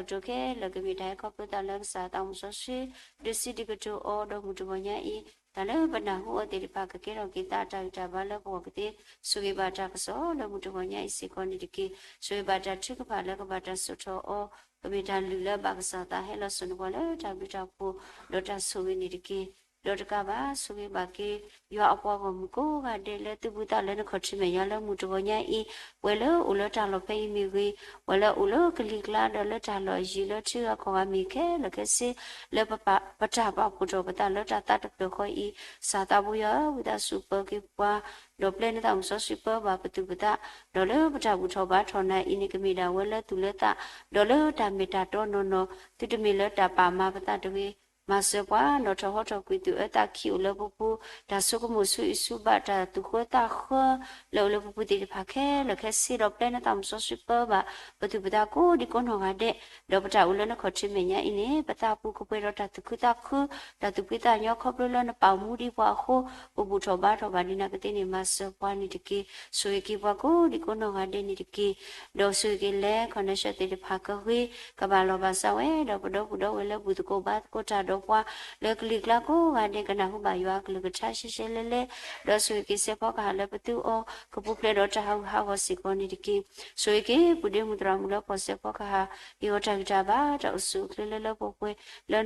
တၢ်မၤလိတၢ်ကတိၤခဲလၢာ် ကမ့ၢ်တၢ်ဟဲခီဖျိသးလၢကစၢ်သးစီဆှံ ဒုးစံးဒုးကတိၤအီၤ ဒီးမုၢ်တဂီၤညါအံၤ တၢ်လၢပနၢ်ဟူအီၤသ့ၣ်တဖၣ် ကကဲထီၣ်က့ၤသးအတၢ်ဂံၢ်တၢ်ဘါလၢပဂီၢ်ကသ့, ဆိၣ်ဂ့ၤဘၣ်တၢ်ကစီၣ်လၢမုၢ်တဂီၤညါအံၤစ့ၢ်ကီးန့ၣ်တက့ၢ်. ဆိၣ်ဂ့ၤဘၣ်တၢ်ထုကဖၣ်လၢကဘၣ်တၢ်စိာ်ထီၣ်အီၤ, ကမ့ၢ်တၢ်လုၢ်လၢဘၣ်ကစၢ်သးဟဲလီၤစိာ်န့ၢ်ပှၤလၢတၢ်ဘျုးတၢ်ဖှိၣ် ဒီးတၢ်ဆိၣ်ဂ့ၤန့ၣ်တက့ၢ်. ဒီးတကးဘၣ် ဆိၣ်ဂ့ၤဘၣ်က့ၤ ယွၤအပှၤဂီၢ်မုၢ်ကိးဂၤဒဲးလၢသူၣ်ဘုသးလၢနခီၣ်ထံးမဲာ်ညါလၢမုၢ်တဂီၤညါအံၤ, ပှၤလၢအိၣ်လၢတၢ်လီၢ်ဖဲအံၤမ့ၢ်ဂ့ၤ, ပှၤလၢအိၣ်လၢကလံၤကျါဒီးလၢတၢ်လီၢ်ယံၤလၢထံဂၤကီၢ်ဂၤမ့ၢ်ခဲလၢာ်ခဲဆ့, လၢပပာ်ပတၢ်ပာ်ဖှိၣ်ထီၣ်ပသးလၢတၢ်သးတဖျၢၣ်ဃီအံၤ, ကစၢ်သးဘိယွၤဧၢ, ဝံသးစူၤပၢၤက့ၤပှၤ, ဒီးပျဲနသးစီဆှံပၢဘၣ်ပသူၣ်ပသး, ဒီးလၢပတၢ်ဘူၣ်ထီၣ်ဘါထီၣ်နၤအံၤန့ၣ် ကမ့ၢ်ဒၣ်ဝဲလၢသူၣ်လၢသး, ဒီးလၢတၢ်မ့ၢ်တၢ်တီနီၢ်နီၢ်, သုတမ့ၢ်လၢတၢ်ပာ်မၤပသးတဂ့ၤ, မၤစၢၤပှၤ, နီၣ်ထီၣ်ဟီထီၣ်ကွံာ်သူၣ်အၢသးခံအိၣ်လၢပပူၤ, တၢ်ဆိကမိၣ်ဆူအံၤဆူဘၣ်တၢ်သူၣ်ဃၢသးဃၢ လၢအိၣ်လၢပပူၤသ့ၣ်တဖၣ်ခဲလၢာ်ခဲဆ့, ဒီးပျဲနသးစီဆှံပၢဘၣ် ပသူၣ်ပသးကိးဒံကိးနီၢ်ဂၤဒဲး, ဒီးပတၢ်အိၣ်လၢနခီၣ်ထံးမဲာ်ညါအံၤန့ၣ် ပသးပူၤကပှဲၤဒီးတၢ်သူၣ်ခုသးခု, တၢ်သူၣ်ဖှံသးညီခီဖျိလၢနပာ်မူဒံးပှၤအဃိ, ပဘူၣ်ထီၣ်ဘါထီၣ်ဘၣ်ဒံးနၤကသ့န့ၣ် မၤစၢၤပှၤန့ၣ်တက့ၢ်. ဆိၣ်ဂ့ၤက့ၤပှၤကိးဒံကိးနီၢ်ဂၤဒဲးန့ၣ်တက့ၢ်. ဒီးဆိၣ်ဂ့ၤက့ၤလၢ connection သ့ၣ်တဖၣ်ကဂ့ၤ, ကဘၣ်လီၤဘၣ်စးဝဲ, ဒီးပဒီပုၢ်ဒီဝဲၢ်လၢဘူၣ်သကိးဘါသကိးတၢ်ဒီးပှၤ, လၢကလံၤကျါကိးဂၤဒဲး ကနၢ်ဟူဘၣ်ယွၤအကလုၢ်ကထါရှဲရှဲလဲၣ်လဲၣ်, ဒီးဆိၣ်ဂ့ၤက့ၤစဲးဖီကဟၣ်လၢပသူအီၤ, ကပူၤဖျဲးဒီးတၢ်ဟးဂူာ်ဟးဂီၤစ့ၢ်ကီးန့ၣ်တက့ၢ်. ဆိၣ်ဂ့ၤက့ၤ ပုၢ်ဒ့မုၣ်သရၣ်မုၣ်လၢဖီၣ်စဲးဖီကဟၣ်, ဟ့ၣ်အီၤတၢ်ဂံၢ်တၢ်ဘါ, တၢ်အိၣ်ဆူၣ်အိၣ်ချ့လၢလၢပှဲၤပှဲၤ,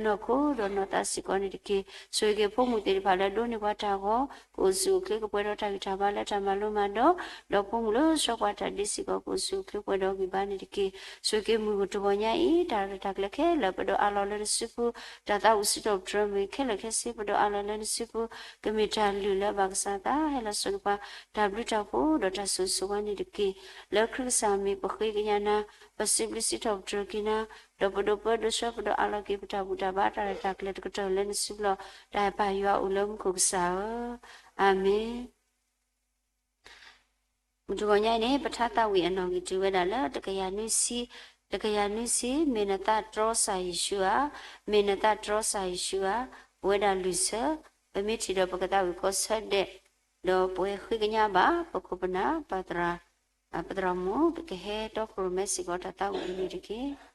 လၢနီၢ်ခိဒီးနီၢ်သးစ့ၢ်ကီးန့ၣ်တက့ၢ်. ဆိၣ်ဂ့ၤက့ၤဖိမုၣ်သ့ၣ်တဖၣ်လၢဒိးန့ၢ်ပှၤတၢ်ဂီၤ, ကအိၣ်ဆူၣ်အိၣ်ချ့ကပှဲၤဒီးတၢ်ဂံၢ်တၢ်ဘါလၢတၢ်မၤလိမၤဒိး, ဒီးဖိမုၣ်လၢဆှၢပှၤတၢ်ဒ့စ့ၢ်ကီး ကအိၣ်ဆူၣ်အိၣ်ချ့ပှဲၤဒီးဂံၢ်ဘါန့ၣ်တက့ၢ်. ဆိၣ်ဂ့ၤက့ၤမုၢ်တဂီၤညါအံၤ တၢ်ရဲၣ်တၢ်ကျဲၤခဲလၢာ် ပဒိးအးလီၤလၢနစုပူၤ, တၢ်သးဝံၣ်စံးထီၣ်ပတြၢၤမ့ၢ်ခဲလၢာ်ခဲဆ့ ပဒိးအးလီၤလၢနစုပူၤ, ကမ့ၢ်တၢ်လုၢ်လၢဘၣ်ကစၢ်သးဟဲလီၤစိာ်န့ၢ်ပှၤ တၢ်ဘျုးတၢ်ဖှိၣ်ဒီးတၢ်ဆိၣ်ဂ့ၤဆိၣ်ဝါန့ၣ်တက့ၢ်. လၢခရံာ်ကစၢ်မံၤပဃ့ကညးနၤ, ပစံးဘျုးစံးထီၣ်ပတြၢၤက့ၤနၤ, ဒီးပဒိးပၢဒိးဆှၢပဒိးအးလီၤက့ၤ ပတၢ်ဘူၣ်တၢ်ဘါတၢ်ရဲၣ်တၢ်ကျဲၤတကတီၢ်လၢနစုပူၤလီၤ. တၢ်အဲၣ်ပၢ်ယွၤအိၣ်လၢမူခိၣ်ကစၢ်ဧၢ, အၤမ့ၣ်. မုၢ်တဂီၤညါအံၤန့ၣ် ပထါသးဝံၣ်အနီၣ်ဂံၢ်တုၤဝဲဒၣ်လၢ တကယၤနွံဆံ, တကယၤနွံဆံ, မ့ၢ်နသးတြီကစၢ်ယ့ၣ်ၡူးဧါ, မ့ၢ်နသးတြီကစၢ်ယ့ၣ်ၡူးဧါ, ပဝဲဒၣ်လွံၢ်ဆၢ, ပမ့ၢ်ထံၣ်ဒီးပကသးဝံၣ်ကိးဆၢဒဲး, ဒီးပှဲၤဃ့ကညးဘၣ် ပခိၣ်ပနၢ် ပသရၣ်, ပသရၣ်မုၣ် ကဟဲတီခိၣ်ရိၣ်မဲစ့ၢ်ကီးတၢ်သးဝံၣ်အံၤန့ၣ်တက့ၢ်.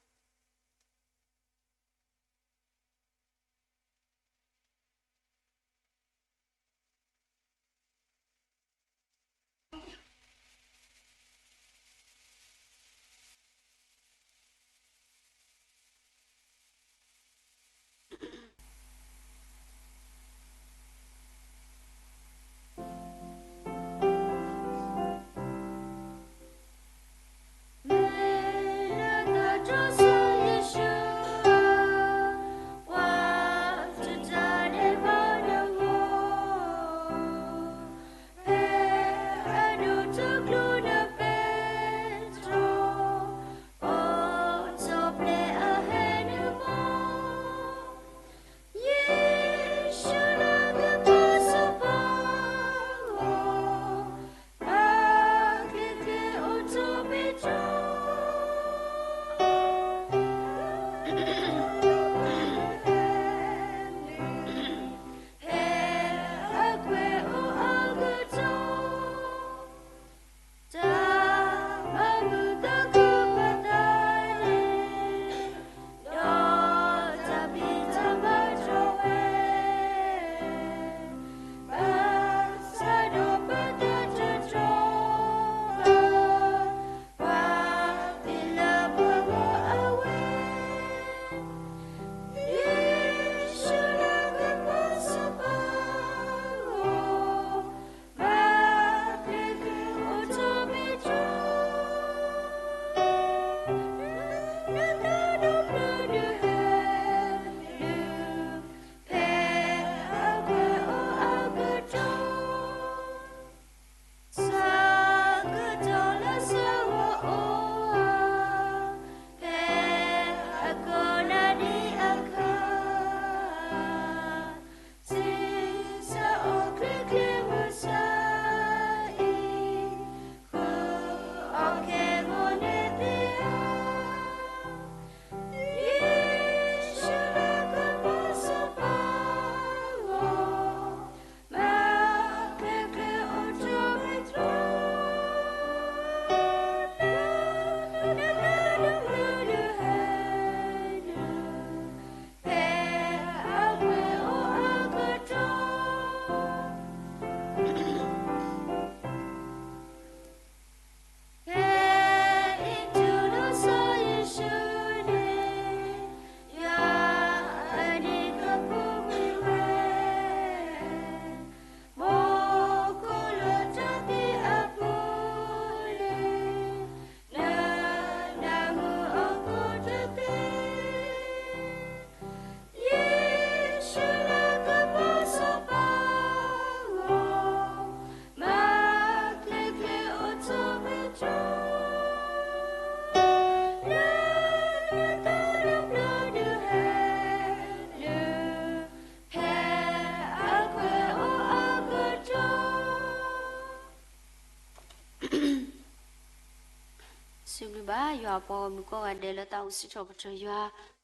ပဝဲဒၣ်ပှၤဂီၢ်မုၢ်ကိးဂၤဒဲးလၢသးအိၣ်စံးထီၣ်ပတြၢၤယွၤ,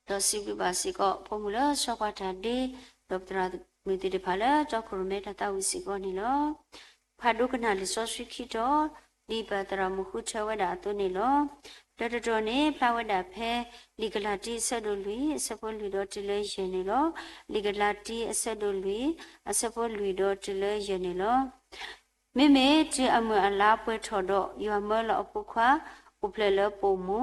ဒီးစံးဘျုးဘၣ်စ့ၢ်ကီး ဖိမုၣ်လၢဆှၢပှၤတၢ်ဒ့, ဒီးပသရၣ်မုၣ်သ့ၣ်တဖၣ်လၢတီခိၣ်ရိၣ်မဲတၢ်သးဝံၣ်စ့ၢ်ကီးန့ၣ်လီၤ. ဖးဒိကနၣ်လံာ်စီဆှံခံတီၤ, ဒ်ပသရၣ်မုၣ်ဃုထၢဝဲဒၣ်အသိးန့ၣ်လီၤ. တၢတတီၤန့ၣ် ဖျါဝဲဒၣ်ဖဲ လံာ်ကလၤတံအဆၢဒိၣ်လွံၢ် အဆၢဖိလွံၢ်ဒီးတုၤလၢယဲၢ်န့ၣ်လီၤ. လံာ်ကလၤတံအဆၢဒိၣ်လွံၢ် အဆၢဖိလွံၢ်ဒီးတုၤလၢယဲၢ်န့ၣ်လီၤ. မ့မ့ၢ်တုၤအမုၢ်အလါပှဲၤထီၣ်ဒီး ယွၤမၢလီၤအဖိခွါ အိၣ်ဖျဲၣ်လၢပအိၣ်မူ,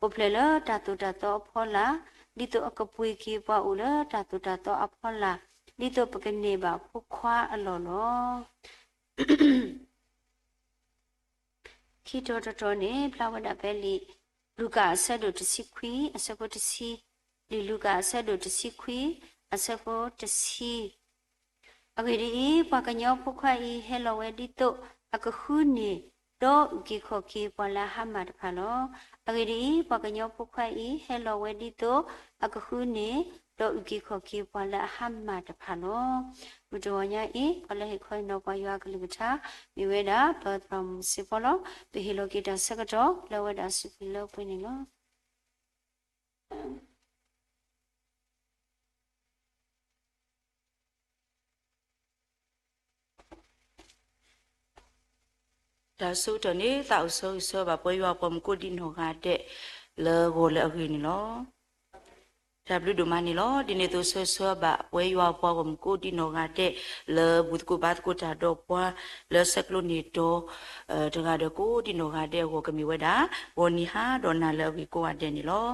အိၣ်ဖျဲၣ်လၢတၢ်သိၣ်တၢ်သီအဖီလာ်, ဒ်သိးအကပှ့ၤက့ၤပှၤအိၣ်လၢတၢ်သိၣ်တၢ်သီအဖီလာ်, ဒ်သိးပကန့ၢ်ဘၣ်ဖိခွါအလီၢ်လီၤ. ခံတီၤတတီၤန့ၣ် ဖျါဝဲဒၣ်ဖဲလံာ်လူၤကၣ်အဆၢဒိၣ်တဆံခွံ အဆၢဖိတဆံ, လံာ်လူၤကၣ်အဆၢဒိၣ်တဆံခွံ အဆၢဖိတဆံ. အဂ့ၢ်ဒ်အံၤ, ပှၤကညီဖိခွါအံၤ ဟဲလီၤဝဲဒ်သိးအကဃုန့ၢ် ဒီးအုၣ်က့ၤခီၣ်က့ၤပှၤလၢအဟါမၢ်တဖၣ်လီၤ. အဂ့ၢ်ဒ်အံၤ, ပှၤကညီဖိခွါအံၤ ဟဲလီၤဝဲဒ်သိးအကဃုန့ၢ် ဒီးအုၣ်က့ၤခီၣ်က့ၤပှၤလၢအဟါမၢ်တဖၣ်လီၤ. မုၢ်တဂီၤညါအံၤ ပှၤလၢဟ့ၣ်ခီဟ့ၣ်နီၤပှၤယွၤအကလုၢ်ကထါ မ့ၢ်ဝဲဒၣ် ပသရၣ်မုၣ်စ့ဖီလီၤ. ပဟ့ၣ်လီၤက့ၤတၢ်ဆၢကတီၢ်လၢအဝဲဒၣ်စူၢ်က့ၤလၢပှဲၤန့ၣ်လီၤ. တၢ်ဆၢကတီၢ်န့ၣ် သးအိၣ်ဆၢဂ့ၤဆၢဝါဘၣ်ပဝဲယွၤပှၤမုၢ်ကိးဒံးနီၢ်ဂၤဒဲး လၢဂီၤလၢအဂ့ၤန့ၣ်လီၤ. တၢ်ဘျုးဒိၣ်မးန့ၣ်လီၤ. ဒ်န့ၣ်အသိးဆၢဂ့ၤဆၢဝါဘၣ်ပဝဲယွၤပှၤဂီၢ်မုၢ်ကိးဒံးနီၢ်ဂၤဒဲး လၢဘူၣ်သကိးဘါသကိးတၢ်ဒီးပှၤ လၢဆဲးကျိးန့ၢ်တီၤ တဂၤဒီးကိးဒံးနီၢ်ဂၤဒဲးအဂီၢ် ကမ့ၢ်ဝဲဒၣ် ဂီၤနံၤဟါဒီးနၤလၢအဂ့ၤကိးဂၤဒဲးန့ၣ်လီၤ.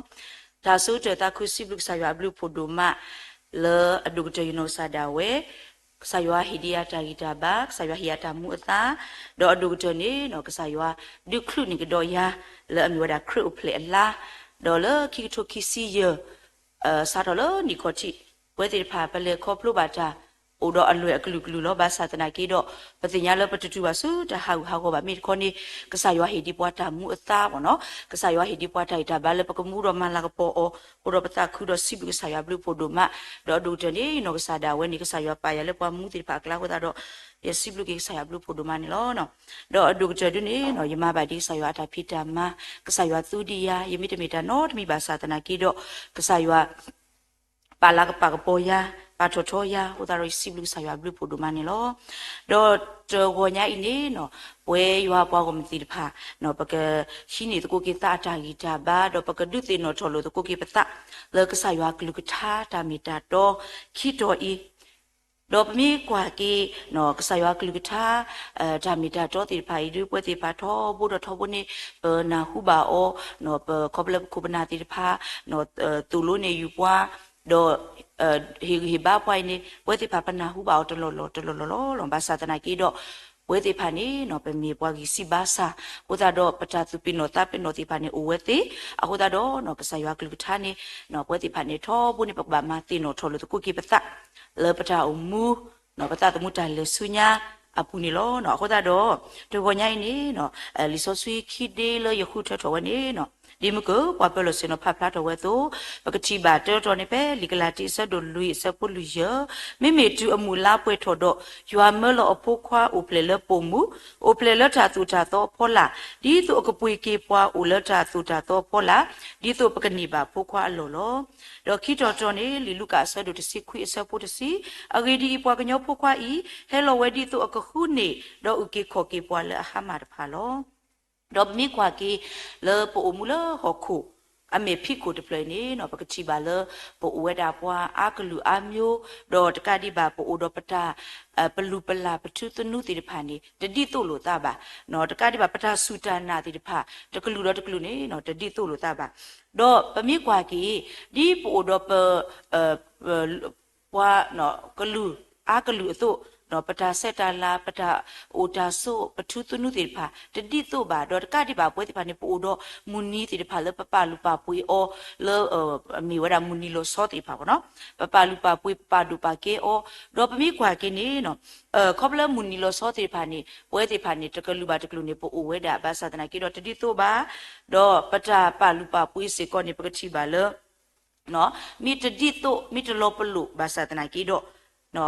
တၢ်ဆၢကတီၢ်သးခုစံးဘျုးကစၢ်ယွၤအဘျုးအဖှိၣ်ဒိၣ်မး လၢအဒိၣ်ကတၢၢ်ယနီၢ်ကစၢ်ဒၣ်ဝဲ ကစၢ်ယွၤဟ့ၣ်ဒံးယၤတၢ်ဂံၢ်တၢ်ဘါ, ကစၢ်ယွၤဟ့ၣ်ယၤတၢ်မူအသါ, ဒီးအဒိၣ်ကတၢၢ်န့ၣ် ကစၢ်ယွၤဒုးချုးန့ၢ်ကဒီးယၤ လၢအမ့ၢ်ဝဲဒၣ်ခရံာ်အိၣ်ဖျဲၣ်အလါ, ဒီးလၢခံကထိခံဆံယဲၢ် စးထီၣ်လၢနံၣ်ခီၣ်ထံး ပဝဲသ့ၣ်တဖၣ်ပလဲၤခီဖျိဘၣ်တၢ် အိၣ်ဒီးအလွဲၢ်အကလုာ်ကလုာ်လီၤ. ဘၣ်ဆၣ်သနာ်က့ဒီး ပသ့ၣ်ညါလၢပတတုၤဘၣ်ဆူတၢ်ဟးဂူာ်ဟးဂီၤဘၣ် မ့ၢ်တခီန့ၣ် ကစၢ်ယွၤဟ့ၣ်ဒံးပှၤတၢ်မူအသါဘၣ်နီၤ, ကစၢ်ယွၤဟ့ၣ်ဒံးပှၤတၢ်ဂံၢ်တၢ်ဘါလၢပကမူဒီးမၤလၤကပီၤအီၤ, အဃိဒီးပသးခုဒီးစံးဘျုးကစၢ်ယွၤဘျုးဖှိၣ်ဒိၣ်မး, ဒီးအဒိၣ်ကတၢၢ်န့ၣ် နီၢ်ကစၢ်ဒၣ်ဝဲန့ၣ် ကစၢ်ယွၤပာ်ယၤလၢပှၤမူသ့ၣ်တဖၣ်အကျါအဃိသတးဒီး ယစံးဘျုးက့ၤကစၢ်ယွၤဘျုးဖှိၣ်ဒိၣ်မးန့ၣ်လီၤ. ဒီးအဒိၣ်ကတၢၢ်ဒုန့ၣ် ယမၤဘၣ်ဒ်ကစၢ်ယွၤအတၢ်ဖံးတၢ်မၤ, ကစၢ်ယွၤသူဒံးယၤ, ယမ့ၢ်တမ့ၢ်တၢ်နီတမံၤဘၣ်ဆၣ်သနာ်က့ဒီး ကစၢ်ယွၤ ပာ်လၤကပာ်ကပီၤယၤ, ပာ်ထီၣ်ထီယၤ, အဃိသတးဒီးယစံးဘျုးကစၢ်ယွၤဘျုးဖှိၣ်ဒိၣ်မးန့ၣ်လီၤ. ဒီးတဂီၤညါအံၤန့ၣ် ပဝဲယွၤပှၤဂီၢ်မုၢ်သ့ၣ်တဖၣ် ပကဟံးန့ၢ်သကိးက့ၤသးအတၢ်ဂံၢ်တၢ်ဘါ, ဒီးပကဒုးသ့ၣ်နီၣ်ထီၣ်လိာ်သကိးက့ၤပသး လၢကစၢ်ယွၤကလုၢ်ကထါတၢ်မ့ၢ်တၢ်တီခံတီၤအံၤ, ဒီးပမ့ၢ်ကွၢ်က့ၤ ကစၢ်ယွၤကလုၢ်ကထါ တၢ်မ့ၢ်တၢ်တီသ့ၣ်တဖၣ်အံၤဒု ပဝဲသ့ၣ်တဖၣ်ထီဘိဒီးထီဘိန့ၣ် ပနၢ်ဟူဘၣ်အီၤ, ပခီဖျိလၢပခိၣ်ပနၢ်သ့ၣ်တဖၣ် သိၣ်လိန့ၢ်ယုာ်ပှၤ, ဒီး ဟ့ၣ်ဂံၢ်ဟ့ၣ်ဘါပှၤအံၤန့ၣ် ပဝဲသ့ၣ်တဖၣ်ပနၢ်ဟူဘၣ်အီၤတလီၢ်လီၢ်တလီၢ်လီၢ်လီၤ. ဘၣ်ဆၣ်သနာ်က့ဒီး ပဝဲသ့ၣ်တဖၣ်န့ၣ် ပမ့ၢ်ပှၤဂံၢ်စၢ်ဘါစၢ် အဃိသတးဒီး ပတၢ်သူၣ်ပ့ၤနီၣ်သးပ့ၤနီၣ်သ့ၣ်တဖၣ်န့ၣ် အိၣ်ဝဲသ့, အဃိသတးဒီး ကစၢ်ယွၤကလုၢ်ကထါန့ၣ် ပဝဲသ့ၣ်တဖၣ်န့ၣ် ထီဘိန့ၣ် ပကဘၣ်မၤသ့ၣ်နီၣ်ထီၣ်လိာ်သကိးက့ၤပသး လၢပတၢ်အိၣ်မူ ပသးသမူတၢ်လဲၤဆူညါအပူၤန့ၣ်လီၤ. အဃိသတးဒီး တဂီၤညါအံၤန့ၣ် လံာ်စီဆှံခံဒ့လၢယဃုထၢထီၣ်ဝဲန့ၣ် ဒ်မုၢ်ကၢၢ်ပှၤပၢလီၢ်ဆ့ၣ်နီၤဖးဖျါထီၣ်ဝဲအသိး ပကထံၣ်ဘၣ်တၢတတီၤန့ၣ် ဖဲလံာ်ကလၤတံအဆၢဒိၣ်လွံၢ်အဆၢဖိလွံၢ်ယဲၢ်, မ့မ့ၢ်တုၤအမုၢ်လါပှဲၤထီၣ်ဒီး ယွၤမၢလီၤအဖိခွါအိၣ်ဖျဲၣ်လၢပအိၣ်မူ, အိၣ်ဖျဲၣ်လၢတၢ်သိၣ်တၢ်သီအဖီလာ်, ဒ်သိးအကပှ့ၤက့ၤပှၤအိၣ်လၢတၢ်သိၣ်တၢ်သီအဖီလာ်, ဒ်သိးပကန့ၢ်ဘၣ်ဖိခွါအလီၢ်လီၤ. ဒီးခံတီၤတတီၤန့ၣ် လံာ်လူၤကၣ်အဆၢဒိၣ်တဆံခွံအဆၢဖိတဆံ, အဂ့ၢ်ဒ်အံၤ, ပှၤကညီဖိခွါအံၤ ဟဲလီၤဝဲဒ်သိးအကဃုန့ၢ် ဒီးအုၣ်က့ၤခီၣ်က့ၤပှၤလၢအဟါမၢ်တဖၣ်လီၤ. ဒီးပမ့ၢ်ကွၢ်က့ၤ လၢပအိၣ်မူလၢဟီၣ်ခိၣ် အမဲာ်ဖံးခိၣ်တဖျၢၣ်အံၤန့ၣ် ပကထံၣ်ဘၣ်လၢ ပအိၣ်ဝဲဒၣ်ပှၤအါကလုာ်အါမျိုး, ဒီးတကးဒံးဘၣ် ပအိၣ်ဒီးပတၢ် ပလူၤပလၢ်ပထူသနူသ့ၣ်တဖၣ်န့ၣ် တဒ်သိးလိာ်သးဘၣ်. တကးဒံးဘၣ် ပတၢ်စူၢ်တၢ်နာ်သ့ၣ်တဖၣ် တကလုာ်ဒီးတကလုာ်န့ၣ် တဒ်သိးလိာ်သးဘၣ်. ဒီးပမ့ၢ်ကွၢ်က့ၤ ဒ်ပအိၣ်ဒီးပ ပှၤကလုာ်အါကလုာ်အသိး, ပတၢ်ဆဲးတၢ်လၤ ပတၢ်အိၣ်တၢ်ဆိး ပထူသနူသ့ၣ်တဖၣ် တဒ်သိးဘၣ်. ဒီးတကးဒံးဘၣ် ပဝဲသ့ၣ်တဖၣ်န့ၣ် ပအိၣ်ဒီးမုၢ်နံၤသ့ၣ်တဖၣ်လၢပပာ်လုၢ်ပာ်ပှ့ၤအီၤလၢ မ့ၢ်ဝဲဒၣ်မုၢ်နံၤလီၤဆီသ့ၣ်တဖၣ်ဘၣ်နီၤ, ပပာ်လုၢ်ပာ်ပှ့ၤ ပပာ်ဒိၣ်ပာ်ကဲအီၤ. ဒီးပမ့ၢ်ကွၢ်က့ၤန့ၣ် ခီဖျိလၢမုၢ်နံၤလီၤဆီသ့ၣ်တဖၣ်န့ၣ် ပဝဲသ့ၣ်တဖၣ်န့ၣ် တကလုာ်ဘၣ်တကလုာ်န့ၣ် ပအိၣ်ဝဲဒၣ် ဘၣ်ဆၣ်သနာ်က့ဒီး တဒ်သိးဘၣ်. ဒီးပတၢ်ပာ်လုၢ်ပာ်ပှ့ၤစ့ၢ်ကီးန့ၣ် ပကထံၣ်ဘၣ်လၢ မ့ၢ်တဒ်သိး မ့ၢ်တလီၤပလိာ် ဘၣ်ဆၣ်သနာ်က့ဒီး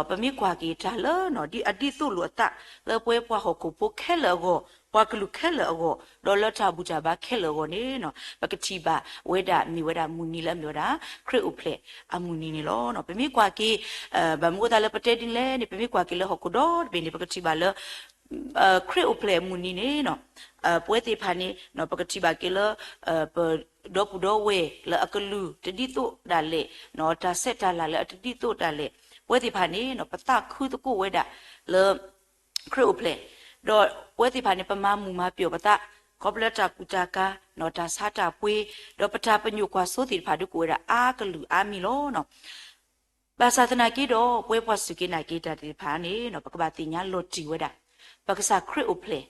ပမ့ၢ်ကွၢ်က့ၤတၢ်လၢ ဒ်အဒ်သိးလိာ်အသး လၢပဝဲပှၤဟီၣ်ခိၣ်ဖိခဲလၢာ်အဂီၢ်, ပှၤကလုာ်ခဲလၢာ်အဂီၢ်, ဒီးလၢတၢ်ဘူၣ်တၢ်ဘါခဲလၢာ်အဂီၢ်န့ၣ် ပကထံၣ်ဘၣ်ဝဲဒၣ် မ့ၢ်ဝဲဒၣ်မုၢ်နံၤလၢအမ့ၢ်ဝဲဒၣ် ခရံာ်အိၣ်ဖျဲၣ်အမုၢ်နံၤန့ၣ်လီၤ. ပမ့ၢ်ကွၢ်က့ၤ ဘၣ်မနုၤအဃိသတးလၢပတဲဒ်န့ၣ်လဲၣ်န့ၣ် ပမ့ၢ်ကွၢ်က့ၤလၢဟီၣ်ခိၣ်ဒီတဘ့ၣ်န့ၣ် ပကထံၣ်ဘၣ်လၢ ခရံာ်အိၣ်ဖျဲၣ်အမုၢ်နံၤန့ၣ် ပဝဲသ့ၣ်တဖၣ်န့ၣ် ပကထံၣ်ဘၣ်က့ၤလၢ ပဒီပုၢ်ဒီဝဲၢ်လၢအကလုၢ်တဒ်သိးဒၣ်လဲာ်, တၢ်ဆဲးတၢ်လၤလၢအတဒ်သိးဒၣ်လဲာ်, ပဝဲသ့ၣ်တဖၣ်န့ၣ် ပသးခုသကိးဝဲဒၣ်လၢ ခရံာ်အိၣ်ဖျဲၣ်, ဒီးပဝဲသ့ၣ်တဖၣ်န့ၣ် ပမၤမုာ်မၤပျီၢ်ပသး ခီဖျိလၢတၢ်ကူၣ်တၢ်ကၤ, တၢ်ဆါတၢ်ပှ့ၤ, ဒီးပတၢ်ပညိၣ်ကွၢ်စိသ့ၣ်တဖၣ်ဒုးကအိၣ်ဝဲဒၣ်အါကလုာ်အါမံၤလီၤ. ဘၣ်ဆၣ်သနာ်က့ဒီး ပဝဲပှၤစူၢ်က့ၤနာ်က့ၤတၢ်သ့ၣ်တဖၣ်န့ၣ် ပကဘၣ်သ့ၣ်ညါလီၤတံၢ်ဝဲဒၣ် ပကစၢ်ခရံာ်အိၣ်ဖျဲၣ်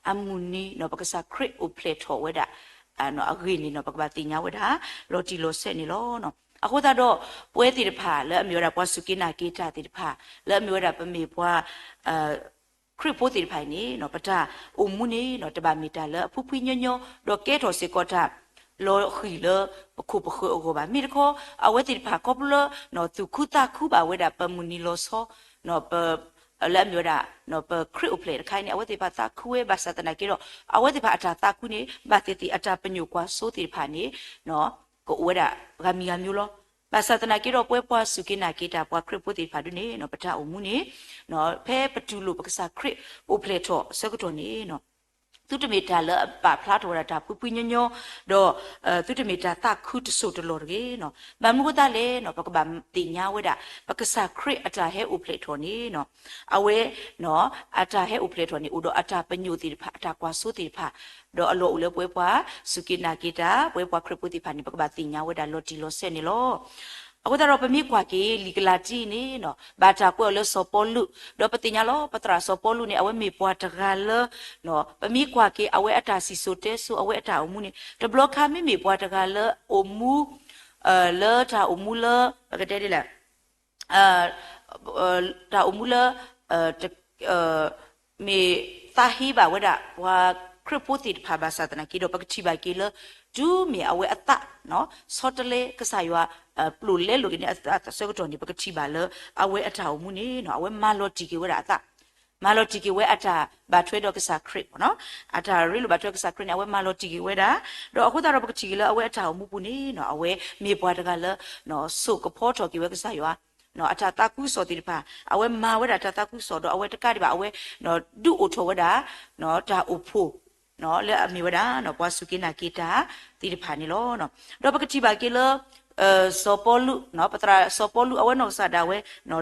အမုၢ်နံၤ ပကစၢ်ခရံာ်အိၣ်ဖျဲၣ်ထီၣ်ဝဲဒၣ် အဂ့ၢ်န့ၣ် ပကဘၣ်သ့ၣ်ညါဝဲဒၣ် လီၤတံၢ်လီၤဆဲးန့ၣ်လီၤ. အဃိသတးဒီး ပဝဲသ့ၣ်တဖၣ်လၢအမ့ၢ်ဝဲဒၣ်ပှၤစူၢ်က့ၤနာ်က့ၤတၢ်သ့ၣ်တဖၣ် လၢအမ့ၢ်ဝဲဒၣ်ပမ့ၢ်ပှၤ ခရံာ်ဖိသ့ၣ်တဖၣ်အံၤန့ၣ် ပတၢ်အိၣ်မူန့ၣ် တဘၣ်မ့ၢ်တၢ်လၢအဖှံဖှံညီညီ ဒီးကဲထီၣ်စ့ၢ်ကီးတၢ် လီၤဃံၤလၢပခိၣ်ပဃၢၤအဂီၢ်ဘၣ်. မ့ၢ်တခီ အဝဲသ့ၣ်တဖၣ်ခီဖျိလၢ သူၣ်ခုသးခုဘၣ်ဝဲဒၣ်ပမုၢ်နံၤလီၤဆီ လၢအမ့ၢ်ဝဲဒၣ် ပခရံာ်အိၣ်ဖျဲၣ်တခါအံၤန့ၣ် အဝဲသ့ၣ်တဖၣ်သးခုဝဲဘၣ်ဆၣ်သနာ်က့ဒီး အဝဲသ့ၣ်တဖၣ်အတၢ်သးခုန့ၣ် ဘၣ်သ့ၣ်သ့ၣ်အတၢ်ပညိၣ်ကွၢ်စိသ့ၣ်တဖၣ်န့ၣ် ကအိၣ်ဝဲဒၣ်ဂၤမံၤဂၤမံၤလီၤ. ဘၣ်ဆၣ်သနာ်က့ဒီး ပဝဲပှၤစူၢ်က့ၤနာ်က့ၤတၢ်ပှၤခရံာ်ဖိသ့ၣ်တဖၣ်ဒုန့ၣ် ပတၢ်အိၣ်မူန့ၣ် ဖဲပတူၢ်လိာ်ပကစၢ်ခရံာ်အိၣ်ဖျဲၣ်ထီၣ်အဆၢကတီၢ်န့ၣ် သုတမ့ၢ်တၢ်လၢအပာ်ဖျါထီၣ်ဝဲဒၣ်တၢ်ဖှံဖှံညီညီ ဒီး သုတမ့ၢ်တၢ်သးခုတစိၢ်တလီၢ်တဂ့ၤ. ဘၣ်မနုၤအဃိသတးလဲၣ် ပကဘၣ်သ့ၣ်ညါဝဲဒၣ် ပကစၢ်ခရံာ်အတၢ်ဟဲအိၣ်ဖျဲၣ်ထီၣ်န့ၣ် အဝဲ အတၢ်ဟဲအိၣ်ဖျဲၣ်ထီၣ်န့ၣ် အိၣ်ဒီးအတၢ်ပညိၣ်သ့ၣ်တဖၣ် အတၢ်ကွၢ်စိသ့ၣ်တဖၣ် ဒီးအလီၢ်အိၣ်လၢပဝဲပှၤစူၢ်က့ၤနာ်က့ၤတၢ် ပဝဲပှၤခရံာ်ဖိသ့ၣ်တဖၣ်န့ၣ် ပကဘၣ်သ့ၣ်ညါဝဲဒၣ်လီၤတံၢ်လီၤဆဲးန့ၣ်လီၤ. အဃိသတးဒီး ပမ့ၢ်ကွၢ်က့ၤလံာ်ကလၤတံန့ၣ် ဘၣ်တၢ်ကွဲးအီၤလၢစီၤပီလူး ဒီးပသ့ၣ်ညါလီၤ ပသရၣ်စီၤပီလူးန့ၣ် အဝဲမ့ၢ်ပှၤတဂၤလၢ ပမ့ၢ်ကွၢ်က့ၤ အဝဲအတၢ်စံၣ်စိၤတဲစိၤ အဝဲအတၢ်အိၣ်မူန့ၣ် တဘျီခါမ့မ့ၢ်ပှၤတဂၤလၢအိၣ်မူ လၢတၢ်အိၣ်မူလၢ ပကတဲဒ်လဲၣ် တၢ်အိၣ်မူလၢ မ့ၢ်သးဟ့ဘၣ်ဝဲဒၣ် ပှၤခရံာ်ဖိသ့ၣ်တဖၣ်ဘၣ်ဆၣ်သနာ်က့ဒီး ပကထံၣ်ဘၣ်က့ၤလၢ တုၤမ့ၢ်အဝဲအသး ဆီတလဲကစၢ်ယွၤ ပျိာ်လဲလိာ်က့ၤန့ၣ်အဆၢကတီၢ်န့ၣ် ပကထံၣ်ဘၣ်လၢ အဝဲအတၢ်အိၣ်မူန့ၣ် အဝဲမၤလီၤတံၢ်က့ၤဝဲဒၣ်အသး မၤလီၤတံၢ်က့ၤဝဲအတၢ်ဘၣ်ထွဲဒီးကစၢ်ခရံာ် အတၢ်ရ့လိာ်ဘၣ်ထွဲကစၢ်ခရံာ်န့ၣ် အဝဲမၤလီၤတံၢ်က့ၤဝဲဒၣ်, ဒီးအဃိသတးဒီး ပကထံၣ်က့ၤလၢအဝဲအတၢ်အိၣ်မူပူၤန့ၣ် အဝဲမ့ၢ်ပှၤတဂၤလၢ ဆိၣ်ကဖီထီၣ်က့ၤဝဲကစၢ်ယွၤ အတၢ်သးခုကစီၣ်သ့ၣ်တဖၣ်, အဝဲမၤဝဲဒၣ်တၢ်သးခုကစီၣ်ဒီး အဝဲတကးဒံးဘၣ် အဝဲ ဒုးအိၣ်ထီၣ်ဝဲဒၣ် တၢ်အိၣ်ဖှိၣ် လၢအမ့ၢ်ဝဲဒၣ် ပှၤစူၢ်က့ၤနာ်က့ၤတၢ်သ့ၣ်တဖၣ်န့ၣ်လီၤ. ဒီးပကထံၣ်ဘၣ်က့ၤလၢ စီၤပီလူး, ပသရၣ်စီၤပီလူး အဝဲနီၢ်ကစၢ်ဒၣ်ဝဲ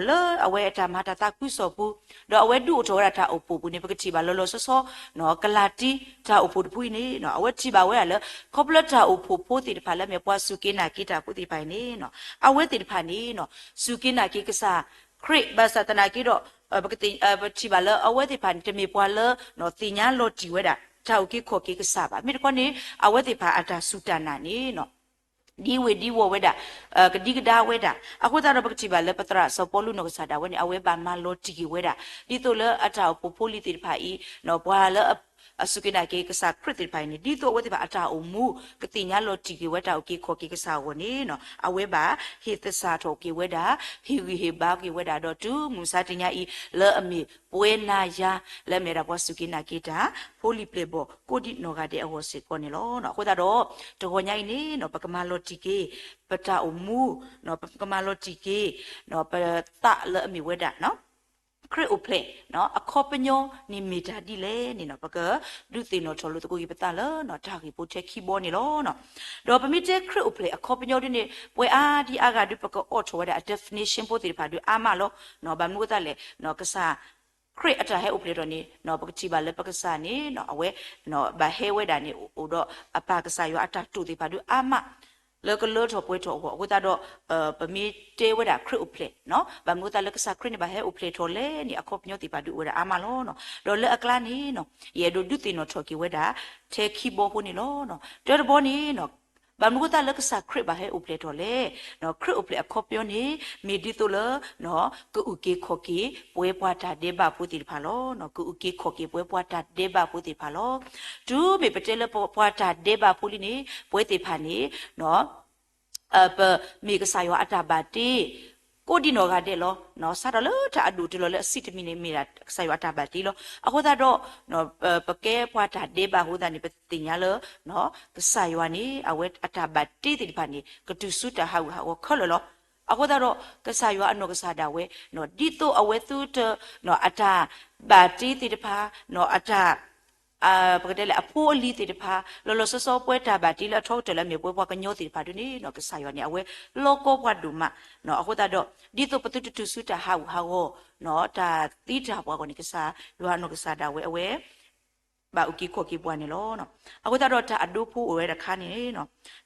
လၢအဝဲအတၢ်မၤတၢ်သးခုကစီၣ်ပူၤ, ဒီးအဝဲဒုးအိၣ်ထီၣ်ဝဲဒၣ်တၢ်အိၣ်ဖှိၣ်ပူၤန့ၣ် ပကထံၣ်ဘၣ်လီၤလီၤဆီဆီ ကလၤတံ တၢ်အိၣ်ဖှိၣ်တဖုအံၤန့ၣ် အဝဲထံၣ်ဘၣ်ဝဲဒၣ်လၢ ခီဖျိလၢတၢ်အိၣ်ဖှိၣ်ဖိသ့ၣ်တဖၣ်လၢအမ့ၢ်ပှၤစူၢ်က့ၤနာ်က့ၤတၢ်ဖိသ့ၣ်တဖၣ်အံၤန့ၣ် အဝဲသ့ၣ်တဖၣ်န့ၣ် စူၢ်က့ၤနာ်က့ၤကစၢ်ခရံာ်ဘၣ်ဆၣ်သနာ်က့ဒီး ပထံၣ်ဘၣ်လၢအဝဲသ့ၣ်တဖၣ်န့ၣ် တမ့ၢ်ပှၤလၢ သ့ၣ်ညါလီၤတံၢ်ဝဲဒၣ် တၢ်အုၣ်က့ၤခီၣ်က့ၤကစၢ်ဘၣ်. မ့ၢ်တခီန့ၣ် အဝဲသ့ၣ်တဖၣ်အတၢ်စူၢ်တၢ်နာ်န့ၣ် ဒံဝ့ၤဒံဝီၤဝဲဒၣ်, ကဒံကဒါဝဲဒၣ်. အဃိသတးဒီး ပကထံၣ်ဘၣ်လၢပသရၣ်စီၤပီလူးနီၢ်ကစၢ်ဒၣ်ဝဲန့ၣ် အဝဲဘၣ်မၤလီၤတံၢ်က့ၤဝဲဒၣ် ဒ်သိးလၢအတၢ်အိၣ်ဖှိၣ်ဖိလံၤသ့ၣ်တဖၣ်အံၤ ပှၤလၢ အစူၢ်က့ၤနာ်က့ၤကစၢ်ခရံာ်သ့ၣ်တဖၣ်အံၤန့ၣ် ဒ်သိးအဝဲသ့ၣ်တဖၣ်အတၢ်အိၣ်မူ ကသ့ၣ်ညါလီၤတံၢ်က့ၤဝဲတၢ်အုၣ်က့ၤခီၣ်က့ၤကစၢ်အဂီၢ်န့ၣ် အဝဲဘၣ်ဟ့ၣ်သဆၣ်ထီၣ်က့ၤဝဲဒၣ်, ဟ့ၣ်ဂံၢ်ဟ့ၣ်ဘါက့ၤဝဲဒၣ်ဒီး တုၤမုၢ်မဆါတနံၤအံၤ လၢအမ့ၢ်ပှဲၤနၤယၤ လၢအမ့ၢ်ဝဲဒၣ်ပှၤစူၢ်က့ၤနာ်က့ၤတၢ် ဖိလံၤပျဲၢ်ဘီၣ် ကိးဒံးနီၢ်ဂၤဒဲးအဂီၢ်စ့ၢ်ကီးန့ၣ်လီၤ. အဃိသတးဒီး တဂီၤညါအံၤန့ၣ် ပကမၤလီၤတံၢ်က့ၤ ပတၢ်အိၣ်မူ, ပကမၤလီၤတံၢ်က့ၤ ပသးလၢအမ့ၢ်ဝဲဒၣ် ခရံာ်အိၣ်ဖျဲၣ် အခီပညီန့ၣ်မ့ၢ်တၢ်ဒ်လဲၣ်န့ၣ် ပကဒုးသ့ၣ်နီၣ်ထီၣ်လိာ်သကိးက့ၤပသးလၢ တၢ်ဂ့ၢ်ဖိထဲခံဘီန့ၣ်လီၤ. ဒီးပမ့ၢ်တဲခရံာ်အိၣ်ဖျဲၣ်အခီပညီဒ်န့ၣ် ပှၤအါဒံအါဂၤဒုး ပကအိးထီၣ်ဝဲဒၣ်အ definition ဖိသ့ၣ်တဖၣ်ဒုးအါမးလီၤ. ဘၣ်မနုၤအဃိသတးလဲၣ် ကစၢ်ခရံာ်အတၢ်ဟဲအိၣ်ဖျဲၣ်ထီၣ်န့ၣ် ပကထံၣ်ဘၣ်လၢပကစၢ်န့ၣ် အဝဲ ဘၣ်ဟဲဝဲဒၣ်န့ၣ် အိၣ်ဒီးအပၢ်ကစၢ်ယွၤအတၢ်တိာ်သ့ၣ်တဖၣ်ဒုးအါမး လၢကလၢထီၣ်ပှဲၤထီၣ်အဂီၢ် အဃိသတးဒီး ပမ့ၢ်တဲဝဲဒၣ်ခရံာ်အိၣ်ဖျဲၣ် ဘၣ်မနုၤအဃိသတးလၢကစၢ်ခရံာ်န့ၣ် ဘၣ်ဟဲအိၣ်ဖျဲၣ်ထီၣ်လဲၣ်န့ၣ် အခီပညီသ့ၣ်တဖၣ်ဒုးအိၣ်ဝဲဒၣ်အါမးလီၤ. ဒီးလၢအကျါန့ၣ် ယအဲၣ်ဒိးဒုးသ့ၣ်နီၣ်ထီၣ်က့ၤဝဲဒၣ် ထဲခံဘီဖိန့ၣ်လီၤ. တၢတဘီန့ၣ် ဘၣ်မနုၤအဃိသတးလၢကစၢ်ခရံာ်ဘၣ်ဟဲအိၣ်ဖျဲၣ်ထီၣ်လဲၣ်, ခရံာ်အိၣ်ဖျဲၣ်အခီပညီန့ၣ် မ့ၢ်ဒ်သိးလၢ ကအုၣ်က့ၤခီၣ်က့ၤပဝဲပှၤတၢ်ဒဲးဘးဖိသ့ၣ်တဖၣ်လီၤ. ကအုၣ်က့ၤခီၣ်က့ၤပဝဲပှၤတၢ်ဒဲးဘးဖိသ့ၣ်တဖၣ်လီၤ. တုၤမ့ၢ်ပတဲလၢပှၤတၢ်ဒဲးဘးဖိလံန့ၣ် ပဝဲသ့ၣ်တဖၣ်န့ၣ် ပမ့ၢ်ကစၢ်ယွၤအတၢ်ဘၣ်တ့ ကိးဒံနီၢ်ဂၤဒဲးလီၤ. စးထီၣ်လၢတၢ်အဒိၣ်တုၤလီၤလၢအဆံးတမံၤန့ၣ် မ့ၢ်ဒၣ်ကစၢ်ယွၤအတၢ်ဘၣ်တ့လီၤ. အဃိသတးဒီး ပကဲပှၤတၢ်ဒဲးဘးအဃိသတးန့ၣ် ပသ့ၣ်ညါလၢ ကစၢ်ယွၤန့ၣ် အဝဲအတၢ်ဘၣ်တ့သ့ၣ်တဖၣ်န့ၣ် ကတုၤဆူတၢ်ဟးဂူာ်ဟးဂီၤခဲလၢာ်လီၤ. အဃိသတးဒီး ကစၢ်ယွၤအနီၢ်ကစၢ်ဒၣ်ဝဲ ဒ်သိးအဝဲသုတ အတၢ်ဘၣ်တ့သ့ၣ်တဖၣ် အတၢ် ပကတဲလဲၣ် အဖိအလံၤသ့ၣ်တဖၣ် လီၤလီၤဆီဆီ ပဝဲတၢ်ဘၣ်တ့လၢအထီကတၢၢ်လၢအမ့ၢ်ပဝဲပှၤကညီသ့ၣ်တဖၣ်ဒ်န့ၣ် ကစၢ်ယွၤန့ၣ် အဝဲလီၤကီပှၤဒိၣ်မး. အဃိသတးဒီး ဒ်သိးပသုတတုၤဆူတၢ်ဟးဂူာ်ဟးဂီၤ တၢ်သံတၢ်ပှၢ်အဂီၢ်န့ၣ် ကစၢ်ယွၤအနီၢ်ကစၢ်ဒၣ်ဝဲအဝဲ ဘၣ်အုၣ်က့ၤခီၣ်က့ၤပှၤန့ၣ်လီၤ. အဃိသတးဒီးတၢ်အဒိဖိအိၣ်ဝဲတခါန့ၣ်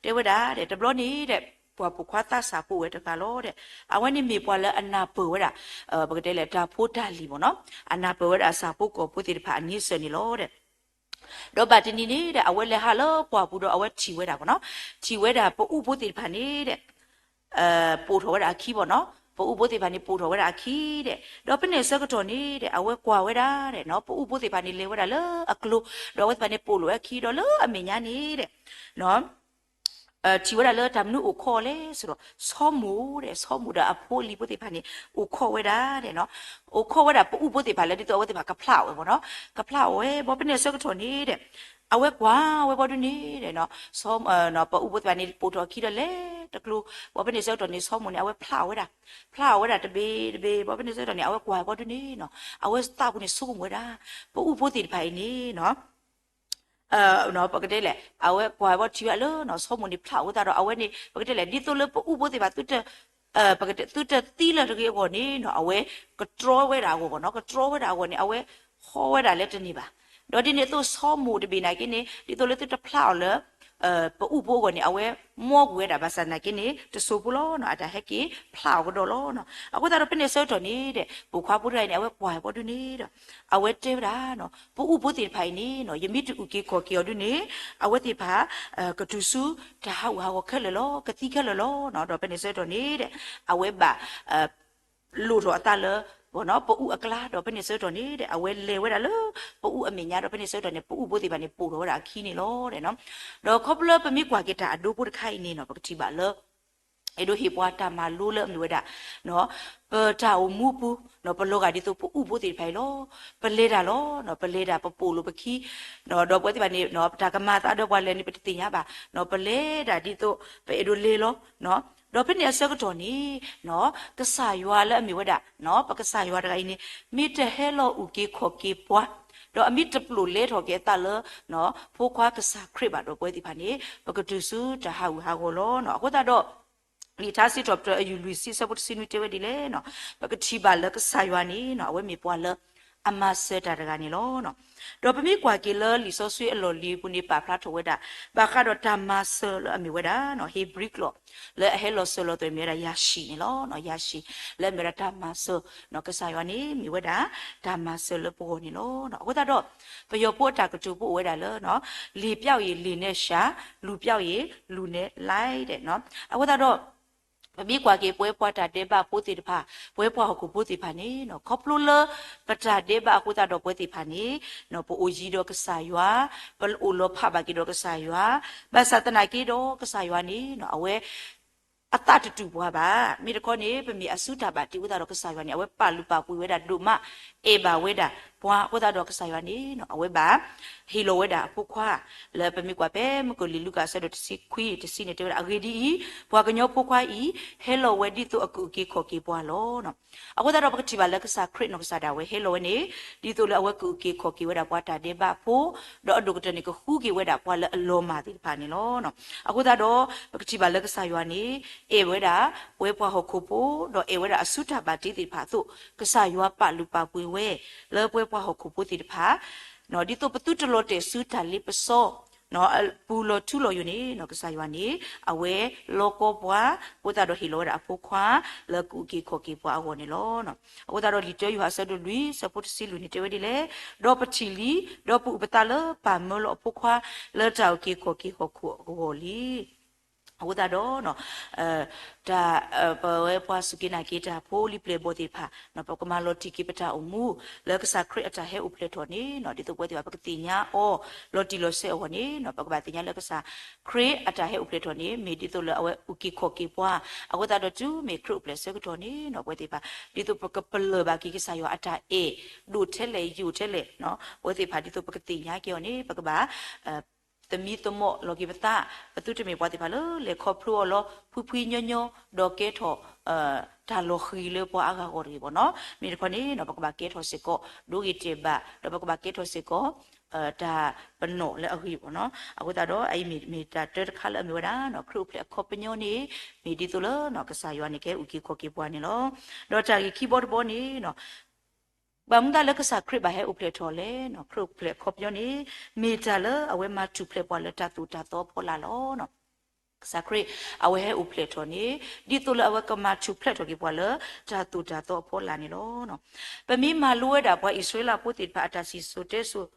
တဲဝဲဒၣ် တဘျီန့ၣ် ပှၤပိာ်ခွါသးစၢ်ဖိအိၣ်ဝဲတဂၤလီၤ. အဝဲန့ၣ်မ့ၢ်ပှၤလၢအနၢ်ပၢၢ်ဝဲဒၣ် ပကတဲလဲၣ် တၢ်ဖိတၢ်လံၤမ့ၢ်နီၤ အနၢ်ပၢၢ်ဝဲဒၣ်အစၢ်ဖိကီၢ်ဖိသ့ၣ်တဖၣ်အန့ဆၢၣ်န့ၣ်လီၤ. ဒီးဘၣ်တနံၤန့ၣ် အဝဲလဲၤဟးလၢပှၢ်ပူၤဒီးအဝဲထံၣ်ဝဲဒၣ်မ့ၢ်နီၤ ထံၣ်ဝဲဒၣ်ပအူဖိသ့ၣ်တဖၣ်န့ၣ် ပိာ်ထီၣ်ဝဲဒၣ်အခံမ့ၢ်နီၤ ပအူဖိသ့ၣ်တဖၣ်န့ၣ် ပိာ်ထီၣ်ဝဲဒၣ်အခံဒီး ဒီးဖဲန့ၣ်အဆၢကတီၢ်န့ၣ် အဝဲကွၢ်ဝဲဒၣ် ပအူဖိသ့ၣ်တဖၣ်န့ၣ် လဲၤဝဲဒၣ်လၢအကျိၤ ဒီးအဝဲသ့ၣ်တဖၣ်န့ၣ် ပိာ်လိာ်ဝဲအခံဒီးလၢအမဲာ်ညါန့ၣ် ထံၣ်ဝဲဒၣ်လၢတၢ်မနုၤအိၣ်ခိးလဲၣ် ဆိဒီး ဆီမိၣ်ဒီး ဆီမိၣ်ဒီးအဖိအလံၤဖိသ့ၣ်တဖၣ်န့ၣ် အိၣ်ခိးဝဲဒၣ် အိၣ်ခိးဝဲဒၣ်ပအူဖိသ့ၣ်တဖၣ်လၢ ဒ်သိးအဝဲသ့ၣ်တဖၣ်ကဖျးအီၣ်ဝဲမ့ၢ်နီၤ ကဖျးအီၣ်ဝဲ ဘီဖဲန့ၣ်အဆၢကတီၢ်န့ၣ် အဝဲကွၢ်ဝဲဘီဒုန့ၣ် ပအူဖိသ့ၣ်တဖၣ်န့ၣ် ပိာ်ထီၣ်အခံဒီးလဲၤတကျိၤ ဘီဖဲန့ၣ်အဆၢကတီၢ်န့ၣ် ဆီမိၣ်န့ၣ် အဝဲဖျးအီၣ်ဝဲဒၣ် ဖျးအီၣ်ဝဲဒၣ်တဘ့ၣ်တဘ့ၣ် ဘီဖဲန့ၣ်အဆၢကတီၢ်န့ၣ် အဝဲကွၢ်ဘီဒုန့ၣ် အဝဲသးပူၤန့ၣ်ဆိကမိၣ်ဝဲဒၣ် ပအူဖိသ့ၣ်တဖၣ်အံၤန့ၣ် ပကတဲလဲၣ် အဝဲကွၢ်ဝဲထံၣ်ဝဲလၢ ဆီမိၣ်န့ၣ်ဖျးအီၣ်အဃိသတးဒီး အဝဲန့ၣ် ပကတဲလဲၣ် ဒ်သိးလၢပအူဖိသ့ၣ်တဖၣ် သုတသံလၢၤတဂ့ၤအဂီၢ်န့ၣ် အဝဲကတြီဝဲဒၣ်အဂီၢ်မ့ၢ်နီၤ ကတြီဝဲဒၣ်အဂီၢ်န့ၣ် အဝဲဟီဝဲဒၣ်လၢတန့ၢ်ဘၣ်. ဒီးဒ်န့ၣ်အသိးဆီမိၣ်တဘ့ၣ်နာ်က့န့ၣ် ဒ်သိးလၢသုတဖျးအီၤလၢ ပအူဖိအဂီၢ်န့ၣ် အဝဲမီကွံာ်ဝဲဒၣ်ဘၣ်ဆၣ်နာ်က့န့ၣ် တစိၢ်ဖိလီၤ အတၢ်ဟဲက့ၤဖျးအီၣ်ကဒီးလီၤ. အဃိသတးဒီးဖဲန့ၣ်အဆၢကတီၢ်န့ၣ် ပိာ်ခွါဖိတဂၤအံၤန့ၣ် အဝဲကွၢ်ဘီဒုန့ၣ်ဒီး အဝဲတဲဝဲဒၣ် ပအူဖိသ့ၣ်တဖၣ်အံၤန့ၣ် ယမ့ၢ်တအုၣ်က့ၤခီၣ်က့ၤအီၤဒုန့ၣ် အဝဲသ့ၣ်တဖၣ် ကတုၤဆူတၢ်ဟးဂူာ်ဟးဂီၤခဲလၢာ်လီၤ ကသံခဲလၢာ်လီၤ. ဒီးဖဲန့ၣ်အဆၢကတီၢ်န့ၣ် အဝဲဘၣ် လိၣ်ထီၣ်အသးလၢ ပအူအကျါ ဒီးဖဲန့ၣ်အဆၢကတီၢ်န့ၣ် အဝဲလဲၤဝဲဒၣ်လၢ ပအူအမဲာ်ညါ ဒီးဖဲန့ၣ်အဆၢကတီၢ်န့ၣ် ပအူဖိသ့ၣ်တဖၣ်န့ၣ် ပိာ်ထီၣ်ဝဲဒၣ်အခံန့ၣ်လီၤ. ဒီးခီဖျိလၢပမ့ၢ်ကွၢ်က့ၤတၢ်အဒိဖိတခါအံၤန့ၣ် ပကထံၣ်ဘၣ်လၢ အဲၣ်ဒိးဟ့ၣ်ပှၤတၢ်မၤလိလၢအမ့ၢ်ဝဲဒၣ် ပတၢ်အိၣ်မူပူၤ ပလီၤဂာ်ဒ်သိးပအူဖိသ့ၣ်တဖၣ်အံၤလီၤ. ပလဲၤတၢ်လီၤ ပလဲၤတၢ်ပပိာ်လိာ်ပခံ ဒီးပဝဲသ့ၣ်တဖၣ်န့ၣ် ပတၢ်ကမၤအသးဒီးပှၤလဲၤန့ၣ် ပတသ့ၣ်ညါဘၣ် ပလဲၤတၢ်ဒ်သိး ပအဲၣ်ဒိးလဲၤလီၤ. ဒီးဖဲန့ၣ်အဆၢကတီၢ်န့ၣ် ကစၢ်ယွၤလၢအမ့ၢ်ဝဲဒၣ် ပကစၢ်ယွၤတဂၤအံၤန့ၣ် မ့ၢ်တဟဲလီၤအုၣ်က့ၤခီၣ်က့ၤပှၤ ဒီးအမ့ၢ်တပျိာ်လဲထီၣ်က့ၤအသးလၢ ဖိခွါကစၢ်ခရံာ်ဘၣ်ဒီးပဝဲသ့ၣ်တဖၣ်န့ၣ် ပကတုၤဆူတၢ်ဟးဂူာ်ဟးဂီၤလီၤ. အဃိသတးဒီး လံာ်ထါစံးထီၣ်ပတြၢၤ အယုၢ်လွံၢ်ဆံအဆၢဖိတဆံနွံတဲဝဲဒ်လဲၣ်, ပကထံၣ်ဘၣ်လၢကစၢ်ယွၤန့ၣ် အဝဲမ့ၢ်ပှၤလၢအမၤစၢၤတၢ်တဂၤန့ၣ်လီၤ. ဒီးပမ့ၢ်ကွၢ်က့ၤလၢလံာ်စီဆှံအလီၢ်လံၤအပူၤန့ၣ် ပာ်ဖျါထီၣ်ဝဲဒၣ် ဘၣ်ဃးဒီးတၢ်မၤစၢၤလၢအမ့ၢ်ဝဲဒၣ် ဧ့ၤဘြံၤကျိာ် လၢအဟဲလီၤစၢၤလီၤသွဲၣ်မ့ၢ်ဝဲဒၣ် ယၤၡံၣ်န့ၣ်လီၤ. ယၤၡံၣ် လၢအမ့ၢ်ဝဲဒၣ်တၢ်မၤစၢၤ, ကစၢ်ယွၤန့ၣ် မ့ၢ်ဝဲဒၣ်တၢ်မၤစၢၤလၢပဂီၢ်န့ၣ်လီၤ. အဃိသတးဒီး ပယီၤဖိအတၢ်ကတိၤဖိအိၣ်ဝဲဒၣ်လၢ လေပြောက်ရင် လေနဲ့ရှာ, လူပြောက်ရင် လူနဲ့လိုက် အဃိသတးဒီး ပမ့ၢ်ကွၢ်က့ၤပဝဲပှၤတၢ်ဒဲးဘးဖိသ့ၣ်တဖၣ် ပဝဲပှၤဟီၣ်ခိၣ်ဖိသ့ၣ်တဖၣ်န့ၣ် ခီဖျိလၢပတၢ်ဒဲးဘးအဃိသတးဒီးပဝဲသ့ၣ်တဖၣ်န့ၣ် ပအိၣ်ယံၤဒီးကစၢ်ယွၤ, ပအိၣ်လီၤဖးဘၣ်က့ၤဒီးကစၢ်ယွၤ, ဘၣ်ဆၣ်သနာ်က့ဒီးကစၢ်ယွၤန့ၣ် အဝဲ အသးတတူာ်ပှၤဘၣ်. မ့ၢ်တခီန့ၣ် ပမ့ၢ်အစုတၢ်ဘၣ်တ့အဃိသတးဒီးကစၢ်ယွၤန့ၣ် အဝဲပာ်လုၢ်ပာ်ပှ့ၤဝဲဒၣ်ဒိၣ်မး, အဲၣ်ဘၣ်ဝဲဒၣ်ပှၤအဃိသတးဒီးကစၢ်ယွၤန့ၣ် အဝဲဘၣ် ဟ့ၣ်လီၤဝဲဒၣ်အဖိခွါ လၢပမ့ၢ်ကွၢ်ဖဲမုၢ်ကီၤလံၢ်လူၤကၣ်အဆၢဒိၣ်တဆံခွံတဆံန့ၣ် တဲဝဲဒၣ် အဂ့ၢ်ဒ်အံၤ, ပှၤကညီဖိခွါအံၤ ဟဲလီၤဝဲဒ်သိးအကအုၣ်က့ၤခီၣ်က့ၤပှၤလီၤ. အဃိသတးဒီးပကထံၣ်ဘၣ်လၢကစၢ်ခရံာ်နီၢ်ကစၢ်ဒၣ်ဝဲဟဲလီၤဝဲန့ၣ် ဒ်သိးလၢအဝဲကအုၣ်က့ၤခီၣ်က့ၤဝဲဒၣ်ပှၤတၢ်ဒဲးဘးဖိ, ဒီးအဒိၣ်ကတၢၢ်န့ၣ် ကဃုက့ၤဝဲဒၣ်ပှၤလၢအလီၤမၢ်သ့ၣ်တဖၣ်န့ၣ်လီၤ. အဃိသတးဒီး ပကထံၣ်ဘၣ်လၢကစၢ်ယွၤန့ၣ် အဲၣ်ဝဲဒၣ် ပဝဲပှၤဟီၣ်ခိၣ်ဖိ ဒီးအဲၣ်ဝဲဒၣ်အစုတၢ်ဘၣ်တ့သ့ၣ်တဖၣ်အသိး ကစၢ်ယွၤပာ်လုၢ်ပာ်ပှ့ၤဝဲ လၢပဝဲပှၤဟီၣ်ခိၣ်ဖိသ့ၣ်တဖၣ် ဒ်သိးပသုတလီၤတဲာ်ဆူတၢ်လ့ပစီ ပူၤလီၤထူလီၤယိာ်န့ၣ် ကစၢ်ယွၤန့ၣ် အဝဲလီၤကီပှၤ အဃိသတးဒီးဟ့ၣ်လီၤဝဲဒၣ်အဖိခွါ လၢကအုၣ်က့ၤခီၣ်က့ၤပှၤအဂီၢ်န့ၣ်လီၤ. အဃိသတးဒီးလံာ်တၢယိၤဟၣ်အဆၢဒိၣ်လွံၢ် အဆၢဖိတဆံလွံၢ်န့ၣ်တဲဝဲဒ်လဲၣ်, ဒီးပထံၣ်လံ, ဒီးပအုၣ်ပသးလၢပၢ်မၢလီၤအဖိခွါ လၢတၢ်အုၣ်က့ၤခီၣ်က့ၤဟီၣ်ခိၣ်အဂီၢ်လံ. အဃိသတးဒီး တၢ် ပဝဲပှၤစူၢ်က့ၤနာ်က့ၤတၢ်ဖိလံၤပျဲၢ်ဘီၣ်သ့ၣ်တဖၣ် ပကမၤလီၤတံၢ်က့ၤပတၢ်အိၣ်မူ လၢကစၢ်ခရံာ်အတၢ်ဟဲအိၣ်ဖျဲၣ်ထီၣ်န့ၣ် ဒ်သိးပဝဲသ့ၣ်တဖၣ် ပကသ့ၣ်ညါအီၤ လီၤတံၢ်လီၤဆဲးအဂီၢ်န့ၣ် ပကဘၣ်သ့ၣ်ညါလၢကစၢ်ခရံာ်အတၢ်ဟဲအိၣ်ဖျဲၣ်ထီၣ်န့ၣ် မ့ၢ်ဒ်သိးလၢအဝဲအုၣ်က့ၤခီၣ်က့ၤပှၤ အဃိသတးဒီးတုၤမ့ၢ်ခရံာ်အိၣ်ဖျဲၣ်ဆၢကတီၢ်န့ၣ် ပဝဲသ့ၣ်တဖၣ် ဒ်သိးပကပလၢၢ်ဘၣ်က့ၤကစၢ်ယွၤအတၢ်အဲၣ် ဒိၣ်ထဲလဲၣ်ယိာ်ထဲလဲၣ် ပဝဲသ့ၣ်တဖၣ်ဒ်သိးပကသ့ၣ်ညါက့ၤအီၤန့ၣ် ပကဘၣ် သမံသမိးလီၤက့ၤပသး, ပသုတမ့ၢ်ပှၤသ့ၣ်တဖၣ်လၢလဲၤခီဖျိအီၤလီၤ ဖှံဖှံညီညီ ဒီးကဲထီၣ် တၢ်လီၤဃံၤလၢပှၤအါဂၤအဂီၢ်တဂ့ၤဘၣ်နီၤ. မ့ၢ်တခီန့ၣ် ပကဘၣ်ကဲထီၣ်စ့ၢ်ကီး ဒိဂ့ၤတဲာ်ဘၣ် ဒီးပကဘၣ်ကဲထီၣ်စ့ၢ်ကီး တၢ်ပနီၣ်လၢအဂ့ၤဘၣ်နီၤ. အဃိသတးဒီး အအံၤမ့ၢ်မ့ၢ်တၢ်တၢတခါလၢအမ့ၢ်ဝဲဒၣ် ခရံာ်အိၣ်ဖျဲၣ်အခီပညီန့ၣ် မ့ၢ်ဒ်သိးလၢ ကစၢ်ယွၤန့ၣ်ကဟဲအုၣ်က့ၤခီၣ်က့ၤပှၤန့ၣ်လီၤ. ဒီးတၢ်ဂ့ၢ်ခံဘီတဘီန့ၣ် ဘၣ်မနုၤလၢကစၢ်ခရံာ်ဘၣ်ဟဲအိၣ်ဖျဲၣ်ထီၣ်လဲၣ်. ခရံာ်အိၣ်ဖျဲၣ်အခီပညီန့ၣ် မ့ၢ်တၢ်လၢအဝဲမၤထူၣ်ဖျဲးပှၤလၢတၢ်သိၣ်တၢ်သီအဖီလာ်လီၤ. ကစၢ်ခရံာ်အဝဲဟဲအိၣ်ဖျဲၣ်ထီၣ်န့ၣ် ဒ်သိးလၢအဝဲကမၤထူၣ်ဖျဲးထီၣ်က့ၤပှၤလၢတၢ်သိၣ်တၢ်သီအဖီလာ်န့ၣ်လီၤ. ပမ့ၢ်မၤလိဝဲဒၣ်ပှၤအံၣ်စရ့လးဖိသ့ၣ်တဖၣ်အတၢ်စံၣ်စိၤတဲစိၤ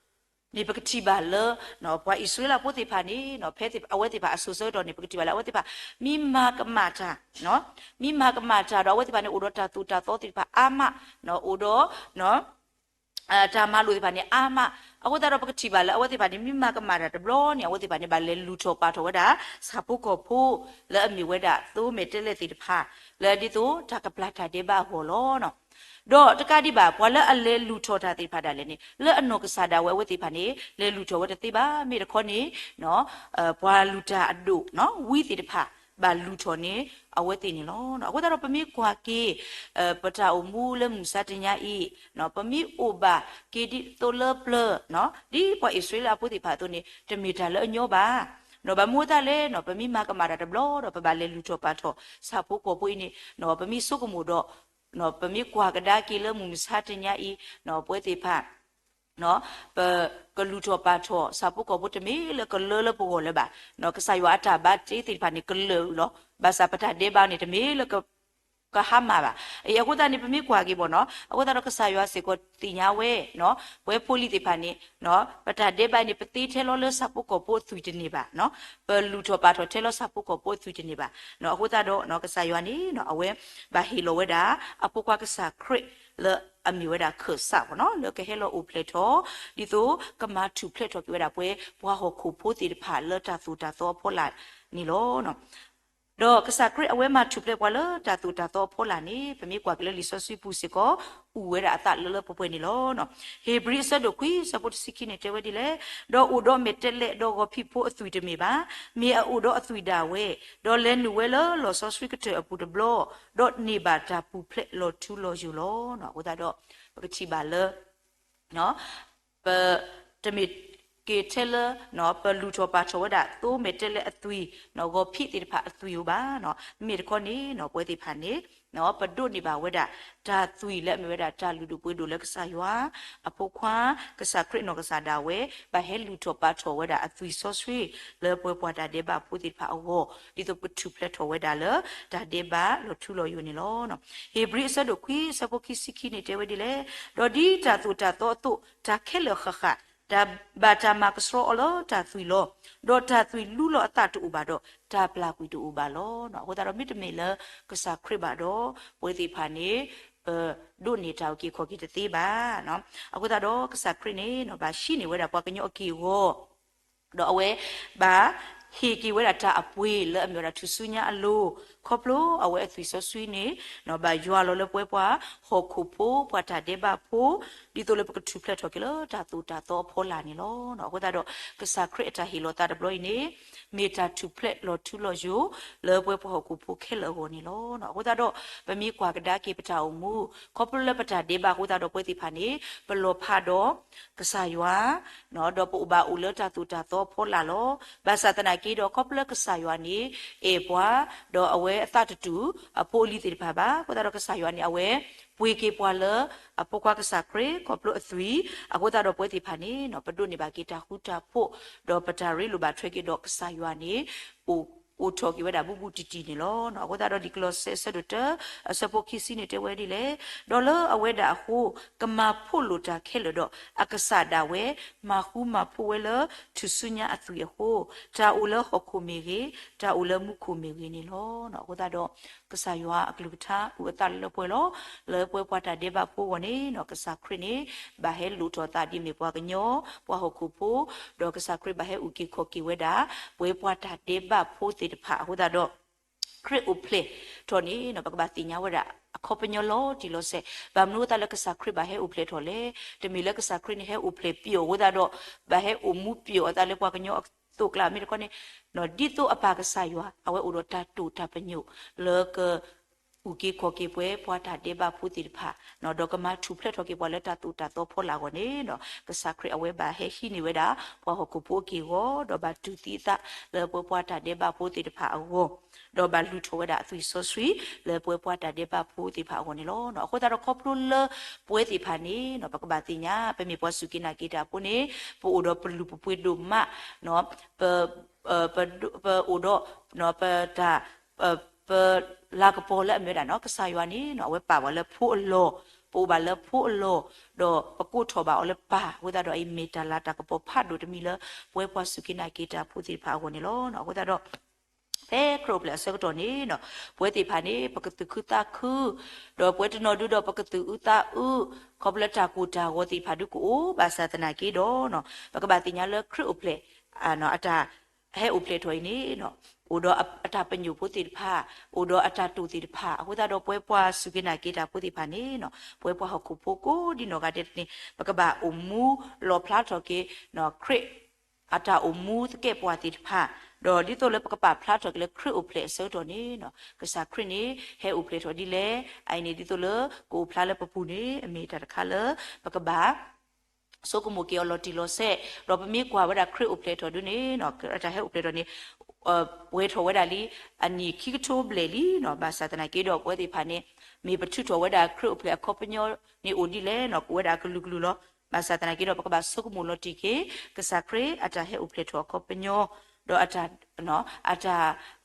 န့ၣ် ပကထံၣ်ဘၣ်လၢ ပှၤအံၣ်စရ့လးဖိသ့ၣ်တဖၣ်န့ၣ် ဖဲအဝဲသ့ၣ်တဖၣ်အစိၤဆၢကတီၢ်န့ၣ် ပကထံၣ်ဘၣ်လၢအဝဲသ့ၣ်တဖၣ် မ့ၢ်မၤကမၣ်တၢ် မ့ၢ်မၤကမၣ်တၢ်ဒီး အဝဲသ့ၣ်တဖၣ်န့ၣ်အိၣ်ဒီးတၢ်သိၣ်တၢ်သီသ့ၣ်တဖၣ်အါမး, အိၣ်ဒီး တၢ်မၤလိာ်သ့ၣ်တဖၣ်န့ၣ်အါမး, အဃိသတးဒီးပကထံၣ်ဘၣ်လၢအဝဲသ့ၣ်တဖၣ်န့ၣ် မ့ၢ်မၤကမၣ်တၢ်တဘျီန့ၣ် အဝဲသ့ၣ်တဖၣ်န့ၣ် ဘၣ်လဲၤလူၤထီၣ်ပာ်ထီၣ်ဝဲဒၣ် ဆၣ်ဖိကီၢ်ဖိ လၢအမ့ၢ်ဝဲဒၣ်သိမဲာ်တဲးလဲးသ့ၣ်တဖၣ် လၢဒ်သိးတၢ်ကပျၢ်တၢ်ဒဲးဘးအဂီၢ်လီၤ. ဒီးတကးဒံးဘၣ် ပှၤလၢအလဲၤလူၤထီၣ်တၢ်သ့ၣ်တဖၣ်ဒၣ်လဲာ်န့ၣ် လၢအနီၢ်ကစၢ်ဒၣ်ဝဲအဝဲသ့ၣ်တဖၣ်န့ၣ် လဲၤလူၤထီၣ်ဝဲတသ့ဘၣ်. မ့ၢ်တခီန့ၣ် ပှၤလုၢ်တၢ်အဒိၣ် ဝံသ့ၣ်တဖၣ် ဘၣ်လူၤထီၣ်န့ၣ် အဝဲသ့ၣ်န့ၣ်လီၤ. အဃိသတးဒီးပမ့ၢ်ကွၢ်က့ၤ ပတၢ်အိၣ်မူလၢမုၢ်မဆါတနံၤအံၤ ပမ့ၢ်အိၣ်ဘၣ်က့ၤဒ်သိးလၢပျၢၤ ဒ်ပှၤအံၣ်စရ့လးအဖိသ့ၣ်တဖၣ်အသိးန့ၣ် တမ့ၢ်တၢ်လၢအညီဘၣ်. ဘၣ်မနုၤအဃိသတးလဲၣ် ပမ့ၢ်မၤကမၣ်တၢ်တဘျီဒီး ပဘၣ်လဲၤလူၤထီၣ်ပာ်ထီၣ် ဆၣ်ဖိကီၢ်ဖိအံၤန့ၣ် ပမ့ၢ်ဆိကမိၣ်ဒီး ပမ့ၢ်ကွၢ်ကဒါက့ၤလၢမုၢ်မဆါတနံၤအံၤ ပဝဲသ့ၣ်တဖၣ် ပကလူၤထီၣ်ပာ်ထီၣ် ဆၣ်ဖိကီၢ်ဖိတမ့ၢ်လၢကလၢလၢပဂီၢ်လၢၤဘၣ်. ကစၢ်ယွၤအတၢ်ဘၣ်တ့သ့ၣ်တဖၣ်န့ၣ် ကလၢာ်လီၤ. ဘၣ်ဆၣ်ပတၢ်ဒဲးဘးန့ၣ် တမ့ၢ်လၢ ကဟါမၢ်ဘၣ်. အဃိသတးန့ၣ် ပမ့ၢ်ကွၢ်က့ၤဘၣ်နီၤ အဃိသတးဒီးကစၢ်ယွၤစ့ၢ်ကီးသ့ၣ်ညါဝဲ ပဝဲဖိလံၤသ့ၣ်တဖၣ်န့ၣ် ပတၢ်ဒဲးဘးန့ၣ် ပသ့ထဲလီၤလၢဆၣ်ဖိကီၢ်ဖိအသွံၣ်တန့ၢ်ဘၣ်. ပလူၤထီၣ်ပာ်ထီၣ်ထဲလီၤဆၣ်ဖိကီၢ်ဖိအသွံၣ်တန့ၢ်ဘၣ်. အဃိသတးဒီး ကစၢ်ယွၤန့ၣ် အဝဲဘၣ်ဟ့ၣ်လီၤဝဲဒၣ် အဖိခွါကစၢ်ခရံာ်လၢအမ့ၢ်ဝဲဒၣ်ခၢၣ်စးဘၣ်နီၤ လၢကဟဲလီၤအိၣ်ဖျဲၣ်ထီၣ် ဒ်သိးကမၤထူၣ်ဖျဲးထီၣ်က့ၤဝဲဒၣ်ပဝဲပှၤဟီၣ်ခိၣ်ဖိသ့ၣ်တဖၣ်လၢတၢ်သိၣ်တၢ်သီအဖီလာ်န့ၣ်လီၤ. ဒီးကစၢ်ခရံာ်အဝဲမၤထူၣ်ဖျဲးပှၤလၢတၢ်သိၣ်တၢ်သီအဖီလာ်န့ၣ် ပမ့ၢ်ကွၢ်က့ၤလၢလံာ်စီဆှံပူၤစ့ၢ်ကီး အူၣ်ဝဲဒၣ်အသးလၢလၢပှဲၤပှဲၤန့ၣ်လီၤ. ဧ့ၤဘြံၤအဆၢဒိၣ်ခွံ အဆၢဖိတဆံခံန့ၣ်တဲဝဲဒ်လဲၣ်, ဒီးအိၣ်ဒီးမဲာ်တဲးလဲးဒီးဂီၤဖံးဖိအသွံၣ်တမ့ၢ်ဘၣ်, မ့ၢ်အအိၣ်ဒီးအသွံၣ်ဒၣ်ဝဲ, ဒီးလဲၤနုာ်ဝဲလၢလီၢ်စီဆှံကတၢၢ်အပူၤတဘျီ, ဒီးန့ၢ်ဘၣ်တၢ်ပူၤဖျဲးလီၤထူလီၤယိာ်လီၤ. အဃိသတးဒီး ပကထံၣ်ဘၣ်လၢ ပတမ့ၢ်က့ၤထဲလၢ ပလူၤထီၣ်ပာ်ထီၣ်ဝဲဒၣ် သိမဲာ်တဲးလဲးအသွံၣ်, ဂီၤဖံးသ့ၣ်တဖၣ်အသွံၣ်ဧိၤဘၣ်. မ့မ့ၢ်တခီန့ၣ် ပဝဲသ့ၣ်တဖၣ်န့ၣ် ပဒိးန့ၢ်ဘၣ်ဝဲဒၣ် တၢ်သွံၣ်လၢအမ့ၢ်ဝဲဒၣ်တၢ်လုၢ်ဒိၣ်ပှ့ၤဒိၣ်လၢကစၢ်ယွၤအဖိခွါ ကစၢ်ခရံာ်နီၢ်ကစၢ်ဒၣ်ဝဲ ဘၣ်ဟဲလူၤထီၣ်ပာ်ထီၣ်ဝဲဒၣ်အသွံၣ်စီဆှံ လၢပဝဲပှၤတၢ်ဒဲးဘးဖိသ့ၣ်တဖၣ်အဂီၢ် ဒ်သိးပကထူၣ်ဖျဲးထီၣ်ဝဲဒၣ်လၢ တၢ်ဒဲးဘးလီၤထူလီၤယိာ်န့ၣ်လီၤ. ဧ့ၤဘြံၤအဆၢဒိၣ်ခွံ အဆၢဖိခံဆံခံန့ၣ်တဲဝဲဒ်လဲၣ်, ဒီးဒ်တၢ်သိၣ်တၢ်သီအသိး တၢ်ခဲလၢာ်ဃၣ်ဃၣ် တၢ်ဘၣ်တၢ်မၤကဆှီအီၤလၢတၢ်သွံၣ်လီၤ. ဒီးတၢ်သွံၣ်လူလီၤအသးတအိၣ်ဘၣ်ဒီး တၢ်ပျၢ်ကွံာ်တအိၣ်ဘၣ်လီၤ. အဃိသတးဒီးမ့တမ့ၢ်လၢကစၢ်ခရံာ်ဘၣ်ဒီး ပဝဲသ့ၣ်တဖၣ်န့ၣ် ပဒိးန့ၢ်တၢ်အုၣ်က့ၤခီၣ်က့ၤတသ့ဘၣ်. အဃိသတးဒီးကစၢ်ခရံာ်န့ၣ် ဘၣ်ဟံးန့ၢ်ဝဲဒၣ်ပှၤကညီအက့ၢ်အဂီၤ ဒီးအဝဲဘၣ်ဟ့ၣ်က့ၤဝဲဒၣ်တၢ်အပှ့ၤလၢအမ့ၢ်ဝဲဒၣ်ထူၣ်စုညါအလိၤ, ခီဖျိအဝဲအသွံၣ်စီဆှံန့ၣ် ဘၣ်ယွၤလီၤလၢပဝဲပှၤဟီၣ်ခိၣ်ဖိ ပှၤတၢ်ဒဲးဘးဖိ, ဒ်သိးလၢပကထူၣ်ဖျဲးထီၣ်က့ၤလၢတၢ်သိၣ်တၢ်သီအဖီလာ်န့ၣ်လီၤ. အဃိသတးဒီး ကစၢ်ခရံာ်အတၢ်ဟ့ၣ်လီၤသးတဘျီအံၤန့ၣ် မ့ၢ်တၢ်ထူၣ်ဖျဲးလီၤထူလီၤယိာ် လၢပဝဲပှၤဟီၣ်ခိၣ်ဖိခဲလၢာ်အဂီၢ်န့ၣ်လီၤ. အဃိသတးဒီး ပမ့ၢ်ကွၢ်ကဒါက့ၤပတၢ်အိၣ်မူ ခီဖျိလၢပတၢ်ဒဲးဘးအဃိသတးဒီးပဝဲသ့ၣ်တဖၣ်န့ၣ် ပလီၤဖးဒီး ကစၢ်ယွၤ ဒီးပအိၣ်ဘၣ်အိၣ်လၢတၢ်သိၣ်တၢ်သီအဖီလာ်လီၤ. ဘၣ်ဆၣ်သနာ်က့ဒီး ခီဖျိလၢကစၢ်ယွၤန့ၣ် အဲၣ်ပှၤ, ဒီးအဝဲအသးတတူၢ် အဖိအလံၤသ့ၣ်တဖၣ်ဘၣ်. အဃိသတးဒီးကစၢ်ယွၤန့ၣ် အဝဲပှ့ၤက့ၤပှၤလၢ အဖိခွါကစၢ်ခရံာ် ခီဖျိအသွံၣ်, အဃိသတးဒီးပဝဲသ့ၣ်တဖၣ်န့ၣ် ပဒိးန့ၢ်ဘၣ်က့ၤတၢ်ဃူတၢ်ဖိး, ဒီးပတၢ်ရ့လိာ်ဘၣ်ထွဲက့ၤဒီးကစၢ်ယွၤန့ၣ် အိၣ် အိၣ်ထီၣ်က့ၤဝဲဒၣ်ဘူးဘူးတံၢ်တံၢ်န့ၣ်လီၤ. အဃိသတးဒီး လံာ်ကလီးစဲ အဆၢဒိၣ်တၢ အဆၢဖိခံဆံန့ၣ် တဲဝဲဒ်လဲၣ်, ဒီးလၢအဝဲဒၣ်အဃိ ကမၤဖှိၣ်လိာ်တၢ်ခဲလၢာ်ဒီး အကစၢ်ဒၣ်ဝဲ မၤဃူမၤဖိးဝဲလၢ ထူၣ်စုညါအသွံၣ်အဃိ, တၢ်အိၣ်လၢဟီၣ်ခိၣ်မ့ၢ်ဂ့ၤ, တၢ်အိၣ်လၢမူခိၣ်မ့ၢ်ဂ့ၤန့ၣ်လီၤ. အဃိသတးဒီး ကစၢ်ယွၤအကလုၢ်ကထါအိၣ်အသးလၢပှဲၤလီၤ. လၢပှဲၤပှၤတၢ်ဒဲးဘးဖိအဂီၢ်န့ၣ် ကစၢ်ခရံာ်န့ၣ် ဘၣ်ဟဲလိၣ်ထီၣ်သးဒ်အမ့ၢ်ပှၤကညီ, ပှၤဟီၣ်ခိၣ်ဖိ, ဒီးကစၢ်ခရံာ်ဘၣ်ဟဲအုၣ်က့ၤခီၣ်က့ၤဝဲဒၣ် ပှဲၤပှၤတၢ်ဒဲးဘးဖိသ့ၣ်တဖၣ်အဃိသတးဒီး ခရံာ်အိၣ်ဖျဲၣ်ထီၣ်န့ၣ် ပကဘၣ်သ့ၣ်ညါဝဲဒၣ်အခီပညီလီၤတံၢ်လီၤဆဲး. ဘၣ်မနုၤအဃိသတးလၢကစၢ်ခရံာ်ဘၣ်ဟဲအိၣ်ဖျဲၣ်ထီၣ်လဲၣ်. တမ့ၢ်လၢကစၢ်ခရံာ်န့ၣ်ဟဲအိၣ်ဖျဲၣ်ပျီၣ်အဃိသတးဒီး ဘၣ်ဟဲအိၣ်မူပျီၣ်အသးလၢပှၤကညီအသိးကျါ မ့ၢ်တခီန့ၣ် ဒ်သိးအပၢ်ကစၢ်ယွၤ အဝဲအိၣ်ဒီးတၢ်တိာ်တၢ်ပညိၣ်လၢက အုၣ်က့ၤခီၣ်က့ၤပှဲၤပှၤတၢ်ဒဲးဘးဖိသ့ၣ်တဖၣ်, ဒီးကမၤထူၣ်ဖျဲးထီၣ်က့ၤပှၤလၢတၢ်သိၣ်တၢ်သီဖီလာ်အဂီၢ်န့ၣ်, ကစၢ်ခရံာ်အဝဲဘၣ်ဟဲဟံးန့ၢ်ဝဲဒၣ် ပှၤဟီၣ်ခိၣ်ဖိအက့ၢ်အဂီၤ, ဒီးဘၣ်တူၢ်သံအသးလၢပှဲၤပှၤတၢ်ဒဲးဘးဖိသ့ၣ်တဖၣ်အဂီၢ်, ဒီးဘၣ်လုၢ်ထီၣ်ဝဲဒၣ်အသွံၣ်စီဆှံ လၢပှဲၤပှၤတၢ်ဒဲးဘးဖိသ့ၣ်တဖၣ်အဂီၢ်န့ၣ်လီၤ. အဃိသတးဒီးခီဖျိလၢပဝဲသ့ၣ်တဖၣ်န့ၣ် ပကဘၣ်သ့ၣ်ညါ ပမ့ၢ်ပှၤစူၢ်က့ၤနာ်က့ၤတၢ်ဖိန့ၣ် ပအိၣ်ဒီးပလုၢ်ပပှ့ၤဒိၣ်မး, ပ ပ ပအိၣ်ဒီး ပတၢ် ပလၤကပီၤလၢအမ့ၢ်ဝဲဒၣ် ကစၢ်ယွၤန့ၣ် အဝဲပာ်ဝဲလၢဖိအလီၢ်, ပအိၣ်ဘၣ်လၢဖိအလီၢ်, ဒီးပကိးထီၣ်ဘၣ်အီၤလၢပၢ်အဃိသတးဒီး အံၤမ့ၢ်တၢ်လၤတၢ်ကပီၤဖးဒိၣ်တမံၤလၢ ပဝဲပှၤစူၢ်က့ၤနာ်က့ၤတၢ်ဖိသ့ၣ်တဖၣ်အဂီၢ်န့ၣ်လီၤ. အဃိသတးဒီး ဖဲခရံာ်အိၣ်ဖျဲၣ်အဆၢကတီၢ်န့ၣ် ပဝဲသ့ၣ်တဖၣ်န့ၣ် ပကသူၣ်ခုသးခု, ဒီးပဝဲတနီၤဒုဒီးပကသူၣ်အုးသးအုး, ခီဖျိလၢတၢ်ကိၢ်တၢ်ဂီၤသ့ၣ်တဖၣ်ဒုကအိၣ်, ဘၣ်ဆၣ်သနာ်က့ဒီး ပကဘၣ်သ့ၣ်ညါလၢခရံာ်အိၣ်ဖျဲၣ် အတၢ်ဟဲအိၣ်ဖျဲၣ်ထီၣ်အံၤန့ၣ် အိၣ်ဒီးအတၢ်ပညိၣ်ဖိသ့ၣ်တဖၣ်, အိၣ်ဒီးအတၢ်တိာ်သ့ၣ်တဖၣ်, အဃိသတးဒီးပဝဲပှၤစူၢ်က့ၤနာ်က့ၤတၢ်ဖိသ့ၣ်တဖၣ်န့ၣ် ပဝဲပှၤဟီၣ်ခိၣ်ဖိကိးဒ်နီၢ်ဂၤဒဲးန့ၣ် ပကဘၣ်အိၣ်မူလီၣ်ဖျါထီၣ်က့ၤ ခရံာ်အတၢ်အိၣ်မူသကဲာ်ပဝးသ့ၣ်တဖၣ်, ဒီးဒ်သိးလၢပကပာ်ဖျါထီၣ်က့ၤလၢခရံာ်အိၣ်ဖျဲၣ်အဆၢကတီၢ်န့ၣ် ကစၢ်ခရံာ်န့ၣ် ဟဲအိၣ်ဖျဲၣ်ထီၣ်ဒ်လဲၣ်, အအံၤန့ၣ်ဒ်သိးလၢကအိၣ်ဖျါလၢပပူၤန့ၣ် အမ့ၢ်တၢ်တခါလၢ ပကဘၣ် ဆိကမိၣ်က့ၤအီၤလီၤတံၢ်လီၤဆဲး, ဒီးပမ့ၢ်ကွၢ်ဝဲဒၣ်ခရံာ်အိၣ်ဖျဲၣ်ထီၣ်ဒုန့ၣ် အတၢ်ဟဲအိၣ်ဖျဲၣ်ထီၣ်န့ၣ် ပှဲၤထီၣ်ဝဲဒၣ်လံ အနံၣ်ခံကထိဘျဲၣ်လံ, ဘၣ်ဆၣ်သနာ်က့ဒီးပဝဲသ့ၣ်တဖၣ်န့ၣ် မ့ၢ်ပထုးထီၣ်ဝဲဒၣ်ခရံာ်အိၣ်ဖျဲၣ်အခီပညီန့ၣ်အိၣ်ဒ်လဲၣ်န့ၣ် ကအိၣ်ဝဲဒၣ်အကလုာ်ကလုာ်လီၤ. ဘၣ်ဆၣ်သနာ်က့ဒီး ပကဘၣ်ဆိကမိၣ်လီၤတံၢ်က့ၤ ကစၢ်ခရံာ်အတၢ်ဟဲအိၣ်ဖျဲၣ်ထီၣ်အခီပညီ, ဒီး အတၢ်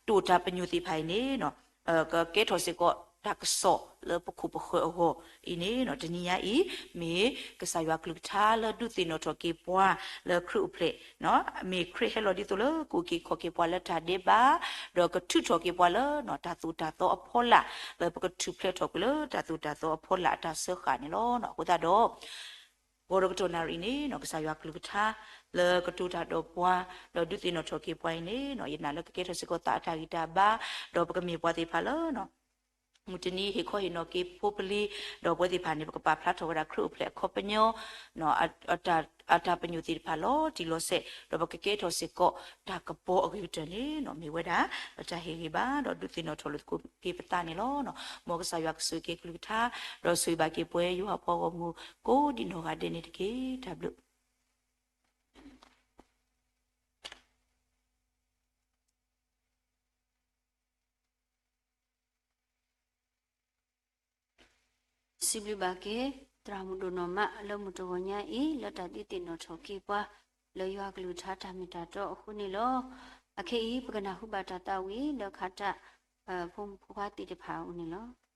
တိာ်တၢ်ပညိၣ်သ့ၣ်တဖၣ်အံၤန့ၣ် ကကဲထီၣ်စ့ၢ်ကီးတၢ်ကစီၣ်လၢပခိၣ်ပဃၢၤအဂီၢ်အံၤန့ၣ် တနံၤညါအံၤ မ့ၢ်ကစၢ်ယွၤကလုၢ်ကထါလၢဒုးသ့ၣ်နီၣ်ထီၣ်က့ၤပှၤလၢခရံာ်အိၣ်ဖျဲၣ်, မ့ၢ်ခရံာ်ဟဲလီၤဒ်သိးလၢကအိၣ်က့ၤခီၣ်က့ၤပှၤလၢတၢ်ဒဲးဘး, ဒီးကထုးထီၣ်က့ၤပှၤလၢတၢ်သိၣ်တၢ်သီအဖီလာ်, လၢပကထူၣ်ဖျဲးထီၣ်ကွံာ်လၢတၢ်သိၣ်တၢ်သီအဖီလာ်အတၢ်စၢဃာ်န့ၣ်လီၤ. အဃိသတးဒီး ဂီၤဒီးကတီၢ်နၣ်ရံၣ်န့ၣ် ကစၢ်ယွၤကလုၢ်ကထါ လၢကတိၤတၢ်ဒီးပှၤ, ဒီးဒုးသ့ၣ်နီၣ်ထီၣ်က့ၤပှၤအံၤန့ၣ် ယနာ်လၢကကဲထီၣ်စ့ၢ်ကီးသးအတၢ်ဂံၢ်တၢ်ဘါ, ဒီးပကမ့ၢ်ပှၤသ့ၣ်တဖၣ်လၢ မုၢ်တနံၤဟ့ၣ်ခီဟ့ၣ်နီၤက့ၤဖိပလံၤ, ဒီးပဝဲသ့ၣ်တဖၣ်န့ၣ် ပကပာ်ဖျါထီၣ်ဝဲဒၣ်ခရံာ်အိၣ်ဖျဲၣ်အခီပညီ အတၢ်ပညိၣ်သ့ၣ်တဖၣ်လီၤတံၢ်လီၤဆဲး, ဒီးပကကဲထီၣ်စ့ၢ်ကီးတၢ်ကပီၤအဂ့ၤကတၢၢ်န့ၣ် မ့ၢ်ဝဲဒၣ် ပတၢ်ဟ့ၣ်ဂံၢ်ဘါ ဒီးဒုးသ့ၣ်နီၣ်ထီၣ်လိာ်သကိးက့ၤပသးန့ၣ်လီၤ. မ်ကစၢ်ယွၤကဆိၣ်ဂ့ၤက့ၤကလုၢ်ကထါ, ဒီးဆိၣ်ဂ့ၤဘၣ်က့ၤပှၤယွၤအပှၤဂီၢ်မုၢ် ကိးဒံးနီၢ်ဂၤဒဲးန့ၣ်တက့ၢ်. တၢ်ဘျုး စံးဘျုးဘၣ်က့ၤ သရၣ်မုၣ်ဒိၣ်နီၢ်မး လၢမုၢ်တဂီၤညါအံၤ လၢတၢ်ဒုးသ့ၣ်နီၣ်ထီၣ်က့ၤပှၤ လၢယွၤကလုၢ်ကထါတၢ်မ့ၢ်တၢ်တီအဃိန့ၣ်လီၤ. အခဲအံၤ ပကနၢ်ဟူဘၣ်တၢ်သးဝံၣ်လၢခါတၢ် ဖိမုၣ်ဖိခွါသ့ၣ်တဖၣ်အအိၣ်န့ၣ်လီၤ.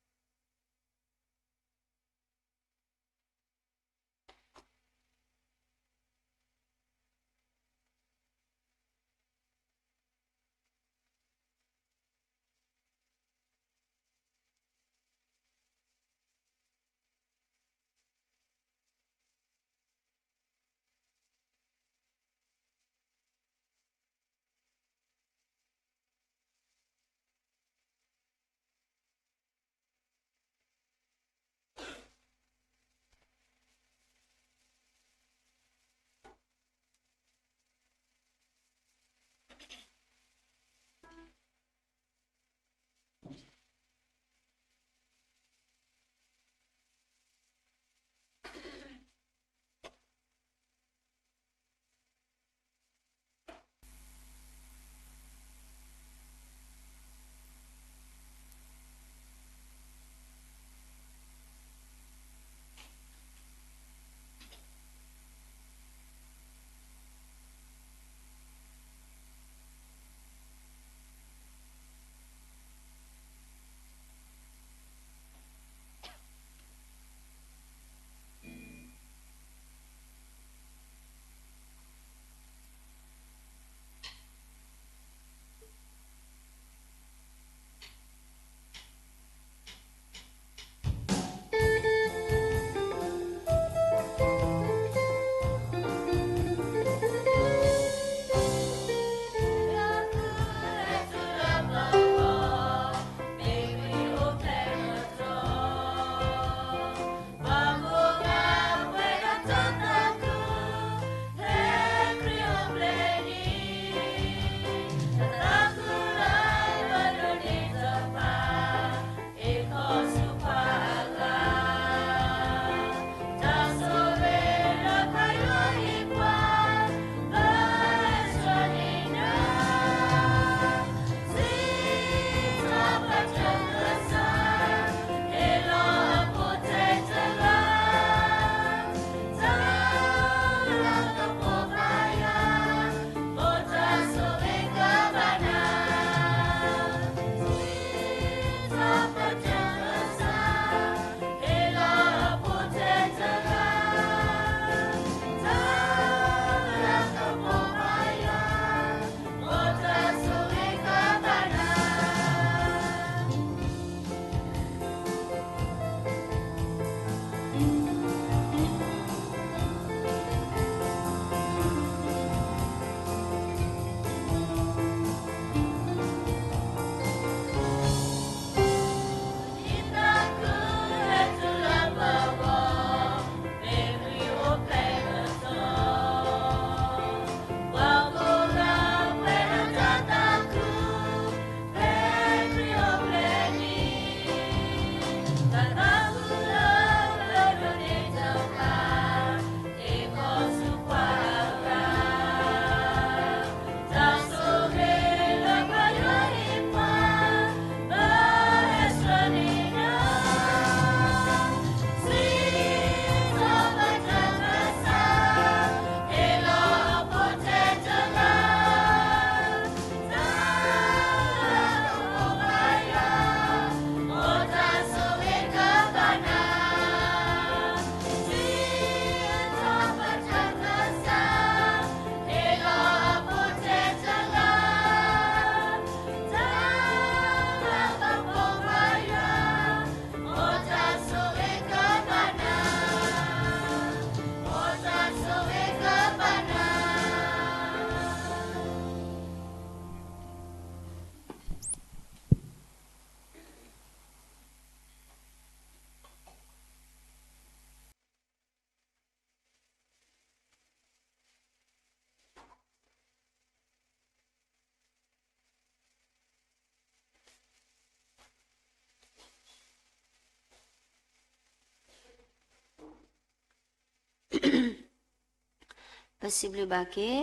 ပစံးဘျုးဘၣ်က့ၤ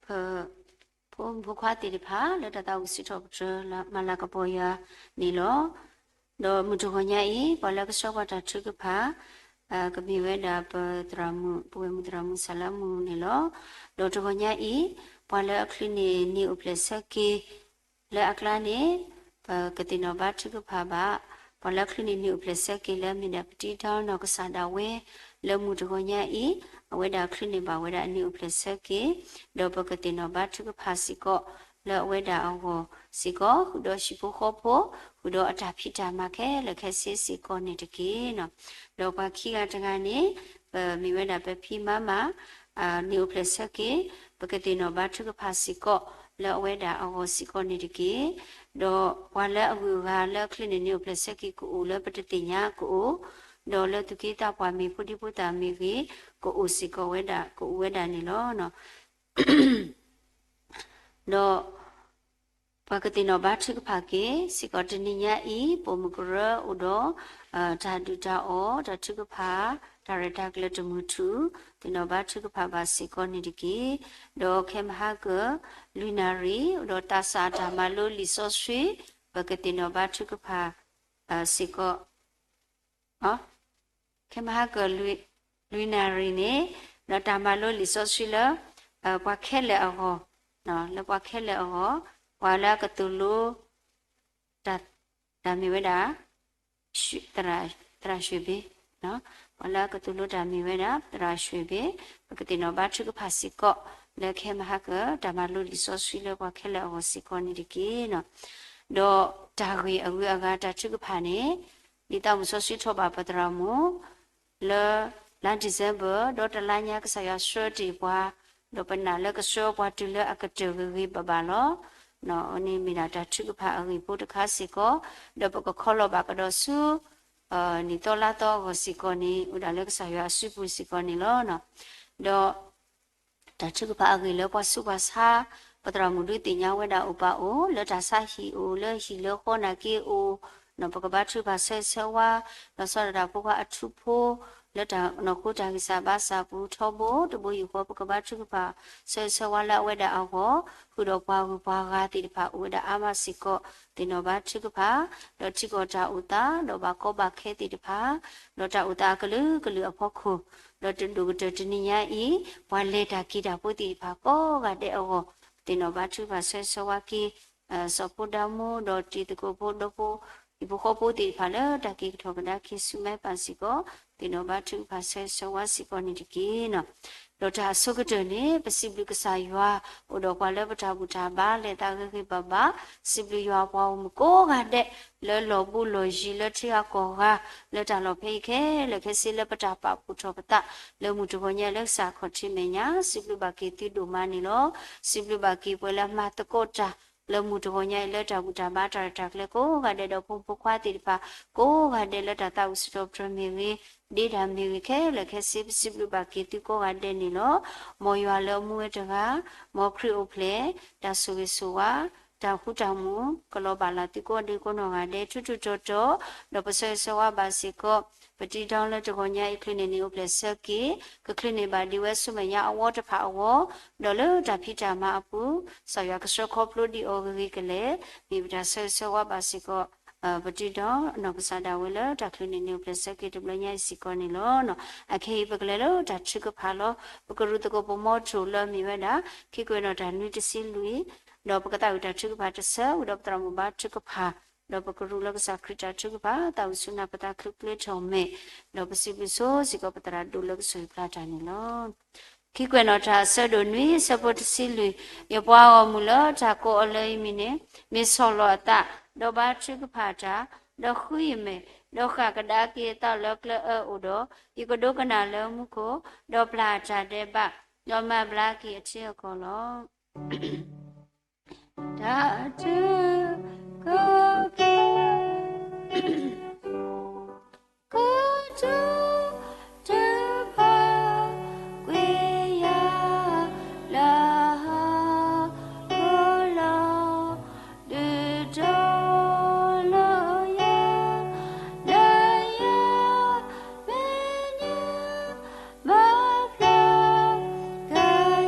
ပ ဖိမုၣ်ဖိခွါသ့ၣ်တဖၣ် လၢတၢ်သးဝံၣ်စံးထီၣ်ပတြၢၤမၤလၤကပီၤယၤန့ၣ်လီၤ. ဒီးမုၢ်တဂီၤညါအံၤ ပှၤလၢကဆှၢပှၤတၢ်ထုကဖၣ် ကမ့ၢ်ဝဲဒၣ်ပသရၣ်မုၣ် ပဝဲၢ်မုၢ်သရၣ်မုၣ်စၢ်လၢမုၢ်န့ၣ်လီၤ. ဒီးတဂီၤညါအံၤ ပှၤလၢအချုးန့ၢ်န့ၢ်အိၣ်ဖျဲၣ်ဆၢက့ၤ လၢအကျါန့ၣ် ပကသ့ၣ်နီၣ်ဘါထုကဖၣ်ဘၣ် ပှၤလၢအချုးန့ၢ်န့ၢ်အိၣ်ဖျဲၣ်ဆၢက့ၤလၢမ့ၢ်ဒၣ်ပတံဒီနီၢ်ကစၢ်ဒၣ်ဝဲ လၢမုၢ်တဂီၤညါအံၤ အဝဲဒၣ်ချုးန့ၢ်ဘၣ်ဝဲဒၣ်န့ၢ်အိၣ်ဖျဲၣ်ဆၢက့ၤ ဒီးပကသ့ၣ်နီၣ်ဘါထုကဖၣ်စ့ၢ်ကီး လၢအဝဲဒၣ်အဂီၢ်စ့ၢ်ကီး ဃုာ်ဒီးဟံၣ်ဖိဃီဖိ ဃုာ်ဒီးအတၢ်ဖံးတၢ်မၤခဲလၢာ်ခဲဆ့စ့ၢ်ကီးန့ၣ်တက့ၢ်. ဒီးပှၤခံဂၤတဂၤန့ၣ် ပမ့ၢ်ဝဲဒၣ်ပဖံမၤမၤ န့ၢ်အိၣ်ဖျဲၣ်ဆၢက့ၤ ပကသ့ၣ်နီၣ်ဘါထုကဖၣ်စ့ၢ်ကီး လၢအဝဲဒၣ်အဂီၢ်စ့ၢ်ကီးန့ၣ်တက့ၢ်. ဒီးပှၤလၢအဂုၤအဂၤလၢအချုးန့ၢ်န့ၢ်အိၣ်ဖျဲၣ်ဆၢက့ၤကအိၣ်လၢပတသ့ၣ်ညါကအိၣ်, ဒီးလၢသူၣ်က့သးပှၢ်မ့ၢ်ဖိဒံဖိသၣ်မ့ၢ်ဂ့ၤ ကအိၣ်စ့ၢ်ကီးဝဲဒၣ် ကအိၣ်ဝဲဒၣ်န့ၣ်လီၤ. ဒီးပှၤကသ့ၣ်နီၣ်ဘါထုကဖၣ်က့ၤစ့ၢ်ကီးတနံၤညါအံၤ ပိာ်မုၣ်ကရၢအိၣ်ဒီး တၢ်ဒုၣ်တၢ်အီၣ် တၢ်ထုကဖၣ် တၢ်ရဲၣ်တၢ်ကျဲၤတမုာ်ထူၣ် သ့ၣ်နီၣ်ဘါထုကဖၣ်ဘၣ်စ့ၢ်ကီးန့ၣ်တက့ၢ်. ဒီးခဲမဟါကၢ လွံၢ်နၣ်ရံၣ် အိၣ်ဒီးသးစၢ်တၢ်မၤလိလံာ်စီဆှံ ပကသ့ၣ်နီၣ်ဘါထုကဖၣ်စ့ၢ်ကီး ခဲမဟါကၢ လွံၢ်နၣ်ရံၣ်န့ၣ် ဒီးတၢ်မၤလိလံာ်စီဆှံလၢ ပှၤခဲလၢာ်အဂီၢ်, လၢပှၤခဲလၢာ်အဂီၢ်, ပှၤလၢအကသိၣ်လိ တၢ်မ့ၢ်ဝဲဒၣ် သရၣ်ရွှ့ၣ်ဘ့, ပှၤလၢအကသိၣ်လိတၢ်မ့ၢ်ဝဲဒၣ် သရၣ်ရွှ့ၣ်ဘ့, ပကသ့ၣ်နီၣ်ဘါထုကဖၣ်စ့ၢ်ကီး လၢခဲမဟါကၢ တၢ်မၤလိလံာ်စီဆှံလၢပှၤခဲလၢာ်အဂီၢ်စ့ၢ်ကီးန့ၣ်တက့ၢ်. ဒီးတၢ်ဂ့ၢ်အဂုၤအဂၤတၢ်ထုကဖၣ်န့ၣ် ဒ်သးမုၣ်စီဆှံထီၣ်ဘၣ်ပသရၣ်မုၣ် လၢ လါ December ဒီးတလါညါကစၢ်ယွၤဆှၢတ့ၢ်ပှၤ, ဒီးပနာ်လၢကဆှၢပှၤတုၤလၢအကတၢၢ်ဂ့ၤဂ့ၤဘၣ်ဘၣ်လီၤ. အန့ၣ်မ့ၢ်ဒၣ်တၢ်ထုကဖၣ်အဂ့ၢ်ဖိတခါစ့ၢ်ကီး, ဒီးပကခီလီၤဘၣ်ကဒီးဆူ နံၣ်သီလါသီအဂီၢ်စ့ၢ်ကီးန့ၣ် အိၣ်ဒၣ်လၢကစၢ်ယွၤအစုပူၤစ့ၢ်ကီးန့ၣ်လီၤ. ဒီး တၢ်ထုကဖၣ်အဂ့ၢ်လၢပှၤဆူးပှၤဆါ ပသရၣ်မုၣ်ဒုးသ့ၣ်ညါဝဲဒၣ်အိၣ်ပာ်အိၣ် လၢတၢ်ဆါဟံၣ်အိၣ် လၢဟံၣ်လၢဃီနာ်က့အိၣ်, ပကဘါထုကဖၣ်ဆၢဂ့ၤဆၢဝါ လီၤဆီဒၣ်တၢ်ဖိခွါအထူဖိ လၢတၢ်နီၢ်ခိတၢ်ဂံၢ်စၢ်ဘါစၢ်ပူၤထီဘိ တဘိယူၢ်ဃီ ပကဘါထုကဖၣ်ဆၢဂ့ၤဆၢဝါလၢအဝဲဒၣ်အဂီၢ်, ဃုာ်ဒီးပှၤဂုၤပှၤဂၤသ့ၣ်တဖၣ်အိၣ်ဝဲဒၣ်အါမးစ့ၢ်ကီး သ့ၣ်နီၣ်ဘါထုကဖၣ်, ဒီးထံကီၢ်တၢ်အိၣ်သး ဒီးဘၣ်ကီဘၣ်ခဲသ့ၣ်တဖၣ်, ဒီးတၢ်အိၣ်သးအကလုာ်ကလုာ်အဖီခိၣ်, ဒီးတဒိၣ်ကတၢၢ်တနံၤညါအံၤ ပှၤလဲၤတၢ်က့ၤတၢ်ဖိသ့ၣ်တဖၣ်ကိးဂၤဒဲးအဂီၢ်, သ့ၣ်နီၣ်ဘါထုကဖၣ်ဆၢဂ့ၤဆၢဝါက့ၤ စီၤဖိဒါမိၢ် ဒီးတံၤသကိးဖိဒီဖိ ဟံၣ်ဖိဃီဖိသ့ၣ်တဖၣ်လၢတၢ်က့ၤကထီၣ်ကဒါက့ၤဆူမဲာ်ပၢ်စ့ၢ်ကီး, သ့ၣ်နီၣ်ဘါထုကဖၣ်ဆၢဂ့ၤဆၢဝါစ့ၢ်ကီးန့ၣ်တက့ၢ်. ဒီးတၢ်အဆိကတၢၢ်န့ၣ် ပစံးဘျုးကစၢ်ယွၤ အိၣ်ဒီးပှၤလၢပတၢ်ဘူၣ်တၢ်ဘါလဲၤသးဂ့ၤဂ့ၤဘၣ်ဘၣ်, စံးဘျုးယွၤပှၤဂီၢ်မုၢ်ကိးဂၤဒဲး လၢလီၢ်ဘူးလီၢ်ယံၤလၢထံဂၤကီၢ်ဂၤ လၢတၢ်လီၢ်ဖဲအံၤခဲလၢာ်ခဲဆ့လၢပတၢ်ပာ်ဖှိၣ်ထီၣ်ပသး လၢမုၢ်တဂီၤညါလၢကစၢ်ခီၣ်ထံးမဲာ်ညါ စံးဘျုးဘၣ်က့ၤသုဒိၣ်မးန့ၣ်လီၤ. စံးဘျုးဘၣ်က့ၤပှၤလၢအမၤသကိးတၢ် လၢမုၢ်တဂီၤညါအံၤလၢတၢ်ဘူၣ်တၢ်ဘါတၢ်ရဲၣ်တၢ်ကျဲၤကိးဂၤဒဲးဒီးဖိမုၣ်ဖိခွါသ့ၣ်တဖၣ် ကိးဂၤဒဲးလၢတၢ်သးဝံၣ်စံးထီၣ်ပတြၢၤမ့ၢ်ဂ့ၤ, ဒ့တၢ်မ့ၢ်ဂ့ၤခဲလၢာ်ခဲဆ့ ပစံးဘျုးဘၣ်က့ၤသုကိးဂၤဒဲးန့ၣ်လီၤ. မ်ယွၤလၢအမူဝဲတဂၤ, မ်ခရံာ်အိၣ်ဖျဲၣ်, တၢ်ဆိၣ်ဂ့ၤဆိၣ်ဝါ, တၢ်ဃူတၢ်မုာ် ကလီၤဘၣ်လၢသုကိးဒဲးကိးနီၢ်ဂၤဒဲး ထူထူတီတီ, ဒီးပဆၢဂ့ၤဆၢဝါဘၣ်စ့ၢ်ကီး ပတံဒီလၢတဂီၤညါအံၤ ချုးန့ၢ်န့ၢ်အိၣ်ဖျဲၣ်ဆၢက့ၤ ကချုးန့ၢ်ဘၣ်ဒံးဝဲဆူမဲာ်ညါအဝီတဖၣ်အဂီၢ်, ဒီးလၢတၢ်ဖံးတၢ်မၤအပူၤ ကစၢ်ယွၤကဆှၢခီဖျိဒံးအီၤဂ့ၤဂ့ၤကလဲာ်, မ့ၢ်ပတၢ်ဆၢဂ့ၤဆၢဝါဘၣ်စ့ၢ်ကီး ပတံဒီနီၢ်ကစၢ်ဒၣ်ဝဲလၢတၢ်ချုးန့ၢ်န့ၢ်အိၣ်ဖျဲၣ်ဆၢက့ၤတဘျီညါအံၤစ့ၢ်ကီးန့ၣ်လီၤ. အခဲအံၤပကလဲၤလၢတၢ်ထုကဖၣ်လီၤ. ပကရူၢ်သကိးပမီထိၣ်လၢအမ့ၢ်ဝဲဒၣ် ခံကွဲးနီၣ်တၢ်နွံတဆံလွံၢ်, ဒီးပကသးဝံၣ်တၢ်ထုကဖၣ်တဆၢ ဝံၤဒီးပသရၣ်မုၣ်ဘါထုကဖၣ်, ဒီးပကရူၢ်လၢကစၢ်ခရံာ်တၢ်ထုကဖၣ် သးဝံၣ်ဆူနၢ်ပသးချုးကျဲထီၣ်မဲာ်, ဒီးပစံးဘျုးဆိစ့ၢ်ကီးပသရၣ်ဒိၣ်လၢကစၢ်ယွၤပျၢ်တၢ်န့ၣ်လီၤ. ခံကွဲးနီၣ်တၢ်အဆၢဒိၣ်နွံ အဆၢဖိတဆံလွံၢ်, ယပှၤဂီၢ်မုၢ်လၢတၢ်ကိးအီၤလၢယမံၤန့ၣ် မ့ၢ်ဆီၣ်လီၤအသး, ဒီးဘါထုကဖၣ်တၢ်, ဒီးဃုယမဲာ်, ဒီးဃၣ်ကဒါက့ၤအသးလၢကျဲအၢအိၣ်ဒီး, ယကဒိကနၣ်လၢမူခိၣ်, ဒီးပျၢ်အတၢ်ဒဲးဘး, ဒီးမၤဘျါက့ၤအထံအကီၢ်လီၤ. တၢ်ထုကဖၣ် ကတိၤတဖၣ် ကွံာ်ယၤလၢဟီၣ်ခိၣ်လီၤ, ဒုးတီၤလၢယၤ, လၢယၤမဲာ်ညါ မၤဖျါက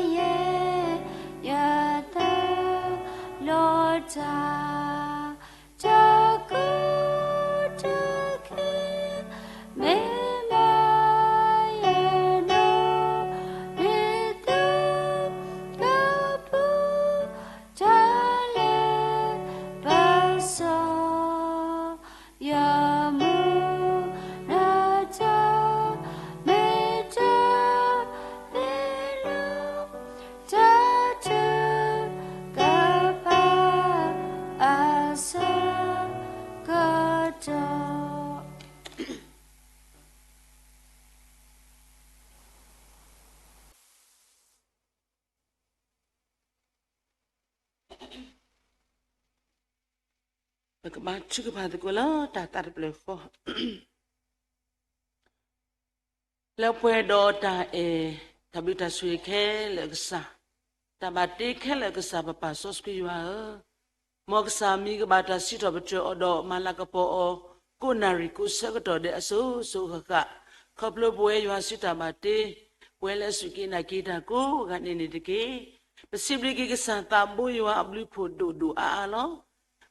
ပကဘါထုကဖၣ်သကိးလၢတၢ်သးတဖျၢၣ်ဃီ လၢပှဲၤဒီးတၢ်အဲၣ်, တၢ်ဘျုးတၢ်ဆိၣ်ဂ့ၤခဲလၢာ်အကစၢ်, တၢ်ဘၣ်တ့ခဲလၢာ်အကစၢ် ပပၢ်စီဆှံယွၤဧၢ, မ်ကစၢ်မံၤကဘၣ်တၢ်စံးထီၣ်ပတြၢၤအီၤဒီး မၤလၤကပီၤအီၤ ကိးနၣ်ရံၣ်ကိးဆၢကတီၢ်ဒဲးအစိၤစိၤဃၣ်ဃၣ်, ခီဖျိပဝဲယွၤစုတၢ်ဘၣ်တ့, ပဝဲလၢအစူၢ်က့ၤနာ်က့ၤတၢ်ကိးဂၤန့ၣ်န့ၣ်တက့ၢ်. ပစံးဘျုးက့ၤကစၢ်သးဘိယွၤအဘျုးဖှိၣ်ဒိၣ်ဒိၣ်အါအါလီၤ.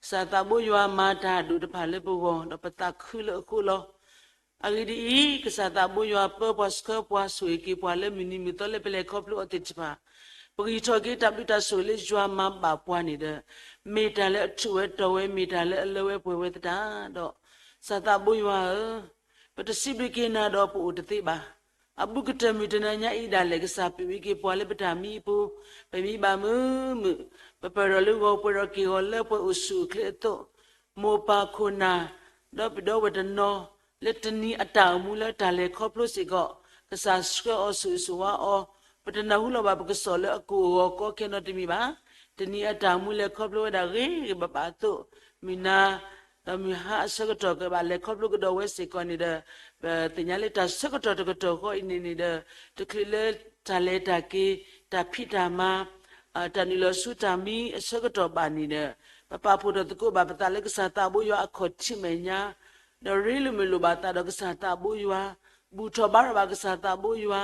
ကစၢ်သးဘိယွၤမၤတၢ်ဒိၣ်တဖၣ်လၢပဂီၢ် ဒီးပသးခုလၢအဃိလီၤ. အဂ့ၢ်ဒ်အံၤ, ကစၢ်သးဘိယွၤပၢပှၤဆှၢပှၤဆိၣ်ဂ့ၤက့ၤပှၤလၢမုၢ်နံၤမုၢ်သီလၢပလဲၤခီဖျိအီၤသ့ၣ်တဖၣ်, ပဂံၢ်ထီၣ်က့ၤတၢ်ဘျုးတၢ်ဆိၣ်ဂ့ၤလၢယွၤမၤဘၣ်ပှၤန့ၣ်ဒီး, မ့ၢ်တၢ်လၢအထူးဝဲတီၤဝဲ မ့ၢ်တၢ်လၢအလၢဝဲပှဲၤဝဲသတး ဒီး, ကစၢ်သးဘိယွၤဧၢ, ပတစံးဘျုးက့ၤနၤဒီးပအိၣ်တသ့ဘၣ်. အဘူးကတၢၢ်မုၢ်တနၤညါအံၤဒၣ်လဲာ် ကစၢ်ပ့ၤဝံက့ၤပှၤလၢပတၢ်မံအပူၤ, ပမံဘၣ်မုာ်မုာ်, ပပၢၢ်ထီၣ်လၢဂီၤပှဲၤထီၣ်က့ၤဂီၤလၢပှဲၤအိၣ်ဆူၣ်အိၣ်ချ့အသိး, မိၢ်ပၢ်ခိၣ်နၢ်, ဒီးပဒီပုၢ်ဝဲၢ်တနီၤ, လၢတနံၤအတၢ်အိၣ်မူလၢတၢ်လဲၤခီဖျိစ့ၢ်ကီး, ကစၢ်ဆှၢအီၤဆိၣ်ဂ့ၤဆိၣ်ဝါအီၤ, ပတနၢ်ဟူလီၤဘၣ်ပကစီၣ်လၢအကိၢ်အဂီၤကီခဲနီတမံၤဘၣ်. တနံၤအတၢ်အိၣ်မူလဲၤခီဖျိဝဲဒၣ်ဂ့ၤဂ့ၤဘၣ်ဘၣ်အသိး, မုၢ်နၤ ဒီးမုၢ်ဟါအဆၢကတီၢ်ကဘၣ်လဲၤခီဖျိကဒီးဝဲစ့ၢ်ကီးန့ၣ်ဒီး, ပသ့ၣ်ညါလၢတၢ်ဆၢကတီၢ်တကတီၢ်ဃီအံၤန့ၣ်န့ၣ်ဒီး, တချုးလၢတၢ်လဲၤတၢ်က့ၤ, တၢ်ဖံးတၢ်မၤ, တၢ်နုာ်လီၤဆူတၢ်မံအဆၢကတီၢ်ဘၣ်န့ၣ်ဒီး, ပပာ်ဖှိၣ်ထီၣ်သကိးဘၣ်ပသးလၢကစၢ်သးဘိယွၤအခီၣ်ထံးမဲာ်ညါ, ဒီးရ့လိာ်မုာ်လိာ်ဘၣ်သးဒီးကစၢ်သးဘိယွၤ, ဘူၣ်ထီၣ်ဘါထီၣ်ဘၣ်ကစၢ်သးဘိယွၤ,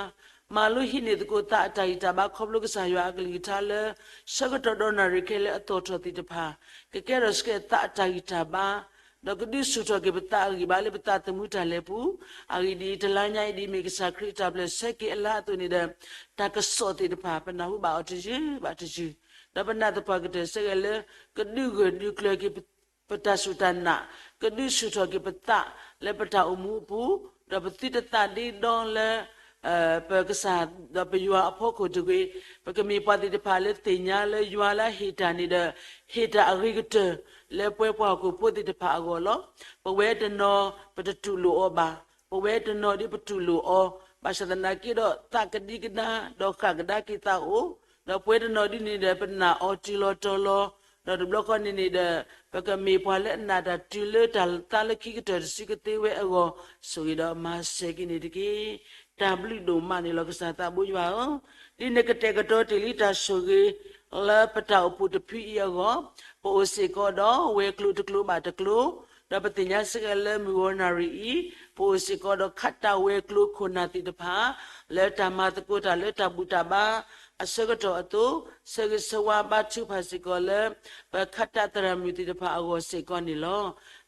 မၤလိဟံးန့ၢ်သကိးသးအတၢ်ဂံၢ်တၢ်ဘါခီဖျိကစၢ်ယွၤအကလုၢ်ကထါလၢ ဆၢကတီၢ်ဒီးနၣ်ရံၣ်ခဲလၢာ်အသီၣ်ထီၣ်သ့ၣ်တဖၣ်, ကကဲထီၣ်စ့ၢ်ကီးသးအတၢ်ဂံၢ်တၢ်ဘါ, ဒီးကဒုးဆူၣ်ထီၣ်က့ၤပသးအဂံၢ်ဘါလၢပသးသမူတၢ်လဲၤပူၤ, အဂ့ၢ်ဒ်အံၤ, တလါညါအံၤဒ်အမ့ၢ်ကစၢ်ခရံာ်အတၢ်ပျဲၢ်ဆၢက့ၤအလါအသိးန့ၣ်ဒီး, တၢ်ကစီၣ်သ့ၣ်တဖၣ် ပနၢ်ဟူဘၣ်အီၤတယုၢ်ဘၣ်တယုၢ်, ဒီးပနၢ်သပှၢ်ကတၢၢ်စ့ၢ်ကီးလၢ ကဒုးဂၢၢ်ဒုးကျၢၤက့ၤ ပတၢ်စူၢ်တၢ်နာ်, ကဒုးဆူၣ်ထီၣ်က့ၤပသးလၢပတၢ်အိၣ်မူအပူၤ, ဒီးပသုတသးဒ့ဒီလၢ ပကစၢ်ဒီးပယွၤအဖီခိၣ်တဂ့ၤ, ပကမ့ၢ်ပှၤသ့ၣ်တဖၣ်လၢသ့ၣ်ညါလၢယွၤလၢအဟ့ၣ်တၢ်န့ၣ်ဒီး, ဟ့ၣ်တၢ်အဂ့ၤကတၢၢ်လၢပဝဲပှၤဟီၣ်ခိၣ်ဖိသ့ၣ်တဖၣ်အဂီၢ်လီၤ. ပဝဲတနီၤပတတူၢ်လိာ်အီၤဘၣ်, ပဝဲတနီၤဒ်ပတူၢ်လိာ်အီၤ, ဘၣ်ဆၣ်သနာ်က့ဒီးသးကဒံကဒါ ဒီးဃၣ်ကဒါက့ၤသးအိၣ်, ဒီးပဝဲတနီၤဒ်န့ၣ်ဒီး ပနာ်အီၤတုၤလီၤတီၤလီၤ, ဒီးတဘျီဃီန့ၣ်န့ၣ်ဒီး ပကမ့ၢ်ပှၤလၢအနာ်တၢ်တုၤလၢတၢ်သးလၢခံကတၢၢ်တစုကသ့ဝဲအဂီၢ်, ဆိၣ်ဂ့ၤဒီးမၤစၢၤက့ၤန့ၣ်တက့ၢ်. တၢ်ဘျုးဒိၣ်မးန့ၣ်လီၤ ကစၢ်သးဘိယွၤဧၢ, ဒ်န့ၣ်ကတဲာ်ကတီၤတ့ၢ်လံတၢ်ဆိၣ်ဂ့ၤ လၢပတၢ်အိၣ်ဖှိၣ်တဖုအံၤအဂီၢ်, ပအိၣ်စ့ၢ်ကီးဒီးဝဲၤကျိၤတကျိၤဘၣ်တကျိၤ, ဒီးပသ့ၣ်ညါစ့ၢ်ကီးလၢမုၢ်ဂီၤနၣ်ရံၣ်အံၤ, ပအိၣ်စ့ၢ်ကီးဒီးခးတၢ်ဝဲၤကျိၤခိၣ်နၢ်သ့ၣ်တဖၣ်, လၢတၢ်မၤသကိးတၢ်လၢတၢ်ဘူၣ်တၢ်ဘါအဆၢကတီၢ်အသိး, ဆၢဂ့ၤဆၢဝါဘါထုကဖၣ်စ့ၢ်ကီးလၢ ပခးတၢ်သရၣ်မုၣ်သ့ၣ်တဖၣ်အဂီၢ်စ့ၢ်ကီးန့ၣ်လီၤ.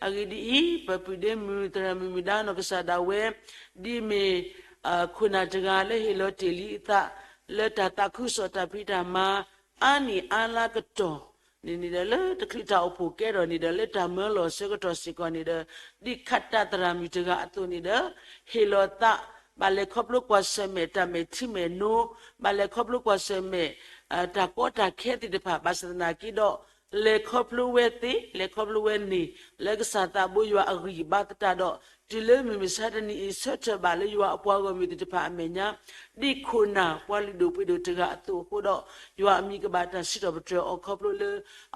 အဂ့ၢ်ဒ်အံၤ, ပပုၢ်ဒ့မုၣ်သရၣ်မုၣ်မုၢ်ဒါနီၢ်ကစၢ်ဒၣ်ဝဲ, ဒ်မ့ၢ် ခိၣ်နၢ်တဂၤလၢဟ့ၣ်လီၤတ့ၢ်လံအသး လၢတၢ်သးခုကစီၣ်တၢ်ဖံးတၢ်မၤ အါနံၣ်အါလါကတီၢ်န့ၣ်န့ၣ်ဒီး လၢတချုးတၢ်အိၣ်ဖှိၣ်ကဲထီၣ်န့ၣ်ဒီး လၢတၢ်မၢလီၤအဆၢကတီၢ်စ့ၢ်ကီးန့ၣ်ဒီး, ဒ်ခးတၢ်သရၣ်မုၣ်တဂၤအသိးန့ၣ်ဒီး, ဟ့ၣ်လီၤသး, ဘၣ်လဲၤခီဖျိကွၢ်ဆၢၣ်မဲာ်တၢ်မဲာ်ထံမဲာ်နိ, ဘၣ်လဲၤခီဖျိကွၢ်ဆၢၣ်မဲာ် တၢ်ကီတၢ်ခဲသ့ၣ်တဖၣ် ဘၣ်ဆၣ်သနာ်က့ဒီး, လဲၤခီဖျိဝဲသ့, လဲၤခီဖျိဝဲန့ၣ်, လၢကစၢ်သးဘိယွၤအဂံၢ်ဘါသတးဒီး, တုၤလၢမုၢ်မဆါတနံၤအံၤ ဆၢထၢၣ်ဘၣ်လၢယွၤအပှၤဂီၢ်မုၢ်သ့ၣ်တဖၣ်အမဲာ်ညါ, ဒ်ခိၣ်နၢ်ပှၤလုၢ်ဒိၣ်ပှ့ၤဒိၣ်တဂၤအသိးအဃိဒီး, ယွၤအမံၤကဘၣ်တၢ်စံးထီၣ်ပတြၢၤအီၤခီဖျိလၢ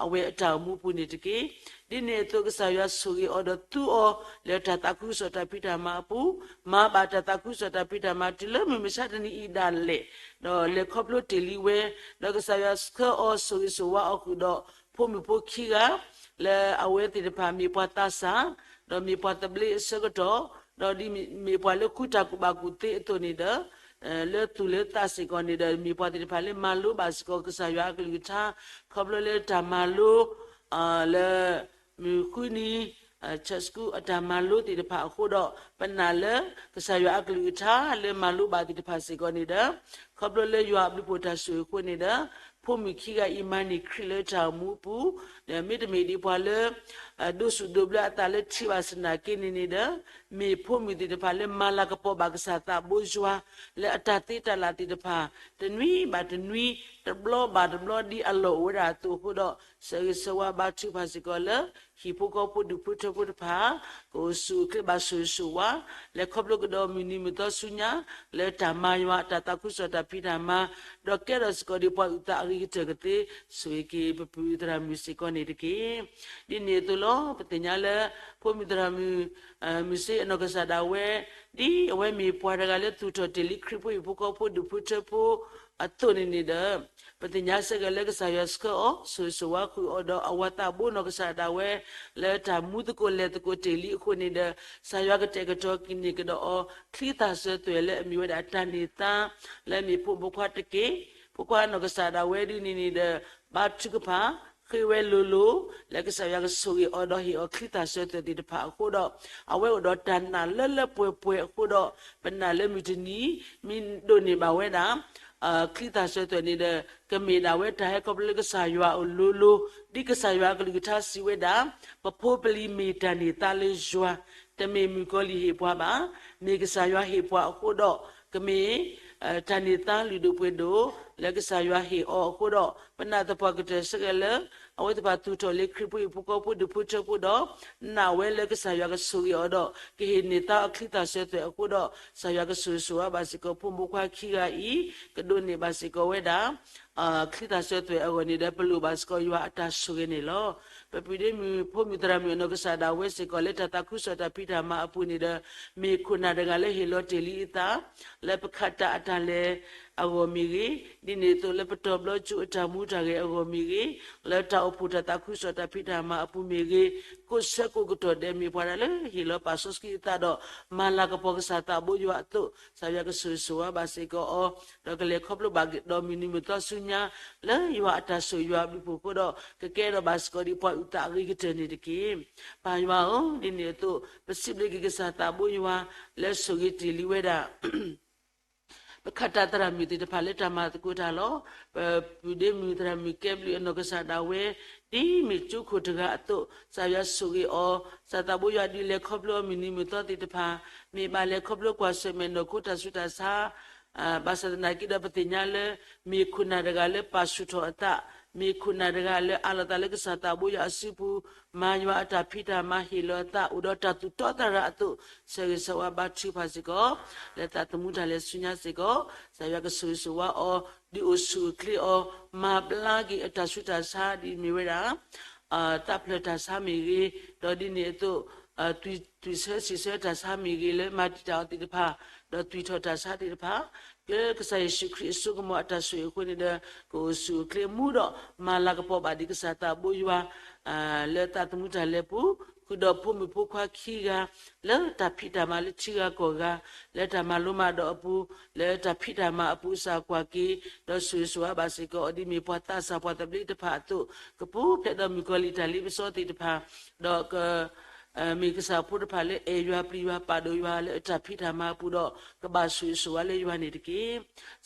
အဝဲအတၢ်အိၣ်မူပူၤန့ၣ်တက့ၢ်. ဒ်န့ၣ်အသိး ကစၢ်ယွၤဆိၣ်ဂ့ၤအီၤဒီးသူအီၤ လၢတၢ်သးခုကစီၣ်တၢ်ဖံးတၢ်မၤအပူၤ, မၤဘၣ်တၢ်သးခုကစီၣ်တၢ်ဖံးတၢ်မၤတုၤလၢမုၢ်မဆါတနံၤအံၤဒၣ်လဲာ်, ဒီးလဲၤခီဖျိတ့ၢ်လံဝဲ, ဒီးကစၢ်ယွၤဆှၢအီၤဆိၣ်ဂ့ၤဆိၣ်ဝါအီၤဃုာ်ဒီး, ဖိမုၣ်ဖိခံဂၤ, လၢအဝဲသ့ၣ်တဖၣ်မ့ၢ်ပှၤသးစၢ်, ဒီးမ့ၢ်ပှၤသဘျ့အဆၢကတီၢ်, ဒီးဒ်မ့ၢ်ပှၤလၢဃုတၢ်ကူၣ်ဘၣ်ကူၣ်သ့အသိးန့ၣ်ဒီး, လၢသူၣ်လၢသးစ့ၢ်ကီးန့ၣ်ဒီး မ့ၢ်ပှၤသ့ၣ်တဖၣ်လၢမၤလိဘၣ်စ့ၢ်ကီးကစၢ်ယွၤအကလုၢ်ကထါ, ခီဖျိလၢတၢ်မၤလိ လၢ မုၢ်ဃုနံၤ Sunday school အတၢ်မၤလိသ့ၣ်တဖၣ်အဃိဒီး, ပနာ်လၢကစၢ်ယွၤအကလုၢ်ကထါလၢမၤလိဘၣ်သ့ၣ်တဖၣ်စ့ၢ်ကီးန့ၣ်ဒီး, ခီဖျိလၢယွၤအဘျုးအဖှိၣ်တၢ်ဆိၣ်ဂ့ၤအဃိန့ၣ်ဒီး ဖိမုၣ်ခံဂၤအံၤမၤန့ၢ်ခရံာ်လၢတၢ်အိၣ်မူအပူၤ, မ့တမ့ၢ်ဒ်ပှၤလၢ ဒိးဆူၣ်ဒိးဘျၢအသးလၢထံဘၣ်ဆၣ်သနာ်က့န့ၣ်န့ၣ်ဒီး မ့ၢ်ဖိမုၣ်သ့ၣ်တဖၣ်လၢမၤလၤကပီၤဘၣ်ကစၢ်သးဘိယွၤ လၢအတၢ်သ့တၢ်လၢ်သ့ၣ်တဖၣ် တနွံဘၣ်တနွံ တဘျီဘၣ်တဘျီ ဒ်အလီၢ်အိၣ်ဝဲဒၣ်အသိးအဃိဒီး ဆၢဂ့ၤဆၢဝါဘါထုကဖၣ်စ့ၢ်ကီးလၢ ဟံၣ်ဖိဃီဖိဒူၣ်ဖိထၢဖိတဖၣ် ကအိၣ်ဆူၣ်အိၣ်ချ့ဘၣ်ဆိၣ်ဂ့ၤဆိၣ်ဝါ လဲၤခီဖျိကဒီးမုၢ်နံၤမုၢ်သီဆူညါ လၢတၢ်မၤယွၤအတၢ်သးခုကစီၣ်တၢ်ဖံးတၢ်မၤ ဒီးကဲထီၣ်စ့ၢ်ကီးဒ်ပှၤအုၣ်သးအဂ့ၤကတၢၢ်ကသ့ ဆိၣ်ဂ့ၤက့ၤပပုၢ်သရၣ်မုၣ်စ့ၢ်ကီးန့ၣ်တက့ၢ်. ဒ်န့ၣ်အသိးလီၤ ပသ့ၣ်ညါလၢ ဖိမုၣ်သရၣ်မုၣ် မုၢ်စ့အနီၢ်ကစၢ်ဒၣ်ဝဲ ဒ်အဝဲမ့ၢ်ပှၤတဂၤလၢသူၣ်ထီၣ်တ့ၢ်လံခရံာ်ဖိဟံၣ်ဖိဃီဖိဒူၣ်ဖိထၢဖိအသိးန့ၣ်န့ၣ်ဒီး ပသ့ၣ်ညါစ့ၢ်ကီးလၢကစၢ်ယွၤဆှၢအီၤ ဆိၣ်ဂ့ၤဆိၣ်ဝါဃုာ်အီၤဒီးအဝၤသးဘိနီၢ်ကစၢ်ဒၣ်ဝဲ လၢတၢ်မူသကိးလဲၤသကိးတ့ၢ်လံအဃိန့ၣ်ဒီး ကစၢ်ယွၤကတဲာ်ကတီၤကန့ၢ်ကဒီးအီၤ ချံသၣ်စၢၤသွဲၣ်လၢအမ့ၢ်ဝဲဒၣ်တၢ်န့ၢ်သါ လၢအမ့ၢ်ဖိမုၣ်ဖိခွါတက့ၢ်. ဖိခွါနီၢ်ကစၢ်ဒၣ်ဝဲဒ်န့ၣ်န့ၣ်ဒီး ဘါထုကဖၣ် ဃ့ဝဲလိၤလိၤ လၢကစၢ်ယွၤကဆိၣ်ဂ့ၤအီၤဒီးဟ့ၣ်အီၤချံသၣ်စၢၤသွဲၣ်သ့ၣ်တဖၣ်အဃိဒီး အဝဲအိၣ်ဒီးတၢ်နာ်လၢလၢပှဲၤပှဲၤအဃိဒီး ပနာ်လၢမုၢ်တနံၤ မ့ၢ်ဒိးန့ၢ်ဘၣ်ဝဲဒၣ် ချံသၣ်စၢၤသွဲၣ်န့ၣ်ဒီး ကမ့ၢ်ဒၣ်ဝဲတၢ်ဟဲခီဖျိလၢကစၢ်ယွၤအလိၤလိၤ ဒ်ကစၢ်ယွၤအကလုၢ်ကထါစံးဝဲဒၣ် ပဖိပလံၤမ့ၢ်တၢ်န့ၢ်သါလၢယွၤ တမ့ၢ်မုၣ်ကီၤလံၢ်ဟ့ၣ်ပှၤဘၣ်. မ့ၢ်ကစၢ်ယွၤဟ့ၣ်ပှၤအဃိဒီး ကမ့ၢ် တၢ်န့ၢ်သါလုၢ်ဒိၣ်ပှ့ၤဒိၣ် လၢကစၢ်ယွၤဟ့ၣ်အီၤအဃိဒီး ပနာ်သပှၢ်ကတၢၢ်စ့ၢ်ကီးလၢ အဝဲသ့ၣ်တဖၣ်သူၣ်ထီၣ်လံခရံာ်ဖိဟံၣ်ဖိဃီဖိဒူၣ်ဖိထၢဖိဒီး နာ်ဝဲလၢကစၢ်ယွၤကဆိၣ်ဂ့ၤအီၤဒီး ကဟ့ၣ်န့ၢ်သါအီၤချံသၣ်စၢၤသွဲၣ်အဃိဒီး ကစၢ်ယွၤကဆိၣ်ဂ့ၤဆိၣ်ဝါဘၣ်စ့ၢ်ကီးဖိမုၣ်ဖိခွါခံဂၤအံၤ ကဒိးန့ၢ်ဘၣ်စ့ၢ်ကီးဝဲဒၣ် ချံသၣ်စၢၤသွဲၣ်အဂီၢ်န့ၣ်ဒီး ပလိၣ်ဘၣ်စ့ၢ်ကီးယွၤအတၢ်ဆိၣ်ဂ့ၤန့ၣ်လီၤ. ပပုၢ်ဒ့မုၣ်ဖိမုၣ်သရၣ်မုၣ်အနီၢ်ကစၢ်ဒၣ်ဝဲစ့ၢ်ကီးလၢတၢ်သးခုကစီၣ်တၢ်ဖံးတၢ်မၤအပူၤန့ၣ်ဒီး မ့ၢ်ခိၣ်နၢ်တဂၤလၢဟ့ၣ်လီၤတ့ၢ်လံအသး လၢပခးတၢ်အတၢ်လဲၤအဂီၢ်မ့ၢ်ဂ့ၤ, ဒ်န့ၣ်အသိးလၢပတီၢ်ဘျီကၠိအတၢ်မူတၢ်ဂဲၤအဂီၢ်မ့ၢ်ဂ့ၤ, လၢတၢ်အိၣ်ဖှိၣ်တၢ်သးခုကစီၣ်တၢ်ဖံးတၢ်မၤအပူၤမ့ၢ်ဂ့ၤ, ကိးဆၢကိးကတီၢ်ဒဲးမ့ၢ်ပှၤတဂၤလၢဟ့ၣ်လီၤပာ်စီဆှံအသးဒီး မၤလၤကပီၤကစၢ်သးဘိယွၤအသိး ကစၢ်ယွၤကဆိၣ်ဂ့ၤဆိၣ်ဝါဘၣ်စ့ၢ်ကီးအီၤ, ဒီးကလဲၤခီဖျိဘၣ်ကဒီးမုၢ်နံၤမုၢ်သီဆူညါ လၢယွၤအတၢ်ဆိၣ်ဂ့ၤယွၤအဘျုးအဖှိၣ်အဃိဒီး ကကဲထီၣ်ဘၣ်စ့ၢ်ကီးဒ်ပှၤအုၣ်သးအဂ့ၤကတၢၢ်န့ၣ်တက့ၢ်. ပၢ်ယွၤဧၢ, ဒ်န့ၣ်အသိး ပစံးဘျုးက့ၤကစၢ်သးဘိယွၤ လၢဆိၣ်ဂ့ၤတ့ၢ်လံဝဲဒၣ် ပခးတၢ်သရၣ်မုၣ်သ့ၣ်တဖၣ်လၢတၢ်မၤသကိးတၢ်လီၤ. ပပုၢ်ဒ့မုၣ်သရၣ်မုၣ်ကဲဘျုးအနီၢ်ကစၢ်ဒၣ်ဝဲ ဒ်မ့ၢ်ကၠိခိၣ်တဂၤအသိး ကစၢ်ယွၤဆိၣ်ဂ့ၤအီၤ, ကစၢ်သးဘိယွၤဒုးလဲၤခီဖျိအီၤမုၢ်နံၤမုၢ်သီသ့ၣ်တဖၣ်, မ့ၢ်ဘၣ်လဲၤခီဖျိကွၢ်ဆၢၣ်မဲာ်နီၢ်ခိတၢ်ဆူးတၢ်ဆါ ဘၣ်ဆၣ်သနာ်က့ဒီးပသ့ၣ်ညါလၢ မ့ၢ်ခိၣ်နၢ်တဂၤလၢပာ်ဆူၣ်ထီၣ်အသး, မ့ၢ်ခိၣ်နၢ်တဂၤလၢအးလီၤသးလၢကစၢ်သးဘိယွၤအစုပူၤ, မၤယွၤအတၢ်ဖံးတၢ်မၤဟ့ၣ်လီၤအသး အိၣ်ဒီးတၢ်သူၣ်တီသရၣ်အသိး, ဆၢဂ့ၤဆၢဝါဘါထုကဖၣ်စ့ၢ်ကီး, လၢသးသမူတၢ်လဲၤဆူညါစ့ၢ်ကီး, ကစၢ်ယွၤကဆိၣ်ဂ့ၤဆိၣ်ဝါအီၤ, ဒုးအိၣ်ဆူၣ်အိၣ်ချ့အီၤ, မၤဘျါက့ၤအတၢ်ဆူးတၢ်ဆါဒ်မ့ၢ်ဝဲဒၣ် သးဖျၢၣ်တၢ်ဆါမ့ၢ်ဂ့ၤ, ဒီးဒ်န့ၣ်အသိး သွံၣ်ဆၢစံးဆၢတၢ်ဆါမ့ၢ်ဂ့ၤ လၢမၤတံာ်တာ်အီၤသ့ၣ်တဖၣ်, ဒီးသွံၣ်ထီၣ်တၢ်ဆါသ့ၣ်တဖၣ်, လၢကစၢ်ယ့ၣ်ၡူးခရံာ်အစိကမီၤအတၢ်ဆိၣ်ဂ့ၤအဃိန့ၣ်ဒီး ကအိၣ်ဆူၣ်အိၣ်ချ့မူဒီး မၤလၤကပီၤဘၣ်ဒံးကစၢ်သးဘိယွၤ လၢသးသမူတၢ်လဲၤပူၤ, ဃုာ်ဒီးဖိမုၣ်ဖိခွါခံဂၤ လၢတၢ်ဖံးတၢ်မၤလၢထံဂၤကီၢ်ဂၤ, လၢတၢ်မၤလိမၤဒိးအပူၤ, လၢတၢ်ဖံးတၢ်မၤအပူၤစၢ်ကွၢ်က့ၤ, ဒီးဆိၣ်ဂ့ၤဆိၣ်ဝါဘၣ်စ့ၢ်ကီးအီၤဒ်မ့ၢ်ပှၤသးစၢ်ပှၤသဘျ့တဖၣ်အသိး, ကပူၤဖျဲးဒီးမုၣ်ကီၤလံၢ်တၢ်လ့ပစီသ့ၣ်တဖၣ်, ဒီးက မ့ၢ်ကစၢ်ဖိတဖၣ်လၢအဲၣ်ယွၤပျံၤယွၤပာ်ဒိၣ်ယွၤလၢအတၢ်ဖံးတၢ်မၤအပူၤဒီး ကဘၣ်ဆိၣ်ဂ့ၤဆိၣ်ဝါလၢယွၤန့ၣ်တက့ၢ်.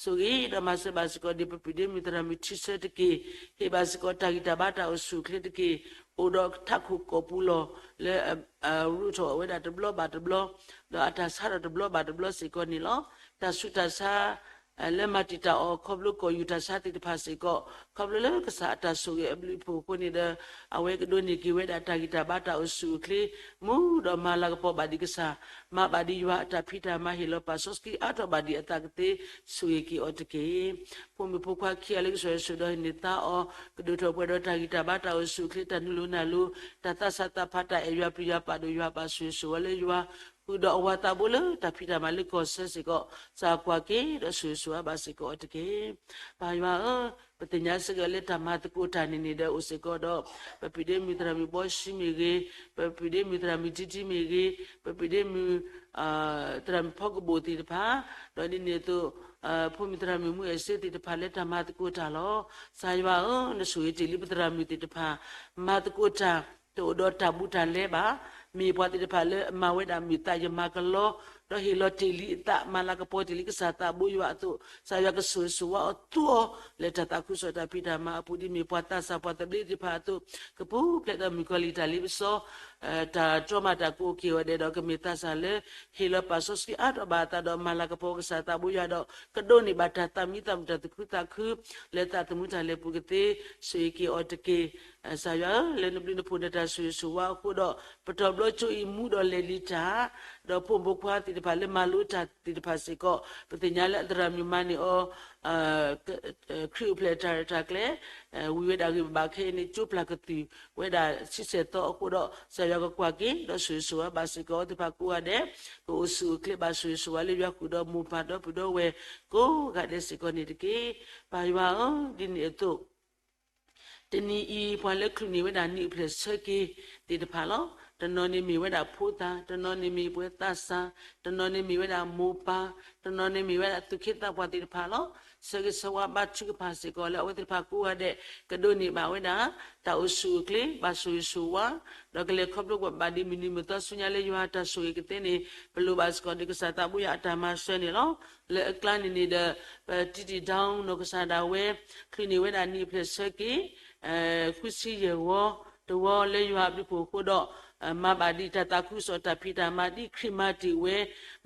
ဆိၣ်ဂ့ၤဒီးမၤစၢၤဘၣ်စ့ၢ်ကီးဒ်ပပုၢ်ဒ့မုၣ်သရၣ်မုၣ်ထံဆၢတက့ၢ်. ဟ့ၣ်ဘၣ်စ့ၢ်ကီးတၢ်ဂံၢ်တၢ်ဘါတၢ်အိၣ်ဆူၣ်အိၣ်ချ့တက့ၢ်. အိၣ်ဒီးထးခိၣ်ကီၢ်ပူၤလီၢ်လၢ ရူးထီၣ်ဝဲဒၣ်တဘျီဘၣ်တဘျီ, ဒီးအတၢ်ဆါဒီးတဘျီဘၣ်တဘျီစ့ၢ်ကီးန့ၣ်လီၤ. တၢ်ဆူးတၢ်ဆါ လၢမၤတံာ်တာ်အီၤခီဖျိကီၢ်ယူၢ်တၢ်ဆါသ့ၣ်တဖၣ်စ့ၢ်ကီး, ခီဖျိလၢကစၢ်အတၢ်ဆိၣ်ဂ့ၤအဘျုးအဖှိၣ်အဃိန့ၣ်ဒီး အဝဲကဒိးန့ၢ်က့ၤဝဲဒၣ်တၢ်ဂံၢ်တၢ်ဘါတၢ်အိၣ်ဆူၣ်အိၣ်ချ့ မူဒီးမၤလၤကပီၤဘၣ်ဒံးကစၢ်, မၤဘၣ်ဒံးယွၤအတၢ်ဖံးတၢ်မၤဟ့ၣ်လီၤပာ်စီဆှံအါထီၣ်ဘၣ်ဒံးအသးကသ့ ဆိၣ်ဂ့ၤက့ၤအီၤတက့ၢ်. ဖိမုၣ်ဖိခွါခံဂၤလၢကစၢ်ယွၤဆိၣ်ဒီးဟ့ၣ်န့ၢ်သါအီၤ ကဒိၣ်ထီၣ်ပှဲၤဒီးတၢ်ဂံၢ်တၢ်ဘါတၢ်အိၣ်ဆူၣ်အိၣ်ချ့တၢ်နုာ်လီၤနုာ်လီၤ တၢ်သးစၢ်သးဖးတၢ်အဲၣ်ယွၤပျံၤယွၤပာ်ဒိၣ်ယွၤဘၣ်ဆိၣ်ဂ့ၤဆိၣ်ဝါလၢယွၤ ဃုာ်ဒီးအဝၤသးဘိလၢတၢ်ဖံးတၢ်မၤလၢကီၢ်ဆၢစ့ၢ်ကီး စၢ်ကွၢ်က့ၤဒီးဆိၣ်ဂ့ၤဆိၣ်ဝါဘၣ်စ့ၢ်ကီးအီၤတက့ၢ်. ပၢ်ယွၤဧၢ, ပသ့ၣ်ညါစ့ၢ်ကီးလၢတၢ်မၤသကိးတၢ်န့ၣ်န့ၣ်ဒီးအိၣ်စ့ၢ်ကီးဒီး ပပုၢ်ဒ့မုၣ်သရၣ်မုၣ်ဘီၡံမ့ၢ်ဂ့ၤ, ပပုၢ်ဒ့မုၣ်သရၣ်မုၣ်တံတံမ့ၢ်ဂ့ၤ, ပပုၢ်ဒ့မုၣ် သရၣ်မုၣ်ဖီကဘိၣ်သ့ၣ်တဖၣ်, ဒီးဒ်န့ၣ်အသိး ဖိမုၣ်သရၣ်မုၣ်မူအဲၣ်စ့သ့ၣ်တဖၣ်လၢတၢ်မၤသကိးတၢ်လီၤ. ကစၢ်ယွၤဧၢ, နဆိၣ်ဂ့ၤတ့ၢ်လံပသရၣ်မုၣ်သ့ၣ်တဖၣ် မၤသကိးတၢ် တအိၣ်ဒီးတၢ်ဘူးတၢ်လဲဘၣ်, မ့ၢ်ပှၤသ့ၣ်တဖၣ်လၢအမၤဝဲဒၣ်မုာ်သးယမၤကလီ ဒီးဟ့ၣ်လီၤတ့ၢ်လံအသး မၤလၤကပီၤတ့ၢ်လံကစၢ်သးဘိယွၤအသိး, ကစၢ်ယွၤကဆိၣ်ဂ့ၤဆိၣ်ဝါအီၤသူအီၤ လၢတၢ်သးခုကစီၣ်တၢ်ဖံးတၢ်မၤအပူၤ ဒ်မ့ၢ်ပှၤသးစၢ်ပှၤသဘျ့သ့ၣ်တဖၣ်အသိး, ကပူၤဖျဲးဒီးမုၣ်ကီၤလံၢ်တၢ်လ့ပစီ တၢ်တြီမၤတၢ်ကအိၣ်က့ၤအီၤဒဲးဒီး ကမ့ၢ်သးစၢ်လၢ ဟ့ၣ်လီၤပာ်စီဆှံအါထီၣ်ဘၣ်အသးဒီး မၤလၤကပီၤကစၢ်သးဘိယွၤဒီး ကဒိးန့ၢ်ဘၣ်တၢ်သးမံသးမုာ်တၢ်သူၣ်ခုသးခု လၢသးသမူတၢ်လဲၤပူၤကသ့ ဆိၣ်ဂ့ၤက့ၤအီၤတက့ၢ်. ကစၢ်ယွၤဧၢ, လၢနဘျုးနဖှိၣ်နတၢ်ဆိၣ်ဂ့ၤဆိၣ်ဝါအဃိဒီး ပတီၢ်ဘျီကၠိအံၤမူဒီးလဲၤလံတၢ်, ဒီးဖိမုၣ်ဖိခွါသ့ၣ်တဖၣ်လၢမၤလိတၢ်သ့ၣ်တဖၣ်စ့ၢ်ကီး ပသ့ၣ်ညါလၢအသရၣ်မုၣ်မၤန့ၢ်အီၤ ခရံာ်အိၣ်ဖျဲၣ်တၢ်ရဲၣ်တၢ်ကျဲၤ ဝံၤဝဲဒၣ်ဂ့ၢ်ဘၣ်ခဲအံၤန့ၣ် ကၠိပျၢ်ကတုၢ်ဝဲဒၣ်ဆံဆဲၣ်သီအဃိဒီး ကစၢ်ယွၤကကွၢ်က့ၤ ဒီးဆိၣ်ဂ့ၤဆိၣ်ဝါဘၣ်စ့ၢ်ကီးအဝဲသ့ၣ်တဖၣ်ကိးဂၤဒဲး, ကအိၣ်ဆူၣ်အိၣ်ချ့ဘၣ်ဆိၣ်ဂ့ၤဆိၣ်ဝါလၢယွၤဃုာ်ဒီးမိၢ်ပၢ်ဒီပုၢ်ဒီဝဲၢ်ကိးဂၤဒဲးစ့ၢ်ကီးန့ၣ်တက့ၢ်. ပၢ်ယွၤဧၢ, ဒ်န့ၣ်အသိး တနံၤအံၤ ပှၤလၢချုးန့ၢ်ဝဲဒၣ်နံၣ်အိၣ်ဖျဲၣ်ဆၢက့ၤသ့ၣ်တဖၣ်လီၤ. တနီၤန့ၣ်မ့ၢ်ဝဲဒၣ်ဖိသၣ်, တနီၤန့ၣ်မ့ၢ်ပှၤသးစၢ်, တနီၤန့ၣ်မ့ၢ်ဝဲဒၣ်မိၢ်ပၢ်, တနီၤန့ၣ်မ့ၢ်ဝဲဒၣ်သူၣ်က့သးပှၢ်သ့ၣ်တဖၣ်လီၤ. ဆၢဂ့ၤဆၢဝါဘါထုကဖၣ်စ့ၢ်ကီးလၢအဝဲသ့ၣ်တဖၣ်ကိးဂၤဒဲး ကဒိးန့ၢ်ဘၣ်ဝဲဒၣ် တၢ်အိၣ်ဆူၣ်အိၣ်ချ့ ဘၣ်ဆိၣ်ဂ့ၤဆိၣ်ဝါ ဒီးကလဲၤခီဖျိဘၣ်ဒ်မုၢ်နံၤမုၢ်သီဆူညါလၢယွၤအတၢ်ဆိၣ်ဂ့ၤကသ့န့ၣ် ပလိၣ်ဘၣ်စ့ၢ်ကီးဒ်ကစၢ်သးဘိယွၤအတၢ်မၤစၢၤန့ၣ်လီၤ. လၢအကျါန့ၣ်န့ၣ်ဒီး ပတံတံ down နီၢ်ကစၢ်ဒၣ်ဝဲ ချုးန့ၢ်ဝဲဒၣ်နံၣ်အိၣ်ဖျဲၣ်ဆၢက့ၤ ဃုဆံယဲၢ်ဝီ တဝီလၢယွၤအဘျုးအဖှိၣ်အဃိဒီး မၤဘၣ်ဒံးတၢ်သးခုကစီၣ်တၢ်ဖံးတၢ်မၤဒ်ခရံာ်မၤတ့ၢ်ဝဲ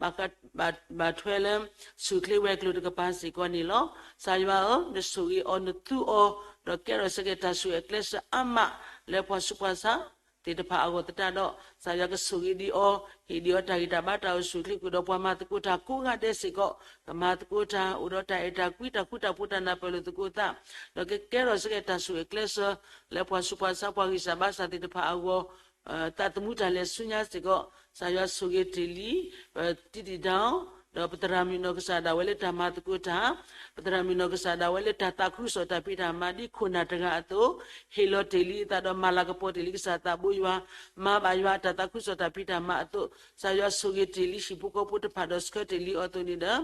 ဘၣ်ထွဲလၢ ဆူၣ်ချ့ဝဲၤကျိၤတကပၤစ့ၢ်ကီးန့ၣ်လီၤ. ကစၢ်ယွၤဧၢ, နဆိၣ်ဂ့ၤအီၤနသူအီၤ ဒီးကဲထီၣ်စ့ၢ်ကီးတၢ်ဆိၣ်ဂ့ၤအကျဲးစၢးအါမး လၢပှၤဆူးပှၤဆါသ့ၣ်တဖၣ်အဂီၢ်သတးဒီး ကစၢ်ယွၤကဆိၣ်ဂ့ၤဒံးအီၤ, ဟ့ၣ်ဒံးအီၤတၢ်ဂံၢ်တၢ်ဘါတၢ်အိၣ်ဆူၣ်အိၣ်ချ့ဃုာ်ဒီးပှၤမၤသကိးတၢ်ကိးဂၤဒဲးစ့ၢ်ကီး ကမၤသကိးတၢ် အိၣ်ဒီးတၢ်အဲၣ်တၢ်ကွံ တၢ်ဃူတၢ်ဖိးတၢ်နၢ်ပၢၢ်လိာ်သကိးသး ဒီးကကဲထီၣ်စ့ၢ်ကီးတၢ်ဆိၣ်ဂ့ၤအကျဲးစၢး လၢပှၤဆူးပှၤဆါပှၤဂံၢ်စၢ်ဘါစၢ်သ့ၣ်တဖၣ်အဂီၢ် သးသမူတၢ်လဲၤဆူညါစ့ၢ်ကီး ကစၢ်ယွၤဆိၣ်ဂ့ၤတ့ၢ်လံ ပတံတံ down ဒီးပသရၣ်မုၣ်နီၢ်ကစၢ်ဒၣ်ဝဲလၢတၢ်မၤသကိးတၢ်, ပသရၣ်မုၣ်နီၢ်ကစၢ်ဒၣ်ဝဲလၢတၢ်သးခုကစီၣ်တၢ်ဖံးတၢ်မၤဒ်ခိၣ်နၢ်တဂၤအသိး, ဟ့ၣ်လီၤတ့ၢ်လံအသးဒီးမၤလၤကပီၤတ့ၢ်လံကစၢ်သးဘိယွၤ, မၤဘၣ်ယွၤအတၢ်သးခုကစီၣ်တၢ်ဖံးတၢ်မၤအသိး, ကစၢ်ယွၤဆိၣ်ဂ့ၤတ့ၢ်လံဟံၣ်ဖိဃီဖိတဖၣ်ဒီးဆှၢတ့ၢ်လံအီၤအသိးန့ၣ်ဒီး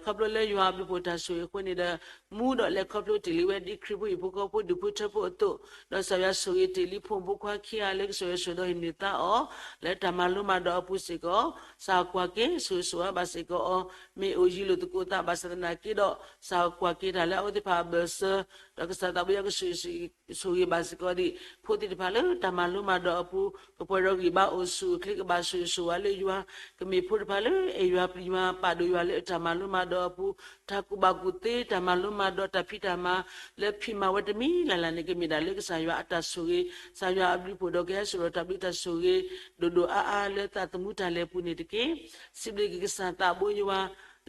ခီဖျိလၢယွၤအဘျုးအဖှိၣ်တၢ်ဆိၣ်ဂ့ၤအဃိန့ၣ်ဒီး မူဒီးလဲၤခီဖျိတ့ၢ်လံဝဲဒ်ခရံာ်ဖိဟံၣ်ဖိဃီဖိဒူၣ်ဖိထၢဖိအသိး, ဒီးကစၢ်ယွၤဆိၣ်ဂ့ၤတ့ၢ်လံဖိမုၣ်ဖိခွါခံဂၤလၢကစၢ်ယွၤဆိၣ်ဒီးဟ့ၣ်န့ၢ်သါအီၤ လၢတၢ်မၤလိမၤဒိးအပူၤစ့ၢ်ကီး, ကစၢ်ကွၢ်က့ၤဆိၣ်ဂ့ၤဆိၣ်ဝါဘၣ်စ့ၢ်ကီးအီၤ, မ့ၢ်အိၣ်ယံၤလိာ်သကိးသးဘၣ်ဆၣ်သနာ်က့ဒီး ကစၢ်ကွၢ်က့ၤတၢ်လၢအဝဲသ့ၣ်တဖၣ်အဘၢၣ်စၢၤ, ဒီးကစၢ်သးဘိယွၤကဆိၣ်ဂ့ၤဘၣ်စ့ၢ်ကီးဒံး ဖိသ့ၣ်တဖၣ်လၢတၢ်မၤလိမၤဒိးအပူၤ, ကပှဲၤဒီးဂံၢ်ဘါအိၣ်ဆူၣ်အိၣ်ချ့ကဘၣ်ဆိၣ်ဂ့ၤဆိၣ်ဝါလၢယွၤ, ကမ့ၢ်ဖိတဖၣ်လၢအဲၣ်ယွၤပျံၤယွၤပာ်ဒိၣ်ယွၤလၢတၢ်မၤလိမၤဒိးအပူၤ, တၢ်ကူၣ်ဘၣ်ကူၣ်သ့ တၢ်မၤလိမၤဒိးတၢ်ဖံးတၢ်မၤ လၢဖံးမၤဝဲတမံၤလၢ်လၢ်န့ၣ် ကမ့ၢ်ဒၣ်လၢကစၢ်ယွၤအတၢ်ဆိၣ်ဂ့ၤ, ကစၢ်ယွၤအဘျုးအဖှိၣ်ဒီးကဟဲစိာ်ဒီးတၢ်ဘျုးတၢ်ဆိၣ်ဂ့ၤ ဒိၣ်ဒိၣ်အါအါလၢသးသမူတၢ်လဲၤပူၤန့ၣ်တက့ၢ်. စံးဘျုးက့ၤကစၢ်သးဘိယွၤ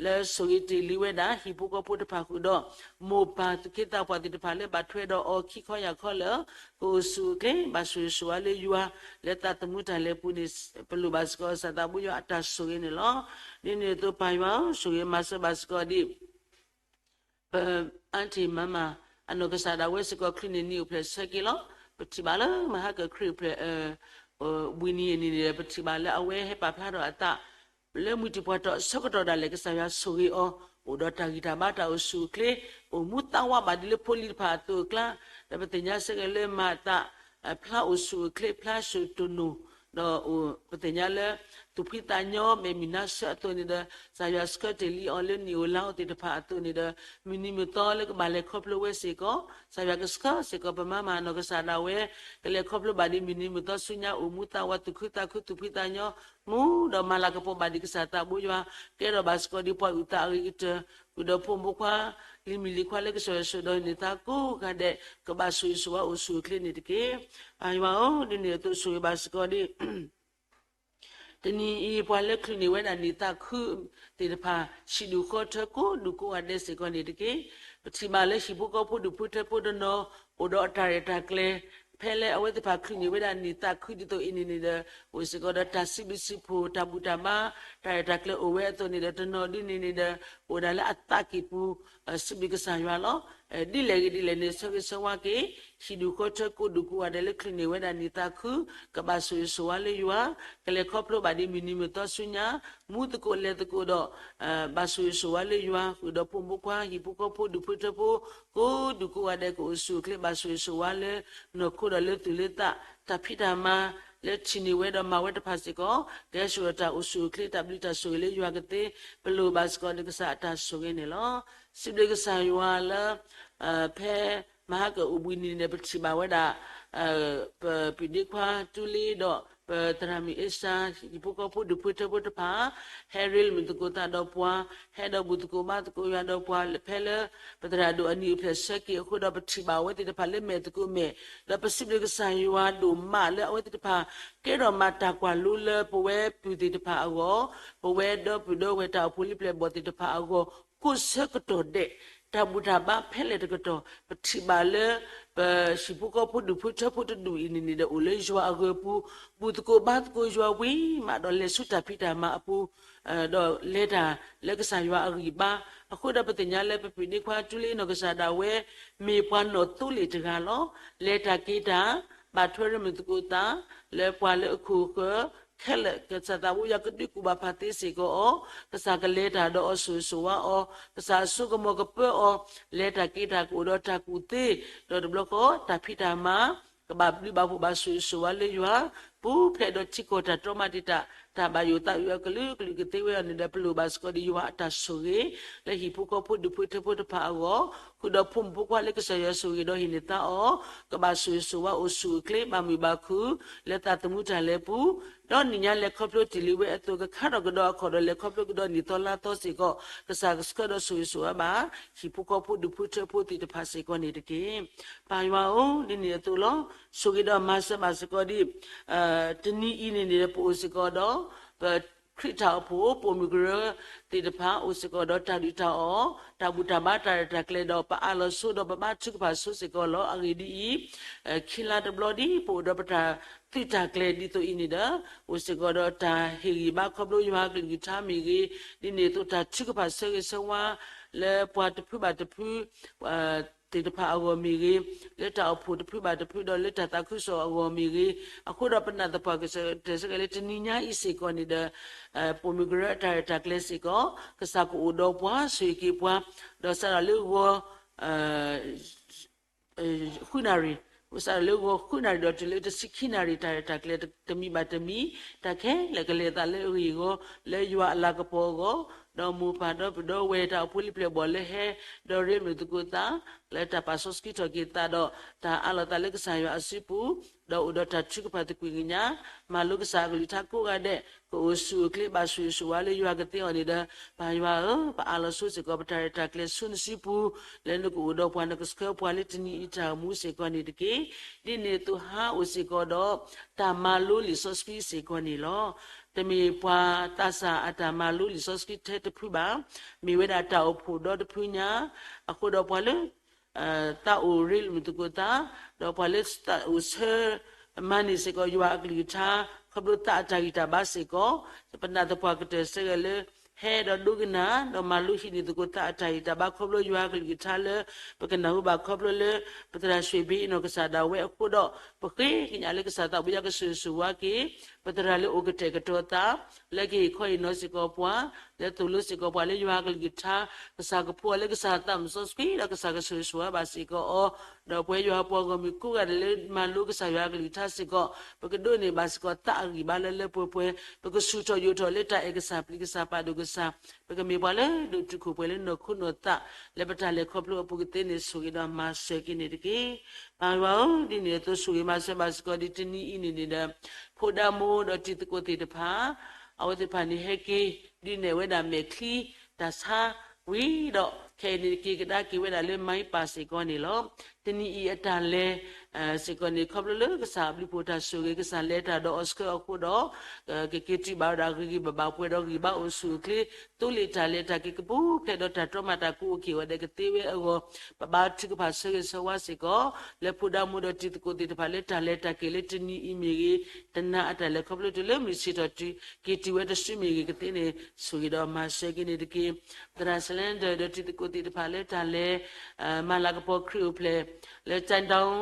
လၢဆိၣ်ဂ့ၤတ့ၢ်လံဝဲဒၣ် ဟံၣ်ဖိဃီဖိတဖၣ်ဃုာ်ဒီး မိၢ်ပၢ်သူၣ်က့သးပှၢ်သ့ၣ်တဖၣ်လၢဘၣ်ထွဲဒီးအီၤခံခီယၢ်ခီလၢ ကအိၣ်ဆူၣ်အိၣ်ချ့ ဘၣ်ဆိၣ်ဂ့ၤဆိၣ်ဝါလၢယွၤ လၢသးသမူတၢ်လဲၤပူၤန့ၣ် ပလိၣ်ဘၣ်စ့ၢ်ကီးကစၢ်သးဘိယွၤအတၢ်ဆိၣ်ဂ့ၤန့ၣ်လီၤ. ဒ်န့ၣ်အသိးပၢ်ယွၤဧၢ, ဆိၣ်ဂ့ၤမၤစၢၤဘၣ်စ့ၢ်ကီးဒံး ပအါတံၢ်မၤမၤ အနီၢ်ကစၢ်ဒၣ်ဝဲစ့ၢ်ကီး ချုးန့ၢ်နံၣ်အိၣ်ဖျဲၣ်ဆၢက့ၤလီၤ. ပထံၣ်ဘၣ်လၢမဟါကခရံာ်အိၣ်ဖျဲၣ် ဝံၤနံၤအနံၤန့ၣ်ဒီး ပထံၣ်ဘၣ်လၢအဝဲဟဲပာ်ဖျါထီၣ်အသး လၢမုၢ်တံၢ်ပှၢ်ထီၣ်အဆၢကတီၢ်ဒၣ်လဲာ် ကစၢ်ယွၤဆိၣ်ဂ့ၤအီၤ အိၣ်ဒီးတၢ်ဂံၢ်တၢ်ဘါတၢ်အိၣ်ဆူၣ်အိၣ်ချ့ အိၣ်မူသးဝးဘၣ်ဒ်လၢဖိလံၤတဖၣ်အသိးအကျါ, ဒီးပသ့ၣ်ညါစ့ၢ်ကီးလၢမၤအသး ဖျါအိၣ်ဆူၣ်အိၣ်ချ့ ဖျါစိၢ်တိၢ်နိၣ် ဒီးပသ့ၣ်ညါလၢ သူၣ်ဖှံသးညီ မဲာ်မုာ်နါဆၢအသိးန့ၣ်ဒီး ကစၢ်ယွၤဆှၢတ့ၢ်လံအီၤလၢနံၣ်ဧိၤလါဧိၤသ့ၣ်တဖၣ်အသိးန့ၣ်ဒီး မုၢ်နံၤမုၢ်သီလၢကဘၣ်လဲၤခီဖျိဝဲစ့ၢ်ကီး ကစၢ်ယွၤကဆှၢစ့ၢ်ကီးပမၤမၤအနီၢ်ကစၢ်ဒၣ်ဝဲ ကလဲၤခီဖျိဘၣ်ဒ်မုၢ်နံၤမုၢ်သီဆူညါ အိၣ်မူသးဝးသူၣ်ခုသးခုသူၣ်ဖှံသးညီ မူဒီးမၤလၤကပီၤဘၣ်ဒ်ကစၢ်သးဘိယွၤ ကဲထီၣ်ဘၣ်စ့ၢ်ကီးဒ်ပှၤအုၣ်သးအဂ့ၤကတၢၢ် ဃုာ်ဒီးဖိမုၣ်ဖိခွါ လံၤမုၣ်လံၤခွါလၢကစၢ်ယွၤဆိၣ်ဒီးန့ၢ်သါကိးဂၤဒဲး ကဘၣ်ဆိၣ်ဂ့ၤဆိၣ်ဝါအိၣ်ဆူၣ်အိၣ်ချ့န့ၣ်တက့ၢ်. ပၢ်ယွၤဧၢ, ဒ်န့ၣ်အသိးဆိၣ်ဂ့ၤဘၣ်စ့ၢ်ကီးဒ် တနံၤအံၤ ပှၤလၢချုးန့ၢ်ဝဲဒၣ်နံၣ်သးခုသ့ၣ်တဖၣ် ဟံၣ်ဒူၣ်ဃီထၢကိးဒူၣ်ကိးဂၤဒဲးစ့ၢ်ကီးန့ၣ်တက့ၢ်. ပထံၣ်ဘၣ်လၢဟံၣ်ဖိဃီဖိဒူၣ်ဖိထၢဖိတနီၤ အိၣ်ဒီးအတၢ်ရဲၣ်တၢ်ကျဲၤ ဖဲလၢအဝဲသ့ၣ်တဖၣ်ချုးန့ၢ်ဝဲဒၣ်နံၣ်သးခုဒ်သိးအံၤန့ၣ်န့ၣ်ဒီး အိၣ်စ့ၢ်ကီးဒီးတၢ်စံးဘျုးစံးဖှိၣ် တၢ်ဘူၣ်တၢ်ဘါ တၢ်ရဲၣ်တၢ်ကျဲၤအိၣ်ဝဲအသိးန့ၣ်ဒီး တနီၤဒ်န့ၣ်န့ၣ်ဒီး အိၣ်ဒၣ်လၢအသးကံၢ်ပူၤ စံးဘျုးကစၢ်ယွၤလီၤ. ဒ်လဲၣ်ဂ့ၤဒ်လဲၣ်န့ၣ် ဆၢဂ့ၤဆၢဝါက့ၤ ဟံၣ်ဒူၣ်ဃီထၢကိးဒူၣ်ကိးဂၤဒဲးလၢချုးန့ၢ်ဝဲဒၣ်နံၣ်သးခု ကဘၣ်ဆိၣ်ဂ့ၤဆိၣ်ဝါလၢယွၤ ကလဲၤခီဖျိဘၣ်ဒ်မုၢ်နံၤမုၢ်သီဆူညါ မူသကိးလဲၤသကိးဒီး ဘၣ်ဆိၣ်ဂ့ၤဆိၣ်ဝါလၢယွၤ ဃုာ်ဒီးဖိမုၣ်ဖိခွါ ဟံၣ်ဖိဃီဖိဒူၣ်ဖိထၢဖိ ကိးဒူၣ်ကိးဂၤဒဲးကအိၣ်ဆူၣ်အိၣ်ချ့ ဘၣ်ဆိၣ်ဂ့ၤဆိၣ်ဝါလၢ နီၢ်ခိဒီးလၢသူၣ်လၢသး တၢ်ဖံးတၢ်မၤ လၢထံၣ်န့ၢ်ဝဲဒီးမၤဝဲတဖၣ်စ့ၢ်ကီး ကဟဲစိာ်ဒီးတၢ်အိၣ်ဆူၣ်အိၣ်ချ့ တၢ်ဘျုးတၢ်ဆိၣ်ဂ့ၤလၢယွၤကသ့ ပလိၣ်ဘၣ်စ့ၢ်ကီးန့ၣ် ကစၢ်အတၢ်ဆိၣ်ဂ့ၤန့ၣ်လီၤ. စံးဘျုးကစၢ်ယွၤလၢ ဖဲမဟါကအိၣ်ဘှံးနံၤန့ၣ် ပထံၣ်ဘၣ်ဝဲဒၣ် ပပုၢ်ဒ့ခွါတူလ့ဒီး ပသရၣ်မုၣ်အ့စါ ဟံၣ်ဖိဃီဖိဒူၣ်ဖိထၢဖိတဖၣ် ဟဲရ့လိာ်မုာ်သကိးသးဒီးပှၤ, ဟဲဒီးဘူၣ်သကိးဘါသကိးယွၤဒီးပှၤ ဖဲလၢပသရၣ်ဒိၣ်အနံၣ်အိၣ်ဖျဲၣ်ဆၢက့ၤအဃိဒီး ပထံၣ်ဘၣ်အဝဲသ့ၣ်တဖၣ်လၢမဲာ်သကိးမဲာ်, ဒီးပစံးဘျုးကစၢ်ယွၤဒိၣ်မးလၢအဝဲသ့ၣ်တဖၣ် ကဲထီၣ်မၤတၢ်ကွၢ်လိလၢပဝဲပုၢ်သ့ၣ်တဖၣ်အဂီၢ်, ပဝဲဒီပုၢ်ဒီဝဲၢ်တၢ်အိၣ်ဖှိၣ်လံပျဲၢ်ဘီၣ်သ့ၣ်တဖၣ်အဂီၢ် ကိးဆၢကတီၢ်ဒဲး, တၢ်ဘူၣ်တၢ်ဘါဖဲလဲၣ်တကတီၢ် ပထံၣ်ဘၣ်လၢ ပဟံၣ်ဖိဃီဖိဒူၣ်ဖိထၢဖိတဒူၣ်အံၤန့ၣ်န့ၣ်ဒီး အိၣ်လၢယွၤအဂၢၤပူၤ, ဘူၣ်သကိးဘါသကိးယွၤဝံၤမးဒီး လဲၤဆူတၢ်ဖံးတၢ်မၤအပူၤ, ဒီးလဲၤတၢ်လၢကစၢ်ယွၤအဂံၢ်ဘါ, အဃိဒီးပသ့ၣ်ညါလၢပပုၢ်ဒ့ခွါတူလ့နီၢ်ကစၢ်ဒၣ်ဝဲ မ့ၢ်ပှၤနီၢ်သိလ့ၣ်တဂၤလီၤ. လဲၤတၢ်က့ၤတၢ် ဘၣ်ထွဲရ့လိာ်မုာ်သကိးသး လၢပှၤလၢအခိၣ်ဃၢၤ ခဲလၢာ် ကစၢ်သးဘိယွၤကဒုးကူၣ်ဘၣ်ဖးသ့စ့ၢ်ကီးအီၤ, ကစၢ်ကလဲၤတၢ်ဒီးအီၤဆိၣ်ဂ့ၤဆိၣ်ဝါအီၤ, ကစၢ်အစိကမီၤကပၢအီၤ, လဲၤတၢ်က့ၤတၢ်ကအိၣ်ဒီးတၢ်ကူၣ်သ့, ဒီးတဘျီဃီ တၢ်ဖံးတၢ်မၤ ကဘၣ်ဘျုးဘၣ်ဖှိၣ်ဘၣ်ဆိၣ်ဂ့ၤဆိၣ်ဝါလၢယွၤ, ပူၤဖျဲးဒီးထံကီၢ်တၢ်တြီမၤတံာ်တာ် တၢ်ဘၣ်ယိၣ်သးအုးအကလုာ်ကလုာ်ကသ့ဝဲအီၤန့ၣ်ဒီး ပလိၣ်ဘၣ်စ့ၢ်ကီးဒီးယွၤအတၢ်ဆိၣ်ဂ့ၤ လၢဟံၣ်ဖိဃီဖိဒူၣ်ဖိထၢဖိတဖၣ်အဂီၢ်, ဃုာ်ဒီးဖိမုၣ်ဖိခွါလၢကစၢ်ယွၤဆိၣ်ဂ့ၤဒီးဟ့ၣ်န့ၢ်သါအီၤ, ကဘၣ်ဆိၣ်ဂ့ၤဆိၣ်ဝါအိၣ်ဆူၣ်အိၣ်ချ့ ဘၣ်မုာ်ဘၣ်ခုၣ် လၢသးသမူတၢ်လဲၤပူၤ, ဒီးနံၣ်ညါလဲၤခီဖျိတ့ၢ်လံဝဲအသိး ကခါထီၣ်ကဒီးအခီၣ်ဒီးလဲၤခီဖျိကဒီးနံၣ်သီလါသီစ့ၢ်ကီး ကစၢ်ကဆှၢဒီးဆိၣ်ဂ့ၤဆိၣ်ဝါဘၣ် ဟံၣ်ဖိဃီဖိဒူၣ်ဖိထၢဖိသ့ၣ်တဖၣ်စ့ၢ်ကီးန့ၣ်တက့ၢ်. ပၢ်ယွၤဧၢ, ဒ်န့ၣ်အသိးလီၤ. ဆိၣ်ဂ့ၤဒီးမၤစၢၤဘၣ်စ့ၢ်ကီးဒ် တနံၤအံၤန့ၣ်န့ၣ်ဒီး ပအိၣ်စ့ၢ်ကီးဒီး ပခရံာ်တၢ်အိၣ်ဖှိၣ် ပိာ်မုၣ်ကရၢသ့ၣ်တဖၣ် အိၣ်စ့ၢ်ကီးဒီးတၢ်ဒုၣ်တၢ်အီၣ် တၢ်ဘူၣ်တၢ်ဘါတၢ်ရဲၣ်တၢ်ကျဲၤဒီး ပအၢၣ်လီၤဆိဒီးပဘါထုကဖၣ်ဆိစ့ၢ်ကီးလီၤ. အဂ့ၢ်ဒ်အံၤ, ခံလါတဘျီဒ် ပအိၣ်ဒီးပတၢ်သုးတၢ်ကျဲၤဒ်သိးအံၤန့ၣ်ဒီး အိၣ်စ့ၢ်ကီးဒီးတၢ်ဟ့ၣ်ဂံၢ်ဘါခီဖျိယွၤအကလုၢ်ကထါမ့ၢ်ဂ့ၤ, ဒ်န့ၣ်အသိးတၢ်ထုကဖၣ်ဆၢဂ့ၤဆၢဝါ လၢပှၤတဖုဘၣ်တဖု သ့ၣ်တဖၣ်အဂီၢ်မ့ၢ်ဂ့ၤ, လၢတၢ်အိၣ်ဖှိၣ်တဖုဘၣ်တဖုဒီးလၢတၢ်သးခုကစီၣ်အဂီၢ်မ့ၢ်ဂ့ၤ, အဃိဒီးပနာ်သပှၢ်ကတၢၢ်စ့ၢ်ကီးလၢတနံၤညါအံၤစ့ၢ်ကီးန့ၣ်ဒီး ပိာ်မုၣ်ကရၢအတၢ်ရဲၣ်တၢ်ကျဲၤစ့ၢ်ကီး ကစၢ်ကအိၣ်ဒီးပှၤဆိၣ်ဂ့ၤက့ၤပှၤ, ဒီးစးထီၣ်လၢဂီၤ ဃုနၣ်ရံၣ်, စးထီၣ်လၢဂီၤဃုနၣ်ရံၣ်ဒီးတုၤလၢတဆံခံနၣ်ရံၣ် တၢ်ရဲၣ်တၢ်ကျဲၤတမံၤဘၣ်တမံၤ, တၢ်ခဲလၢာ်ကလဲၤသးလၢအဂ့ၢ်အဂီၢ် လၢယွၤအလၤကပီၤအဂီၢ်, ဒီးမိၢ်ပၢ်ဒီပုၢ်ဒီဝဲၢ်တၢ်အိၣ်ဖှိၣ်လံပျဲၢ်ဘီၣ်လၢဟဲ ဒီးရ့လိာ်သကိးသး လၢတၢ်ပာ်စီဆှံထီၣ်က့ၤသးဒီး တၢ်အးလီၤသးလၢကစၢ်ယွၤအစုပူၤ, ဒီးအိၣ်ဒီးတၢ်ထုကဖၣ်သကွံာ်ကညး, မၤလိကစၢ်အကလုၢ်ကထါကိးဂၤဒဲး, ကအိၣ်ဆူၣ်အိၣ်ချ့ဘၣ်ဆိၣ်ဂ့ၤဆိၣ်ဝါလၢယွၤကသ့အီၤန့ၣ်ဒီး ပၢ်ယွၤဧၢ, ပအးလီၤဆိစ့ၢ်ကီး ပတၢ်ရဲၣ်တၢ်ကျဲၤဆူနစုပူၤ, လၢနကအိၣ်ဒီးပှၤ နကဆှၢပှၤလၢတနံၤအံၤတၢ်အိၣ်မူစ့ၢ်ကီးန့ၣ်တက့ၢ်. ဒ်န့ၣ်အသိးဟါအိၣ်စ့ၢ်ကီးဒီး တၢ်မၤလိလံာ်စီဆှံစ့ၢ်ကီးန့ၣ်လီၤ. တမ့ၢ်ပှၤသးစၢ်အတၢ်မၤလိလံာ်စီဆှံထဲတဖုဘၣ်, မ့ၢ်ဝဲဒၣ်တၢ်အိၣ်ဖှိၣ်ဒီတဖုညါ, အဃိဒီးပှၤလၢ သးအိၣ်ရ့လိာ်မုာ်သကိးသး, ဒီးပှၤလၢသးအိၣ်ဆၢမၤန့ၢ်စ့ၢ်ကီးယွၤအကလုၢ်ကထါ ခီဖျိသးအတၢ်ဂံၢ်တၢ်ဘါစ့ၢ်ကီး, ပနာ်သပှၢ်ကတၢၢ်စ့ၢ်ကီးလၢ ဟဲဒီးဒိကနၣ် ဒီးမၤလိဟံးန့ၢ်သကိးသးအတၢ်ဂံၢ်တၢ်ဘါခီဖျိယွၤအကလုၢ်ကထါလၢ ပကနၢ်ဟူဘၣ်ခီဖျိလၢ ပသရၣ်ရွှ့ၣ်ဘ့နီၢ်ကစၢ်ဒၣ်ဝဲအဃိဒီး ပဃ့ကညးလၢကစၢ်သးဘိယွၤကဆိၣ်ဂ့ၤဆိၣ်ဝါက့ၤ ပသရၣ်လၢအိၣ်ကတဲာ်ကတီၤသး လၢကဟ့ၣ်ခီဟ့ၣ်နီၤစ့ၢ်ကီးပှၤ, လၢသိၣ်လိစ့ၢ်ကီးပှၤလၢယွၤအကလုၢ်ကထါ, ကစၢ်ကဖှူအီၤလၢကစၢ်သးစီဆှံ ဒီးကစၢ်ကဆိၣ်ဂ့ၤဆိၣ်ဝါဘၣ်စ့ၢ်ကီးအီၤ, ဒီးပဝဲယွၤပှၤဂီၢ်မုၢ်ကိးဂၤဒဲးလၢမၤလိကစၢ်ယွၤအကလုၢ်ကထါစ့ၢ်ကီး ပကဒိးန့ၢ်ဘၣ်စ့ၢ်ကီးသးအဂံၢ်ဘါလၢလၢပှဲၤပှဲၤ, ပကဆူၣ်ထီၣ်ယိာ်ထီၣ်လၢတၢ်အဲၣ်ကစၢ်ပျံၤကစၢ်ပာ်ဒိၣ်ကစၢ်, ပကမ့ၢ်ပှၤလၢဒိၣ်တုာ်ခိၣ်ပှဲၤလၢနီၢ်ခိနီၢ်သး လၢပတၢ်လဲၤခီဖျိအပူၤကသ့န့ၣ် ဆိၣ်ဂ့ၤဒီးမၤစၢၤက့ၤန့ၣ်တက့ၢ်. ပၢ်ယွၤဧၢ, ဒ်န့ၣ်အသိးဆိၣ်ဂ့ၤမၤစၢၤဘၣ်စ့ၢ်ကီးဒ်တနံၤအံၤန့ၣ်န့ၣ်ဒီး ဖိဒါမိၢ်ဒီးတံၤသကိးသ့ၣ်တဖၣ် အဝဲသ့ၣ်တဖၣ်န့ၣ်ဟဲက့ၤ ဒုးနဲၣ်ဝဲဒၣ်မဲာ်ချံတၢ်ဆါဝံၤဒီး ခဲအံၤန့ၣ် က့ၤကဒါက့ၤဝဲဒၣ်လၢမါပၢ်စ့ၢ်ကီးန့ၣ်လီၤ. တနံၤအံၤအတၢ်လဲၤ စ့ၢ်ကီးန့ၣ် ခီဖျိလၢကစၢ်အဘျုးဖှိၣ်တၢ်ဆိၣ်ဂ့ၤ ကစၢ်လဲၤတၢ်ဒီးအီၤဆှၢအဃိဒီး ကက့ၤတုၤဘၣ်ဝဲဒၣ်ဂ့ၤဂ့ၤဘၣ်ဘၣ်ပှဲၤဒီးဂံၢ်ဘါအိၣ်ဆူၣ်အိၣ်ချ့ သိလ့ၣ်တၢ်လဲၤတၢ်က့ၤကပူၤဖျဲးဒီးတၢ်တြီမၤတၢ်ကအိၣ်က့ၤဝဲဒၣ်ကသ့ဝဲအဂီၢ် ပဘါထုကဖၣ်ဆၢဂ့ၤဆၢဝါစ့ၢ်ကီး လၢဖိဒါမိၢ်ဒီးတံၤသကိးသ့ၣ်တဖၣ်လၢတၢ်လဲၤတၢ်က့ၤလၢတနံၤအံၤမ့ၢ်ဂ့ၤ တနၤအတၢ်လဲၤခီဖျိတုၤလၢမုၢ်ဆ့ၣ်ထီၣ်တုၤ က့ၤတုၤဝဲတစုမ့ၢ်ဂ့ၤကသ့န့ၣ် ဆိၣ်ဂ့ၤဒီးမၤစၢၤက့ၤန့ၣ်တက့ၢ်. သရၣ် Cylinder ဒီးတံၤသကိးသ့ၣ်တဖၣ်လၢတၢ်လဲၤ မၤလၤကပီၤခရံာ်အိၣ်ဖျဲၣ် လၢ Chinatown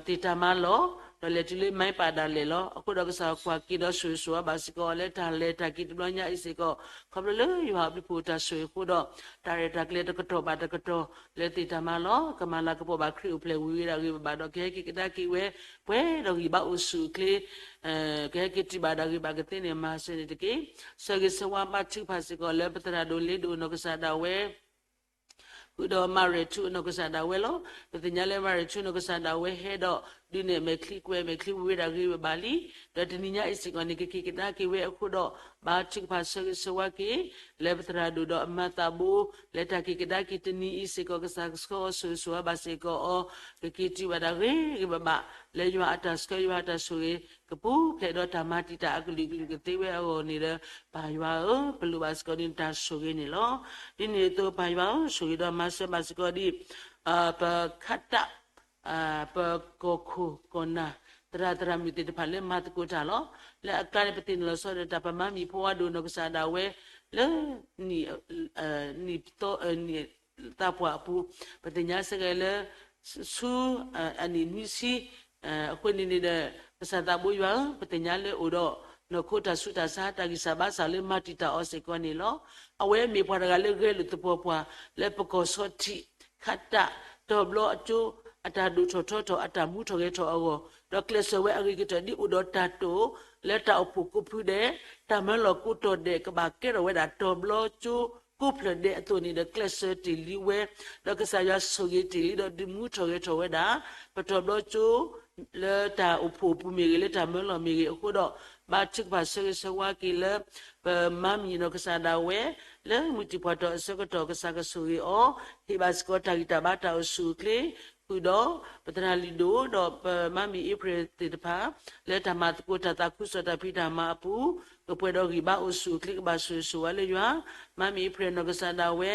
သ့ၣ်တၢ်မၤလီၢ် ဒီးလဲၤတုၤလၢ မၢပၣ် ဒၣ်လဲာ်လီၤ. အဃိဒီးကစၢ်ကွၢ်က့ၤဒီးဆိၣ်ဂ့ၤဆိၣ်ဝါဘၣ်စ့ၢ်ကီးအီၤလၢတၢ်လဲၤတၢ်က့ၤတဘျီညါအံၤစ့ၢ်ကီး, ခီဖျိလၢယွၤအဘျုးအဖှိၣ်တၢ်ဆိၣ်ဂ့ၤအဃိဒီး တၢ်ရဲၣ်တၢ်ကျဲၤတကတီၢ်ဘၣ်တကတီၢ် လၢသ့ၣ်တၢ်မၤလီၤ. ကမၤလၤကပီၤဘၣ်ခရံာ်အိၣ်ဖျဲၣ်ဝံၤဝဲဒၣ်ဂ့ၤဘၣ်ဘၣ်ဒီး ကဟဲက့ၤကဒါက့ၤဝဲ ပှဲၤဒီးဂံၢ်ဘါအိၣ်ဆူၣ်အိၣ်ချ့ ကဟဲက့ၤတုၤဘၣ်ဒၣ်ဂ့ၤဘၣ်ကသ့န့ၣ် မၤစၢၤန့ၣ်တက့ၢ်. ဆၢဂ့ၤဆၢဝါဘါထုကဖၣ်စ့ၢ်ကီးလၢပသရၣ်ဒိၣ်လ့ဒိၣ်နီၢ်ကစၢ်ဒၣ်ဝဲ ဃုာ်ဒီးမၤရဲၣ်ထူနီၢ်ကစၢ်ဒၣ်ဝဲလီၤ. ပသ့ၣ်ညါလၢမၤရဲၣ်ထူနီၢ်ကစၢ်ဒၣ်ဝဲဟဲဒီး ဒုးနဲၣ်မဲာ်ချံကွဲမဲာ်ချံဝံၤဝဲဒၣ်ဂ့ၤဝဲဘၣ်လံ. ဒီးတနံၤညါအံၤစ့ၢ်ကီးန့ၣ် ကက့ၤကဒါက့ၤဝဲအဃိဒီး ဘါထုကဖၣ်ဆၢဂ့ၤဆၢဝါက့ၤ လၢပသရၣ်ဒိၣ်ဒီးအမၤသးဘိ လၢတၢ်က့ၤကဒါက့ၤတနံၤအံၤစ့ၢ်ကီး ကစၢ်ကဆှီအီၤဆိၣ်ဂ့ၤဆိၣ်ဝါဘၣ်စ့ၢ်ကီးအီၤ ကက့ၤတုၤဘၣ်ဒၣ်ဂ့ၤဂ့ၤဘၣ်ဘၣ် လၢယွၤအတၢ်ဆှၢယွၤအတၢ်ဆိၣ်ဂ့ၤ ကပူၤဖျဲးဒီးတၢ်မၤတံာ်တာ်အကလုာ်ကလုာ်ကသ့ဝဲအဂီၢ်န့ၣ်ဒီး ပၢ်ယွၤဧၢ, ပလိၣ်ဘၣ်စ့ၢ်ကီးဒ်နတၢ်ဆိၣ်ဂ့ၤန့ၣ်လီၤ. ဒ်န့ၣ်အသိး ပၢ်ယွၤဧၢ, ဆိၣ်ဂ့ၤဒီးမၤစၢၤဘၣ်စ့ၢ်ကီးဒ် ပခးတၢ် ပကီၢ်ခိၣ်ကီၢ်နၢ် သရၣ်သရၣ်မုၣ်သ့ၣ်တဖၣ်လၢမၤသကိးတၢ်လီၤ. လၢအကျါန့ၣ် ပသ့ၣ်နီၣ်လီၤဆီဒၣ်တၢ် ပမါမံၤဖိဝါဒိၣ်နီၢ်ကစၢ်ဒၣ်ဝဲ လၢ နံၣ် နံၣ်ပသီ နံၣ်သးပှၢ်အပူၤ ပသ့ၣ်ညါစ့ၢ်ကီးလၢ ဆူ အနံၣ်နွံဆံ အဃိန့ၣ်န့ၣ်ဒီး ကစၢ်သးဘိယွၤဧၢ, ပသ့ၣ်ညါလၢအိၣ်ဒီး နီၢ်ခိတၢ်ဆူးတၢ်ဆါ တၢ်ဂံၢ်စၢ်ဘါစၢ်လၢမၤတံာ်တာ်အီၤစ့ၢ်ကီးန့ၣ်လီၤ. အဝဲမ့ၢ်ပှၤတဂၤလၢဂဲၤလိာ်သပှၢ်ပှၢ် လၢပကီၢ်ဆီထံး ခးတၢ် တီၤဘျီအကၠိ အတၢ်ဒိၣ်ထီၣ်ထီထီၣ် အတၢ်မူထီၣ်ဂဲၤထီၣ်အဂီၢ် ဒီးကျဲးစၢးဝဲအဂ့ၤကတၢၢ်ဒ်အိၣ်ဒီးတၢ်တိာ် လၢတၢ်အိၣ်ဖှိၣ်ကိးဖုဒဲး တၢ်မၢလီၤကိးတီၤဒဲး ကဘၣ်ကဲထီၣ်ဝဲဒၣ်တီၤဘျီကၠိကိးဖျၢၣ်ဒဲးအသိးန့ၣ်ဒီး ကျဲးစၢးတ့ၢ်လံဝဲ ဒီးကစၢ်ယွၤဆိၣ်ဂ့ၤတ့ၢ်လံဒီးဒုးမူထီၣ်ဂဲၤထီၣ်ဝဲဒၣ် ပတီၤဘျီကၠိ လၢတၢ်အိၣ်ဖှိၣ်အပူၤမ့ၢ်ဂ့ၤ လၢတၢ်မၢလီၤမ့ၢ်ဂ့ၤအဃိဒီး ဘါထုကဖၣ်ဆၢဂ့ၤဆၢဝါက့ၤလၢ ပမါမံၤနီၢ်ကစၢ်ဒၣ်ဝဲ လၢမုၢ်တံၢ်ပှၢ်တီၤအဆၢကတီၢ် ကစၢ်ကဆိၣ်ဂ့ၤအီၤ ဟ့ၣ်ဘၣ်စ့ၢ်ကီးတၢ်ဂံၢ်တၢ်ဘါတၢ်အိၣ်ဆူၣ်အိၣ်ချ့ ဃုာ်ဒီး ပသရၣ်လုၢ်ဒိၣ် ဒီးပမါမံၤအ့ဖြ့ၣ်သ့ၣ်တဖၣ် လၢတၢ်မၤသကိးတၢ်သးခုကစီၣ်တၢ်ဖံးတၢ်မၤအပူၤ ကပှဲၤဒီးဂံၢ်ဘါအိၣ်ဆူၣ်အိၣ်ချ့ ကဘၣ်ဆိၣ်ဂ့ၤဆိၣ်ဝါလၢယွၤ မါမံၤအ့ဖြ့ၣ်နီၢ်ကစၢ်ဒၣ်ဝဲ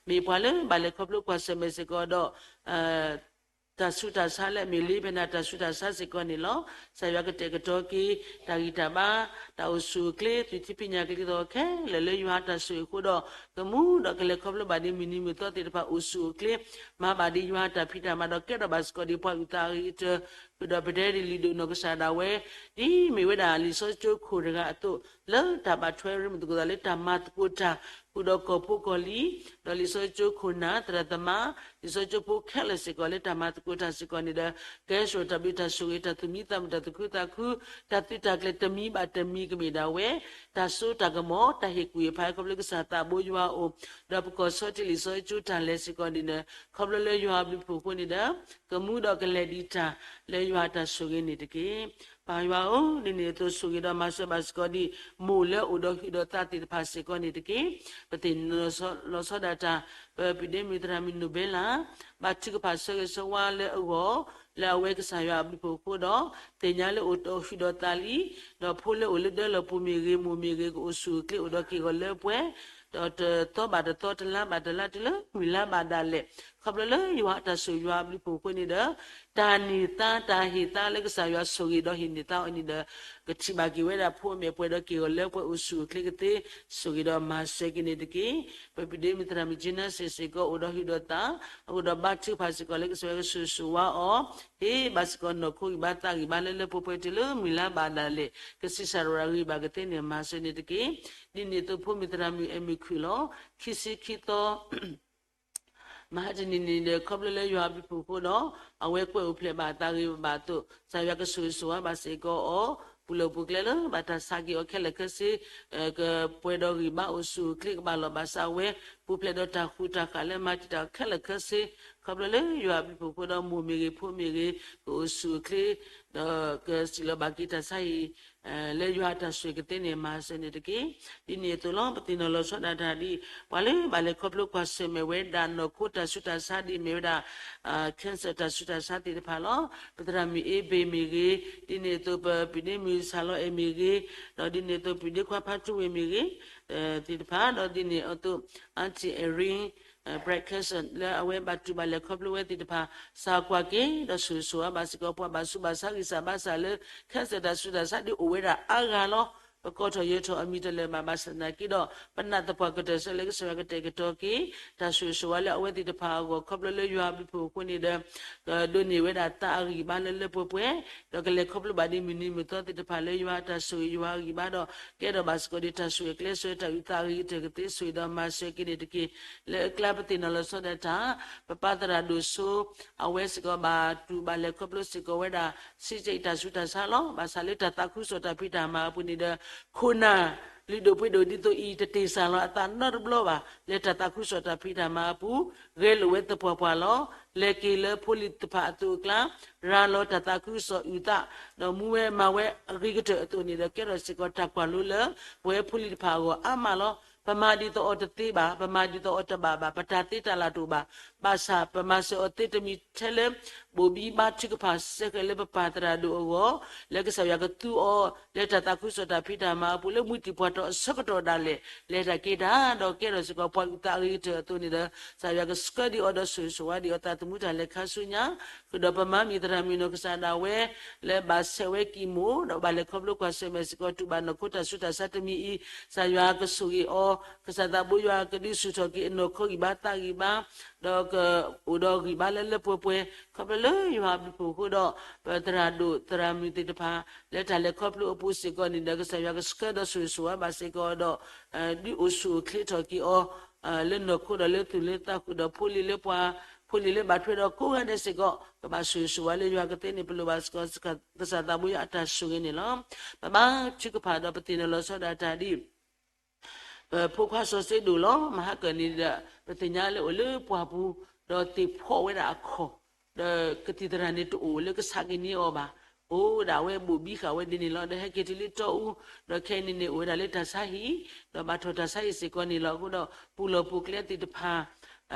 မ့ၢ်ပှၤလၢဘၣ်လဲၤခီဖျိကွၢ်ဆၢၣ်မဲာ်စ့ၢ်ကီးဒီး တၢ်ဆူးတၢ်ဆါလၢအမ့ၢ်လ့ဖဲန့ၣ် တၢ်ဆူးတၢ်ဆါစ့ၢ်ကီးန့ၣ်လီၤ. ကစၢ်ယွၤကတဲာ်ကတီၤက့ၤ တၢ်ဂံၢ်တၢ်ဘါ တၢ်အိၣ်ဆူၣ်အိၣ်ချ့ သွံၣ်ထံပညၣ်ကလံၤသီခဲလၢာ်လၢယွၤအတၢ်ဆိၣ်ဂ့ၤအဃိဒီး ကမူဒီးကလဲၤခီဖျိဘၣ်ဒ်မုၢ်နံၤမုၢ်သီသ့ၣ်တဖၣ်အိၣ်ဆူၣ်အိၣ်ချ့ မၤဘၣ်ဒ်ယွၤအတၢ်ဖံးတၢ်မၤဒီးကဲထီၣ်ဘၣ်စ့ၢ်ကီးဒ်ပှၤအုၣ်သးအဂ့ၤကတၢၢ် ဃုာ်ဒီးပတဲဒ်လုၢ်ဒိၣ်နီၢ်ကစၢ်ဒၣ်ဝဲ ဒ်မ့ၢ်ဝဲဒၣ်လံာ်စီဆှံကၠိခိၣ်တဂၤအသိး လၢတၢ်ဘၣ်ထွဲရ့မုာ်သကိးသးလၢတၢ်မၤသကိးတၢ် ဃုာ်ဒီးကီၢ်ဖိကီၢ်လံၤ ဒီးလံာ်စီဆှံကၠိခိၣ်နၢ် သရၣ်သမါ လံာ်စီဆှံကၠိဖိခဲလၢာ်စ့ၢ်ကီးလၢတၢ်မၤသကိးတၢ်စ့ၢ်ကီးန့ၣ်ဒီး ကဟဲစိာ်တၢ်ဘျုးတၢ်ဆိၣ်ဂ့ၤ တၢ်သူၣ်မံသးမုာ် တၢ်သူၣ်ခုသးခု တၢ်သုးတၢ်ကျဲၤတမံၤဘၣ်တမံၤကမ့ၢ်ဒၣ်ဝဲ တၢ်စိတၢ်ကမီၤ တၢ်ဟ့ၣ်ကူၣ်ဟ့ၣ်ဖးခီဖျိကစၢ်သးဘိယွၤအအိၣ် ဒီးပကီၢ်ဆီထံးလံာ်စီဆှံကၠိတၢ်လဲၤစ့ၢ်ကီးန့ၣ်ဒီး ခီဖျိလၢယွၤအဘျုးအဖှိၣ်အဃိန့ၣ်ဒီး ကမူဒီးကလဲၤဒံးတၢ်လၢယွၤအတၢ်ဆိၣ်ဂ့ၤန့ၣ်တက့ၢ်. ပၢ်ယွၤဧၢ, ဒ်န့ၣ်အသိးဆိၣ်ဂ့ၤဒီးမၤစၢၤဘၣ်စ့ၢ်ကီးဒ် မိၢ်လၢအိၣ်ဒီးဟုၣ်ဒီးသးသ့ၣ်တဖၣ်စ့ၢ်ကီးန့ၣ်တက့ၢ်. ပသ့ၣ်နီၣ်လီၤဆီဒၣ်တၢ် ပပုၢ်ဒ့မုၣ်သရၣ်မုၣ်နိၣ်ဘဲလၢ် ဘါထုကဖၣ်ဆၢဂ့ၤဆၢဝါလၢအဂီၢ် လၢအဝဲကစၢ်ယွၤအဘျုးအဖှိၣ်အဃိဒီး သ့ၣ်ညါလၢအိၣ်ဒီးဟုၣ်ဒီးသးလံ ဒီးဖိလၢအိၣ်လၢဒၢလီၢ်ပူၤမ့ၢ်ဂ့ၤ မိၢ်မ့ၢ်ဂ့ၤ ကအိၣ်ဆူၣ်အိၣ်ချ့အိၣ်ဒီးက့ၢ်ဂီၤလၢပှဲၤ ဒီးတသီဘၣ်တသီ တလါဘၣ်တလါ တုၤလၢမုၢ်လါဘၣ်ဒၣ်လဲာ် ခီဖျိလၢယွၤအတၢ်ဆိၣ်ဂ့ၤယွၤအဘျုးအဖှိၣ်အဃိန့ၣ်ဒီး တၢ်န့ၢ်သါ တၢ်ဟ့ၣ်သါလၢကစၢ်ယွၤဆိၣ်ဂ့ၤဒီးဟ့ၣ်န့ၢ်သါအီၤန့ၣ်ဒီး ကထံၣ်ဘၣ်က့ၤဝဲဒၣ်ဖိအမဲာ်ပှဲၤဒီးက့ၢ်ဂီၤလၢပှဲၤအိၣ်ဆူၣ်အိၣ်ချ့ကသ့ ဆိၣ်ဂ့ၤဒီးမၤစၢၤက့ၤန့ၣ်တက့ၢ်. ပပုၢ်ဒ့မုၣ်သရၣ်မုၣ်ကၠံနါစ့ၢ်စ့ၢ်ကီး အိၣ်ဒီးဟုၣ်ဒီးသး အဃိဒီးဘါထုကဖၣ်စ့ၢ်ကီးလၢကစၢ်ယွၤကဆိၣ်ဂ့ၤဆိၣ်ဝါအီၤ ဟ့ၣ်ဘၣ်စ့ၢ်ကီးနီၢ်ခိဂံၢ်ဘါသးဂံၢ်ဘါလၢလၢပှဲၤပှဲၤတုၤလၢမုၢ်လါဘၣ်ဒၣ်လဲာ် ကဆံးစၢ်တရၣ်ဂံၢ်ဘၣ်ကသ့န့ၣ် မၤစၢၤန့ၣ်တက့ၢ်. ဒ်န့ၣ်အသိးဖိမုၣ်သရၣ်မုၣ်အဲၣ်မုၢ်ခုၣ်လီၤ. ခံဆံခံသီ မဟါတနံၤန့ၣ်ဒီး ခီဖျိလၢယွၤအဘျုးအဖှိၣ်အဃိဒီး အဝဲကွဲးအိၣ်ဖျဲၣ်ဘၣ်အသးဂ့ၤဘၣ်အသိး ကစၢ်ယွၤကဆိၣ်ဂ့ၤဆိၣ်ဝါဘၣ်စ့ၢ်ကီးအီၤ ပူၤလီၢ်ပူၤကျဲလၢဘၣ်တၢ်ဆါက့ၤအီၤခဲလၢာ်ခဲဆ့ ကပှဲၤဒီးဂံၢ်ဘါအိၣ်ဆူၣ်အိၣ်ချ့ကဘၣ်လီၤဘၣ်စးဝဲ ပူၤဖျဲးဒီးတၢ်ဃူတၢ်ဃာ်လၢမၤတံာ်တာ်အီၤခဲလၢာ်ခဲဆ့ ခီဖျိလၢယွၤအဘျုးအဖှိၣ်အဃိဒီး မိၢ်မ့ၢ်ဂ့ၤ ဖိမ့ၢ်ဂ့ၤ ကအိၣ်ဆူၣ်အိၣ်ချ့ ဒီးကစံၣ်လီၤဘၣ်က့ၤတၢ်ဆါဟံၣ် လၢယွၤအတၢ်ဆိၣ်ဂ့ၤကသ့န့ၣ် မၤစၢၤန့ၣ်တက့ၢ်. ဒ်န့ၣ်အသိးလီၤ ပသ့ၣ်နီၣ်လီၤဆီဒၣ်တၢ်ဒ် ပှၤလၢဘၣ်လဲၤခီဖျိကွၢ်ဆၢၣ်မဲာ်ဝဲဒၣ်နီၢ်ခိတၢ်ဆူးတၢ်ဆါဒ်မ့ၢ်ဝဲဒၣ် cancer တၢ်ဆူးတၢ်ဆါသ့ၣ်တဖၣ်လီၤ. ပသရၣ်မုၣ်အ့ဘ့ၣ်မ့ၢ်ဂ့ၤ, ဒ်န့ၣ်အသိးပပုၢ်ဒ့မုၣ်ဆၣ်လီၤအဲၣ်မ့ၢ်ဂ့ၤ, ဒီးဒ်န့ၣ်အသိးပုၢ်ဒ့ခွါဖါထူဝ့ၢ်မ့ၢ်ဂ့ၤ သ့ၣ်တဖၣ် ဒီးဒ်န့ၣ်အသိး Aunty Irene breast cancer လၢအဝဲဘၣ်တူၢ်ဘၣ်လဲၤခီဖျိဝဲသ့ၣ်တဖၣ် စၢ်ကွၢ်က့ၤ ဒီးဆိၣ်ဂ့ၤဆိၣ်ဝါဘၣ်စ့ၢ်ကီးပှၤဘၣ်ဆူးဘၣ်ဆါဂံၢ်စၢ်ဘါစၢ်လၢ cancer တၢ်ဆူးတၢ်ဆါဒ်အိၣ်ဝဲဒၣ်အါဂၤလီၤ. ပကိးထီၣ်ယၢၤထီၣ်အမံၤတလၢာ်ဘၣ်, ဘၣ်ဆၣ်သနာ်က့ဒီး ပနာ်သပှၢ်ကတၢၢ်ဆၢလၢကစၢ်ယွၤကတဲာ်ကတီၤက့ၤ တၢ်ဆိၣ်ဂ့ၤဆိၣ်ဝါလၢအဝဲသ့ၣ်တဖၣ်အဂီၢ် ခီဖျိလၢယွၤအဘျုးအဖှိၣ်အဃိန့ၣ်ဒီး ကဒိးန့ၢ်ဝဲဒၣ်သးအဂံၢ်အဘါလၢလၢပှဲၤပှဲၤ, ဒီးကလဲၤခီဖျိဘၣ်ဒ်မုၢ်နံၤမုၢ်သီသ့ၣ်တဖၣ်လၢယွၤအတၢ်ဆိၣ်ဂ့ၤယွၤအဂံၢ်အဘါဒီး ကဲထီၣ်ဘၣ်စ့ၢ်ကီးဒ်တၢ်ဆိၣ်ဂ့ၤကျဲးစၢး တၢ်အုၣ်သးအဂ့ၤကတၢၢ်ကသ့ ဆိၣ်ဂ့ၤဒီးမၤစၢၤက့ၤန့ၣ်တက့ၢ်. လၢအကျါပသ့ၣ်နီၣ်လီၤဆီဒၣ်တၢ် ပပၢ်သရၣ်ဒိၣ်စိ အဝဲစ့ၢ်ကီးဘၣ်တူၢ်ဘၣ်လဲၤခီဖျိစ့ၢ်ကီးဝဲဒၣ် စံးကဲးတၢ်ဆူးတၢ်ဆါလီၤ. ဘၣ်ဆၣ်လၢတၢ်သးခုကစီၣ်တၢ်ဖံးတၢ်မၤအပူၤန့ၣ်ဒီး ခိၣ်နၢ်လုၢ်ဒိၣ်ပှ့ၤဒိၣ်ဒ်သိးအံၤ တတ့ၢ်စၢ်လီၤအသးနီတဘျီဘၣ်. လၢတၢ်သးခုကစီၣ်တၢ်ဖံးတၢ်မၤအပူၤ ဂဲၤလိာ်ဝဲသပှၢ်ပှၢ်လီၤ. လဲၤက့ၤလၢဖိလံၤတဖၣ်အသိးအကျါ ရၤလီၤတၢ်သးခုကစီၣ်အုၣ်သး ဒီးမူဝဲမၤဝဲအဂ့ၤကတၢၢ်အသိးန့ၣ်ဒီး ကဲထီၣ်စ့ၢ်ကီးတၢ်ကွၢ်လိလၢ ပဝဲဖိလံၤတဖၣ်အဂီၢ်အါမးလီၤ. ပမၤဒ်သိးအီၤတသ့ဘၣ်, ပမၤဒ်သိးအီၤတဘၣ်ဘၣ်, ပတၢ်သ့တၢ်လၢ်တအိၣ်ဘၣ်. ဘၣ်ဆၣ်ပမၤစၢၤအီၤသ့တမံၤထဲလၢ ဘိၣ်ဘံဘါထုကဖၣ်စဲဃဲၤလၢပပၢ်သရၣ်ဒိၣ်အဂီၢ် လၢကစၢ်ယွၤကသူအီၤ လၢတၢ်သးခုကစီၣ်တၢ်ဖံးတၢ်မၤအပူၤ လၢမုၢ်တံၢ်ပှၤတီၤအဆၢကတီၢ်ဒၣ်လဲာ် လဲၤတၢ်က့ၤတၢ် ဒီးကဲထီၣ်စ့ၢ်ကီးပှၤအုၣ်သးအဂ့ၤကတၢၢ်အသိးန့ၣ်ဒီး ကစၢ်ယွၤကဆှၢဒံးအီၤဒီးဆိၣ်ဂ့ၤဆိၣ်ဝါဒံးအီၤ သးသမူတၢ်လဲၤခါဆူညါ ဃုာ်ဒီးပမၤမံၤသရၣ်မုၣ်နီၢ်ကစၢ်ဒၣ်ဝဲ လၢဘၣ်ဆဲးဝဲကံၢ်မိၢ် ဒီးဘၣ်လဲၤခီဖျိကွၢ်ဆၢၣ်မဲာ်စ့ၢ်ကီး တူၢ်ဘၣ်နီၢ်ခိတၢ်ဆူးတၢ်ဆါတမံၤအံၤ ကစၢ်ယွၤကဆိၣ်ဂ့ၤအီၤ ကစၢ်သးဘိယွၤကဒုးဆူၣ်ထီၣ်က့ၤအနီၢ်ခိဂံၢ်ဘါသးဂံၢ်ဘါ ဒီးကအိၣ်ဒီးဂံၢ်ဘါလၢလၢပှဲၤပှဲၤ ခီဖျိလၢယွၤအဘျုးအဖှိၣ်အဃိဒီး ပသရၣ်ဒိၣ်သရၣ်မုၣ်သ့ၣ်တဖၣ် လၢတၢ်လဲၤခီဖျိအပူၤစ့ၢ်ကီးန့ၣ်ဒီး ကစၢ်ယွၤကဆှၢဒီးဆိၣ်ဂ့ၤဆိၣ်ဝါဘၣ်စ့ၢ်ကီးဒီး ဒုးအိၣ်ဆူၣ်အိၣ်ချ့ထီၣ်က့ၤအီၤ လၢနီၢ်ခိဒီးလၢသူၣ်လၢသးဃုာ်ဒီးဖိလံၤလၢပှၤ ဖိလံၤလၢဘၣ်ထွဲဒီးကိးဂၤဒဲးစ့ၢ်ကီး ကဘၣ်ဆိၣ်ဂ့ၤဆိၣ်ဝါလၢယွၤကသ့န့ၣ် ပလိၣ်ဘၣ်စ့ၢ်ကီး ကစၢ်သးဘိယွၤအတၢ်ဆိၣ်ဂ့ၤန့ၣ်လီၤ. ပဘါထုကဖၣ်ဒီးပသ့ၣ်နီၣ်လီၤဆီဒၣ်တၢ်ဒ် ပဖိခွါစီၤစ့ဒိၣ်လီၤ. မဟါကၢၣ်န့ၣ်ဒီး ပသ့ၣ်ညါလၢအိၣ်လၢပှၢ်ပူၤ ဒီးသ့ၣ်ဖီၣ်ဝဲဒၣ်အခီၣ် ဒီးကသံၣ်သရၣ်န့ၣ်တအိၣ်လၢကဆးက့ၤန့ၢ်အီၤဘၣ်. အိၣ်ဒၣ်ဝဲဘိၣ်ဘံဃာ်ဝဲဒ်န့ၣ်လီၤ. ဒီးဟဲက့ၤတုၤလၢတီအူ ဒီးခဲအံၤန့ၣ်န့ၣ် အိၣ်ဝဲဒၣ်လၢတၢ်ဆါဟံၣ် ဒီးဘၣ်ထီၣ်တၢ်ဆါဟံၣ်စ့ၢ်ကီးန့ၣ်လီၤ. အဃိဒီးပူၤလီၢ်ပူၤကျဲသ့ၣ်တဖၣ်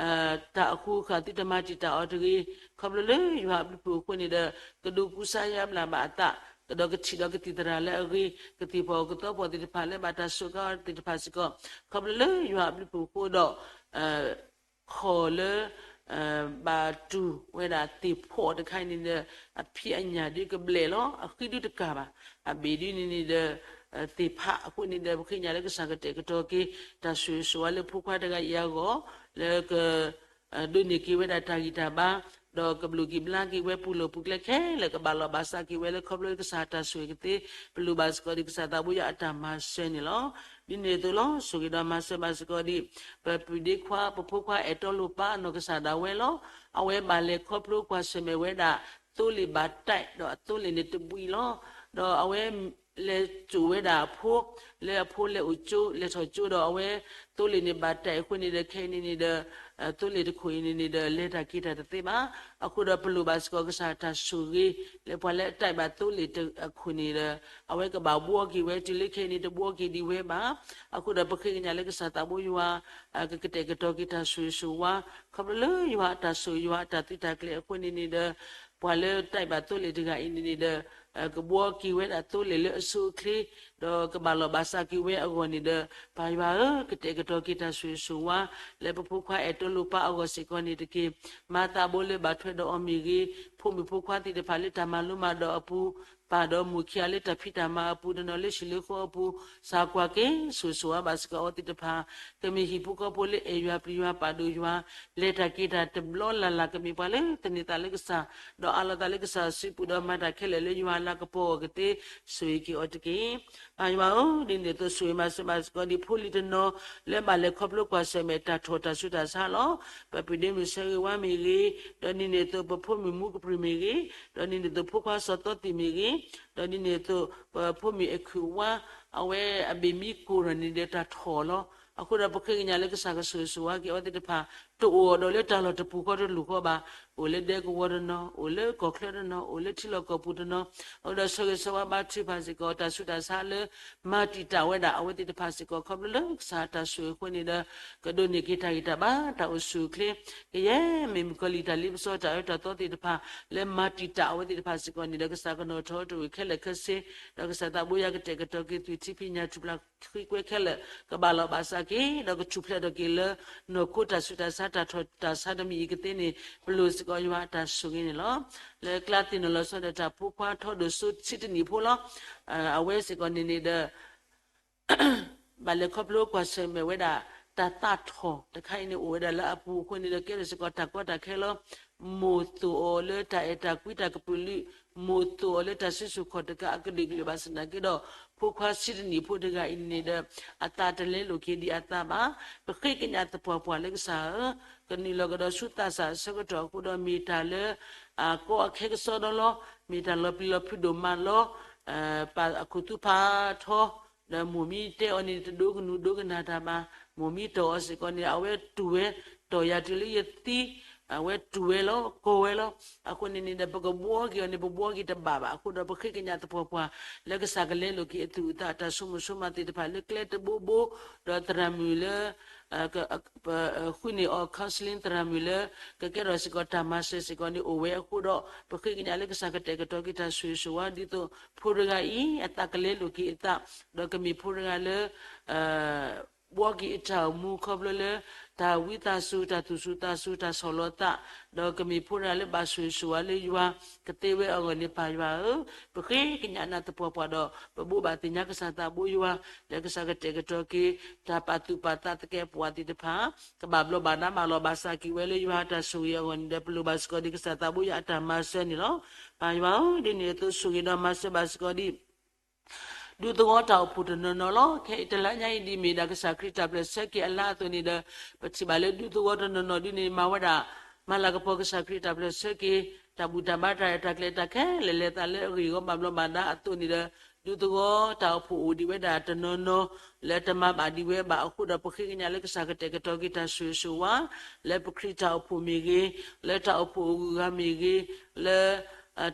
တၢ်အဃူဃာ်သုတမၤတံာ်တာ်အီၤတဂ့ၤ. ခီဖျိလၢယွၤအဘျုးအဖှိၣ်အဃိန့ၣ်ဒီး ကဒိးကူစါယါဘျါဘၣ်အသး ကဒီးကထံၣ်ဒီးကသံၣ်သရၣ်လၢအဂ့ၤ ကသ့ၣ်ဖီၣ်ကသီဖီၣ်သ့ၣ်တဖၣ်လၢဘၣ်တၢ်စူးကါအီၤသ့ၣ်တဖၣ်စ့ၢ်ကီး ခီဖျိလၢယွၤအဘျုးအဖှိၣ်အဃိဒီး ခီၣ်လၢ ဘၣ်တူၢ်ဝဲဒၣ်သ့ၣ်ဖီၣ်တခါအံၤန့ၣ်ဒီး အဖံးအညၣ်ဒုးကဘျဲၣ်လီၤ. အဃံဒုးတကၢ်ဘၣ်. အဘ့ၣ်ဒုးန့ၣ်န့ၣ်ဒီး သ့ၣ်ဖးအဃိန့ၣ်ဒီး ပဃ့ကညးလၢကစၢ်ကတဲာ်ကတီၤက့ၤ တၢ်ဆိၣ်ဂ့ၤဆိၣ်ဝါလၢဖိခွါတဂၤအံၤအဂီၢ် လၢက ဒိးန့ၢ်က့ၤဝဲဒၣ်တၢ်ဂံၢ်တၢ်ဘါ ဒီးကဘျုးက့ၤဘျါက့ၤဝဲပူၤလီၢ်ပူၤကျဲခဲလၢာ် ကဘၣ်လီၤဘၣ်စးက့ၤဝဲလၢခီဖျိကစၢ်တၢ်ဆိၣ်ဂ့ၤကသ့ ပလိၣ်ဘၣ်စ့ၢ်ကီးဒ်ကစၢ်သးဘိယွၤအတၢ်မၤစၢၤန့ၣ်လီၤ. ဒ်န့ၣ်အသိးလီၤ ဆိၣ်ဂ့ၤဒီးမၤစၢၤဘၣ်စ့ၢ်ကီးဒ် ပပုၢ်ဒ့ခွါ ပဖိခွါအဲၣ်တီလိာ်ပၢ်အနီၢ်ကစၢ်ဒၣ်ဝဲလီၤ. အဝဲဘၣ်လဲၤခီဖျိကွၢ်ဆၢၣ်မဲာ်ဝဲဒၣ် သိလ့ၣ်ဘၣ်တၢ်ဒီးအသိလ့ၣ်န့ၣ်တဘှံးလီၤ. ဒီးအဝဲ လဲၤစိာ်ဝဲဒၣ်အဖိ လၢအဖိလဲၤအိၣ်ကၠိ လဲၤထီၣ်ကၠိဒီးအဝဲ သိလ့ၣ်န့ၣ်ဘၣ်တၢ်အံၤအဃိန့ၣ်ဒီး ခဲအံၤန့ၣ်န့ၣ်ဒီး သိလ့ၣ်တခိၣ်အံၤန့ၣ်န့ၣ်ဒီး လဲၤတၢ်က့ၤတၢ်တသ့ဘၣ်. အဃိဒီးပလိၣ်ဘၣ်စ့ၢ်ကီးကစၢ်တၢ်ဆိၣ်ဂ့ၤ လၢပှၤလၢအတၢ်ဘၣ်သိလ့ၣ်အခိၣ်န့ၣ်ဒီး အဝဲကဘၣ်ဘှီက့ၤဝဲ တုၤလၢခဲအံၤန့ၣ်တဘှီက့ၤဒံးဝဲဘၣ်. အဃိဒီးပဃ့ကညးလၢကစၢ်သးဘိယွၤ ကကတဲာ်ကတီၤက့ၤတၢ်ဆိၣ်ဂ့ၤဆိၣ်ဝါ ခီဖျိလၢယွၤအတၢ်ဆိၣ်ဂ့ၤယွၤအတၢ်သုးတၢ်ကျဲၤအဃိန့ၣ်န့ၣ်ဒီး ပှၤလၢတၢ်ဘၣ်သိလ့ၣ်တဂၤအံၤန့ၣ်န့ၣ်ဒီး ကဘှီက့ၤဝဲဒၣ်သိလ့ၣ်လၢအဆိအချ့ ဒီးကဘၣ်လီၤဘၣ်စးက့ၤဝဲအဂီၢ်န့ၣ်ဒီး ပၢ်ယွၤဧၢ ကတဲာ်ကတီၤက့ၤတၢ်ဆိၣ်ဂ့ၤဆိၣ်ဝါ လၢပဖိခွါအဲၣ်တီလိာ်ပၢ်အဂီၢ်စ့ၢ်ကီးန့ၣ်တက့ၢ်. မၤသးဘိလၢဘၣ်ထွဲဒီးအီၤမ့ၢ်ဂ့ၤ, ဖိမုၣ်ဖိခွါသ့ၣ်တဖၣ်လၢတၢ်မၤလိမၤဒိးအပူၤ, ပၢ်ဒီးမိၢ်ခံဂၤလၢတၢ်ဖံးတၢ်မၤအပူၤ တနီၤလၢဟံၣ်လၢဃီအပူၤ, စၢ်ကွၢ်က့ၤ ဆိၣ်ဂ့ၤဆိၣ်ဝါဘၣ်စ့ၢ်ကီးအဝဲသ့ၣ်တဖၣ်, ကမ့ၢ်ဟံၣ်ဖိဃီဖိလၢအဲၣ်ယွၤပျံၤယွၤပာ်ဒိၣ်ယွၤ, လဲၤတၢ်က့ၤတၢ်တဘျီလၢ်လၢ် ကမ့ၢ်ပှၤလၢသန့ၤသးလၢကစၢ်, ဒီးအးလီၤသးလၢကစၢ်စုပူၤ ဒီးမၤတၢ်ခဲလၢာ်လၢယွၤအလၤကပီၤအဂီၢ်ကသ့ ဆိၣ်ဂ့ၤက့ၤအီၤတက့ၢ်. ပၢ်ယွၤဧၢ, ဒ်န့ၣ်အသိးဆိၣ်ဂ့ၤမၤစၢၤဘၣ်စ့ၢ်ကီးဒ်ဖိလံၤတနီၤ လၢဘၣ်လဲၤခီဖျိကွၢ်ဆၢၣ်မဲာ်တၢ်ထီၣ်တၢ်ဆူးတၢ်ဆါလီၤ. ပပုၢ်ဒ့မုၣ်ဆၢဂ့ၤဝါမ့ၢ်ဂ့ၤ, ဒီးဒ်န့ၣ်အသိးပဖိမုၣ်မူကပြုၢ်မ့ၢ်ဂ့ၤ, ဒီးဒ်န့ၣ်အသိးဖိခွါစီၤသီသံၣ်မ့ၢ်ဂ့ၤ, ဒီးဒ်န့ၣ်အသိးပဖိမုၣ်အဲၣ်ခုၣ်ဝါ အဝဲအဘ့ၣ်မံကိၢ်ထီၣ်န့ၣ်ဒီးတၢ်ထီၣ်လီၤ. အဃိဒီးပဃ့ကညးလၢကစၢ်ကဆိၣ်ဂ့ၤဆိၣ်ဝါက့ၤအဝဲသ့ၣ်တဖၣ် တအိၣ်ဒီးလၢတၢ်လီၢ်တပူၤဃီတလူၢ်ဃီဘၣ်, အိၣ်လၢဒဲကဝီၤတနီၤ, အိၣ်လၢကီၢ်ချၢတနီၤ, အိၣ်လၢထံလီၢ်ကီၢ်ပူၤတနီၤ, အဃိဒီးဆၢဂ့ၤဆၢဝါဘါထုကဖၣ်စ့ၢ်ကီး တၢ်ဆူးတၢ်ဆါလၢ မၤတံာ်တာ်ဝဲဒၣ်အဝဲသ့ၣ်တဖၣ်စ့ၢ်ကီး ခီဖျိလၢကစၢ်တၢ်ဆိၣ်ဂ့ၤအဃိန့ၣ်ဒီး ကဒိးန့ၢ်က့ၤတၢ်ဂံၢ်တၢ်ဘါ တၢ်အိၣ်ဆူၣ်အိၣ်ချ့, ကယဲၢ်မ့ၢ်မုၣ်ကီၤလံၢ်တၢ်လ့ပစီတၢ်အၢတၢ်သီသ့ၣ်တဖၣ် လၢမၤတံာ်တာ်အဝဲသ့ၣ်တဖၣ်စ့ၢ်ကီးန့ၣ်ဒီး ကစၢ်ကနီၤထီတရံးခဲလၢာ်ခဲဆ့, ဒီးကစၢ်သးဘိယွၤကတဲာ်ကတီၤက့ၤသွံၣ်ထံဖံးညၣ်ထူၣ်ဖျါဃံကွဲခဲလၢာ် ကဘၣ်လီၤဘၣ်စးက့ၤ ဒီးကထူၣ်ဖျဲးထီၣ်က့ၤလၢ နီၢ်ခိတၢ်ဆူးတၢ်ဆါတၢ်ထီၣ်တၢ်ဆါတမံၤအံၤကသ့န့ၣ် ပလိၣ်စ့ၢ်ကီးယွၤအတၢ်ဆိၣ်ဂ့ၤန့ၣ်လီၤ. လၢကျါသ့ၣ်နီၣ်လီၤဆီဒၣ်တၢ်ဖိခွါထီဒိၣ်စိဆံတနံၣ်ဖိလီၤ. အဝဲစ့ၢ်ကီးန့ၣ်န့ၣ်ဒီး ဘၣ်လဲၤခီဖျိကွၢ်ဆၢၣ်မဲာ်ဝဲဒၣ် တၢ်သးထီၣ်တခါအံၤန့ၣ် အိၣ်ဝဲဒၣ်လၢအပူၤအဃိန့ၣ်ဒီး ကဲထီၣ်စ့ၢ်ကီးတၢ်ကီတၢ်ခဲလီၤ. မိၢ်သိၣ်အီၤလၢတၢ်အဲၣ်တၢ်ကွံတၢ်ကပုာ်လုး, မိၢ်သိၣ်အီၤလၢတၢ်စုဆူၣ်ခီၣ်တကးအကလုာ်ကလုာ်ဘၣ်ဆၣ်သနာ်က့ဒီး ဖိခွါဆံးတနံၣ်ဖိတဂၤအံၤန့ၣ်ဒီး အသးတလဲလိာ်က့ၤဒံးအသးဘၣ်. ပဃ့ကညးသပှၢ်ပှၢ်လၢကစၢ်ဧၢ, ကနုာ်လီၤကဒီးဆူသးစၢ်အဆၢကတီၢ်အဃိဒီး မ့ၢ်တၢ်လၢ အကီအခဲကစီဒီလီၤ. မ့ၢ်တၢ်လီၤပျံၤလီၤဖုးဒိၣ်မးလီၤ. ပာ်အခိၣ်သူဖးထီ, ဒီးမိၢ်မ့ၢ်တဲအီၤန့ၣ် တဒိကနူၤဒိကနၣ်တၢ်ဘၣ်. မိၢ်မ့ၢ်တီၢ်အီၤစ့ၢ်ကီးန့ၣ် အဝဲတူၢ်ဝဲ, တီၢ်ယၤတုၤလၢယသံ, အဝဲတူၢ်ဝဲလီၤ, ကီဝဲလီၤ. အဃိန့ၣ်န့ၣ်ဒီး ပကဘှီက့ၤအီၤန့ၣ် ပဘှီက့ၤတဘၣ်ဘၣ်. အဃိဒီး ပဃ့ကညးသပှၢ်ပှၢ် လၢကစၢ်ကလဲလိာ်က့ၤအသူၣ်အသး အတၢ်ဆိကမိၣ်ဆိကမးသ့ၣ်တဖၣ်လၢကျဲတဘိဘိ, ဒီးသရၣ်မုၣ်လၢ ဃုန့ၢ်အီၤ counseling သရၣ်မုၣ်လၢ ကကဲထီၣ်စ့ၢ်ကီးတၢ်မၤစၢၤစ့ၢ်ကီးန့ၣ်အိၣ်ဝဲအဃိဒီး ပဃ့ကညးလၢကစၢ်ကတဲာ်ကတီၤက့ၤတၢ်ဆိၣ်ဂ့ၤဆိၣ်ဝါ ဒ်သိးဖိတဂၤအံၤ အသးကလဲလိာ်က့ၤအသး, ဒီးကမ့ၢ်ဖိတဂၤလၢ ဘှီက့ၤအတၢ်အိၣ်မူခီဖျိလၢ တၢ်ဝံသးစူၤ တၢ်သူၣ်စူၤသးစူၤ တၢ်ဆီၣ်လီၤသး, ဒီးကမ့ၢ်ဖိတဂၤလၢဘၣ်ဆိၣ်ဂ့ၤဆိၣ်ဝါလၢယွၤ ကသ့ဝဲအဂီၢ်န့ၣ် ပၢ်ယွၤဧၢ, ပဃ့ကညးနၤသပှၢ်ပှၢ်ဒီး ပဘိးဘၣ်သ့ၣ်ညါကစၢ်သးဘိယွၤ လၢကစၢ်ကတဲာ်ကတီၤက့ၤ တၢ်ပာ်သူၣ်ပာ်သးသကဲးပဝးသ့ၣ်တဖၣ် ကဘၣ်ဘျီးဘၣ်ဒါဘၣ်လီၤဘၣ်စးက့ၤဝဲလၢယွၤအတၢ်ဆိၣ်ဂ့ၤအဂီၢ်န့ၣ်ဒီး ပလိၣ်ဘၣ်စ့ၢ်ကီးဒ်ကစၢ်သးဘိယွၤအတၢ်မၤစၢၤန့ၣ်လီၤ. ပၢ်ယွၤဧၢ, ဒ်န့ၣ်အသိးဆိၣ်ဂ့ၤဒီးမၤစၢၤဘၣ်စ့ၢ်ကီးဒ် ဒူသဝီတၢ်အိၣ်ဖှိၣ်တနီၤနီၤလီၤ. ခဲအံၤတလါညါအံၤဒ်မ့ၢ်ဒၣ်ကစၢ်ခရံာ်တၢ်ပျၢၢ်ဆၢက့ၤအလါအသိးန့ၣ်ဒီး ပထံၣ်ဘၣ်လၢဒူသဝီတနီၤနီၤဒ်န့ၣ် မၤဝဲဒၣ် မၤလၤကပီၤကစၢ်ခရံာ်တၢ်ပျၢၢ်ဆၢက့ၤ တၢ်ဘူၣ်တၢ်ဘါတၢ်ရဲၣ်တၢ်ကျဲၤတၢ်ခဲလၢာ် လဲၤသးလၢအဂ့ၢ်အဂီၢ်ဘၣ်ဘျီးဘၣ်ဒါအသိးန့ၣ်ဒီး ဒူသဝီတၢ်အိၣ်ဖှိၣ်အိၣ်ဒံးဝဲဒၣ်တနီၤနီၤ လၢတမၤဘၣ်ဒံးဝဲဘၣ်အဃိဒီး ပဃ့ကညးလၢကစၢ်ကတဲာ်ကတီၤက့ၤတၢ်ဆိၣ်ဂ့ၤဆိၣ်ဝါ လၢပခရံာ်တၢ်အိၣ်ဖှိၣ်မ့ၢ်ဂ့ၤ, လၢတၢ်အိၣ်ဖှိၣ်အဂုၤအဂၤမ့ၢ်ဂ့ၤ, လၢ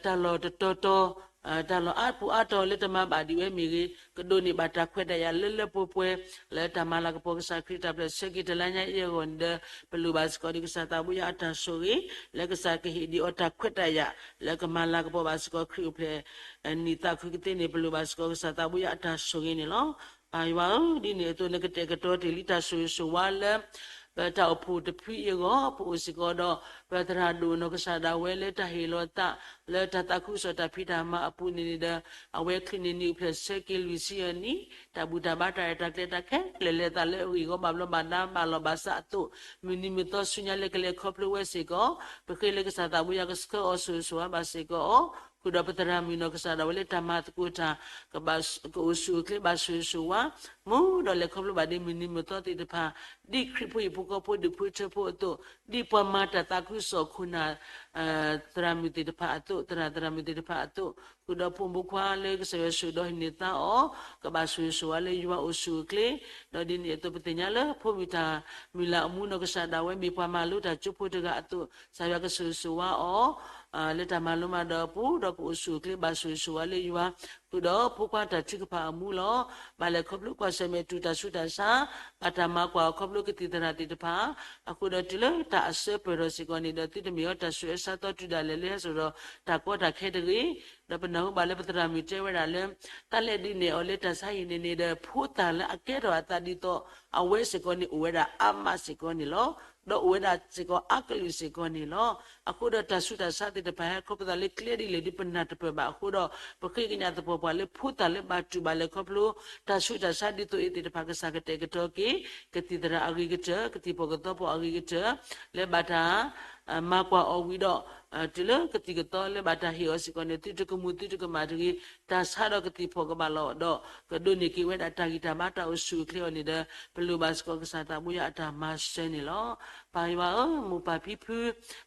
တၢ်လီၢ်တတီၤတီၤ, တၢ်လီၢ်အါပူၤအါတီၤလၢတမၤဘၣ်ဒံးဝဲမ့ၢ်ဂ့ၤ, ကဒိးန့ၢ်ဘၣ်တၢ်ခွဲးတၢ်ယာ်လၢလၢပှဲၤပှဲၤ လၢတၢ်မၤလၤကပီၤကစၢ်ခရံာ်တၢ်ပျၢၢ်ဆၢက့ၤတလါညါအံၤအဂီၢ်န့ၣ်ဒီး ပလိၣ်ဘၣ်စ့ၢ်ကီးဒ်ကစၢ်သးဘိယွၤအတၢ်ဆိၣ်ဂ့ၤ လၢကစၢ်ကဟ့ၣ်ဒံးအီၤတၢ်ခွဲးတၢ်ယာ် လၢကမၤလၤကပီၤဘၣ်စ့ၢ်ကီးခရံာ်အိၣ်ဖျဲၣ် နံၣ်သးခုကသ့န့ၣ် ပလိၣ်ဘၣ်စ့ၢ်ကီးကစၢ်သးဘိယွၤအတၢ်ဆိၣ်ဂ့ၤန့ၣ်လီၤ. ပၢ်ယွၤဧၢ, ဒ်န့ၣ်အသိးနကတဲာ်ကတီၤတ့ၢ်လံတၢ်ဆိၣ်ဂ့ၤဆိၣ်ဝါလၢ ပတၢ်အိၣ်ဖှိၣ်တဖုအံၤအဂီၢ် ပအိၣ်စ့ၢ်ကီးဒီး ပသရၣ်ဒိၣ်နီၢ်ကစၢ်ဒၣ်ဝဲလၢတၢ်ဟ့ၣ်လီၤသး လၢတၢ်သးခုကစီၣ်တၢ်ဖံးတၢ်မၤအပူၤန့ၣ်န့ၣ်ဒီး အဝဲချုးန့ၢ်နံၣ်အိၣ်ဖျဲၣ်ဆၢက့ၤလွံၢ်ဆံအနံၣ် တၢ်ဘူၣ်တၢ်ဘါတၢ်ရဲၣ်တၢ်ကျဲၤတၢ်ခဲလၢာ်လဲၤသးလၢအဂ့ၢ်အဂီၢ်ဘၣ်ဘျီးဘၣ်ဒါဘၣ်လီၤဘၣ်စးအသိး မုၢ်နံၤမုၢ်သီဆူညါလၢကလဲၤခီဖျိဝဲစ့ၢ်ကီး ပဃ့လၢကစၢ်သးဘိယွၤကဆှၢအီၤဆိၣ်ဂ့ၤဆိၣ်ဝါဘၣ်စ့ၢ်ကီးအီၤ ဃုာ်ဒီးပသရၣ်မုၣ်နီၢ်ကစၢ်ဒၣ်ဝဲလၢတၢ်မၤသကိးတၢ် ကဘၣ်ကအိၣ်ဆူၣ်အိၣ်ချ့ဘၣ်ဆိၣ်ဂ့ၤဆိၣ်ဝါ မူဒီးလဲၤခီဖျိဘၣ်ဒ်မုၢ်နံၤမုၢ်သီသ့ၣ်တဖၣ် ဒ်ခရံာ်ဖိဟံၣ်ဖိဃီဖိဒူၣ်ဖိထၢဖိအသိး ဒ်ပှၤမၤတၢ်သးခုကစီၣ်ခိၣ်နၢ် သရၣ်မုၣ်သ့ၣ်တဖၣ်အသိး သရၣ်သရၣ်မုၣ်သ့ၣ်တဖၣ်အသိး ဃုာ်ဒီးဖိမုၣ်ဖိခွါလၢကစၢ်ယွၤဆိၣ်ဒီးဟံးန့ၢ်သါအီၤ ကဘၣ်ဆိၣ်ဂ့ၤဆိၣ်ဝါလၢယွၤအိၣ်ဆူၣ်အိၣ်ချ့ ဒီးဒ်န့ၣ်အသိးပသ့ၣ်ညါလၢဖိမုၣ်တၢ်မုၢ်လၢ်အမူနီၢ်ကစၢ်ဒၣ်ဝဲမ့ၢ်ပှၤမၤလိတၢ်ကၠိဖိတဂၤအသိး ကစၢ်ယွၤကဆိၣ်ဂ့ၤဆိၣ်ဝါအီၤ လၢတၢ်မၤလိမၤဒိးအပူၤ ဒီးကအိၣ်ဆူၣ်အိၣ်ချ့ဘၣ်ဆိၣ်ဂ့ၤဆိၣ်ဝါလၢယွၤ ဃုာ်ဒီးဖိခွါတၢ်ထုကဖၣ်အမူလီၤ. ဘၣ်လဲၤခီဖျိကွၢ်ဆၢၣ်မဲာ်တုၤတၢ်ဆူးတၢ်ဆါ ဘၣ်တၢ်မၤကွၢ်အီၤခီဖျိကသံၣ်သရၣ်သ့ၣ်တဖၣ် အဃိဒီးတုၤလၢတၢ်အစၢပၢၢ်ထီၣ်စ့ၢ်ကီးန့ၣ်ဒီး သုတမ့ၢ်အီၤတၢ်ဆူးအဆါသီတုၤဒၣ်လဲာ်လၢဟဲစိာ်ဒီးတၢ်ကီတၢ်ခဲတဂ့ၤ ဒီးပနၢ်ဟူဘၣ်လၢပသရၣ်မုၣ်တဲဝဲဒၣ်လၢ တၢ်လဲၤဒုးနဲၣ်အီၤလၢတၢ်ဆါဟံၣ်န့ၣ်န့ၣ်ဒီး ဖိသၣ်လၢအကဲထီၣ်အသးဒ်သိး အဝဲစ့ၢ်ကီးန့ၣ်အိၣ်ဝဲဒၣ်အါမးစ့ၢ်ကီးန့ၣ်လီၤ. ဒီးအိၣ်ဝဲဒၣ်စ့ၢ်ကီးအါကလုာ်စ့ၢ်ကီးန့ၣ်လီၤ. အဃိဒီးတၢ်ဆူးတၢ်ဆါသ့ၣ်တဖၣ်ဟဲခီဖျိသးလၢကျဲဒ်လဲၣ်ဒ် ပနၢ်တပၢၢ်ဘၣ်အဃိဒီး ပဃ့ကညးသပှၢ်ပှၢ်လၢဖိသၣ်လၢဘၣ်တူၢ်ဘၣ်လဲၤခီဖျိ တၢ်ဆူးတၢ်ဆါဒ်သိးအံၤသ့ၣ်တဖၣ် ကစၢ်ကတဲာ်ကတီၤက့ၤ ကသံၣ်သရၣ်အဂ့ၤကတၢၢ် ကသံၣ်ဖီၣ်ကသီဖီၣ်အဂ့ၤကတၢၢ် လၢဘၣ်တၢ် မၤကွၢ်အီၤဝံၤဒီး တုၤလၢကသံၣ်ကသီလၢဘၣ်တၢ်ဟ့ၣ်အီၤစ့ၢ်ကီးန့ၣ် သုတကမူၤသုတကမၣ်တဂ့ၤ တၢ်ဆါဒီးကသံၣ်ဖီၣ်ကဘၣ်လီၤဒီး ကဒိးန့ၢ်က့ၤဝဲဒၣ်တၢ်ဂံၢ်တၢ်ဘါတၢ်အိၣ်ဆူၣ်အိၣ်ချ့အီၤန့ၣ်ဒီး ပလိၣ်ဘၣ်စ့ၢ်ကီးကစၢ်သးဘိယွၤအတၢ်မၤစၢၤန့ၣ်လီၤ. ပၢ်ယွၤဧၢ, မိၢ်ပၢ်ဖံဖု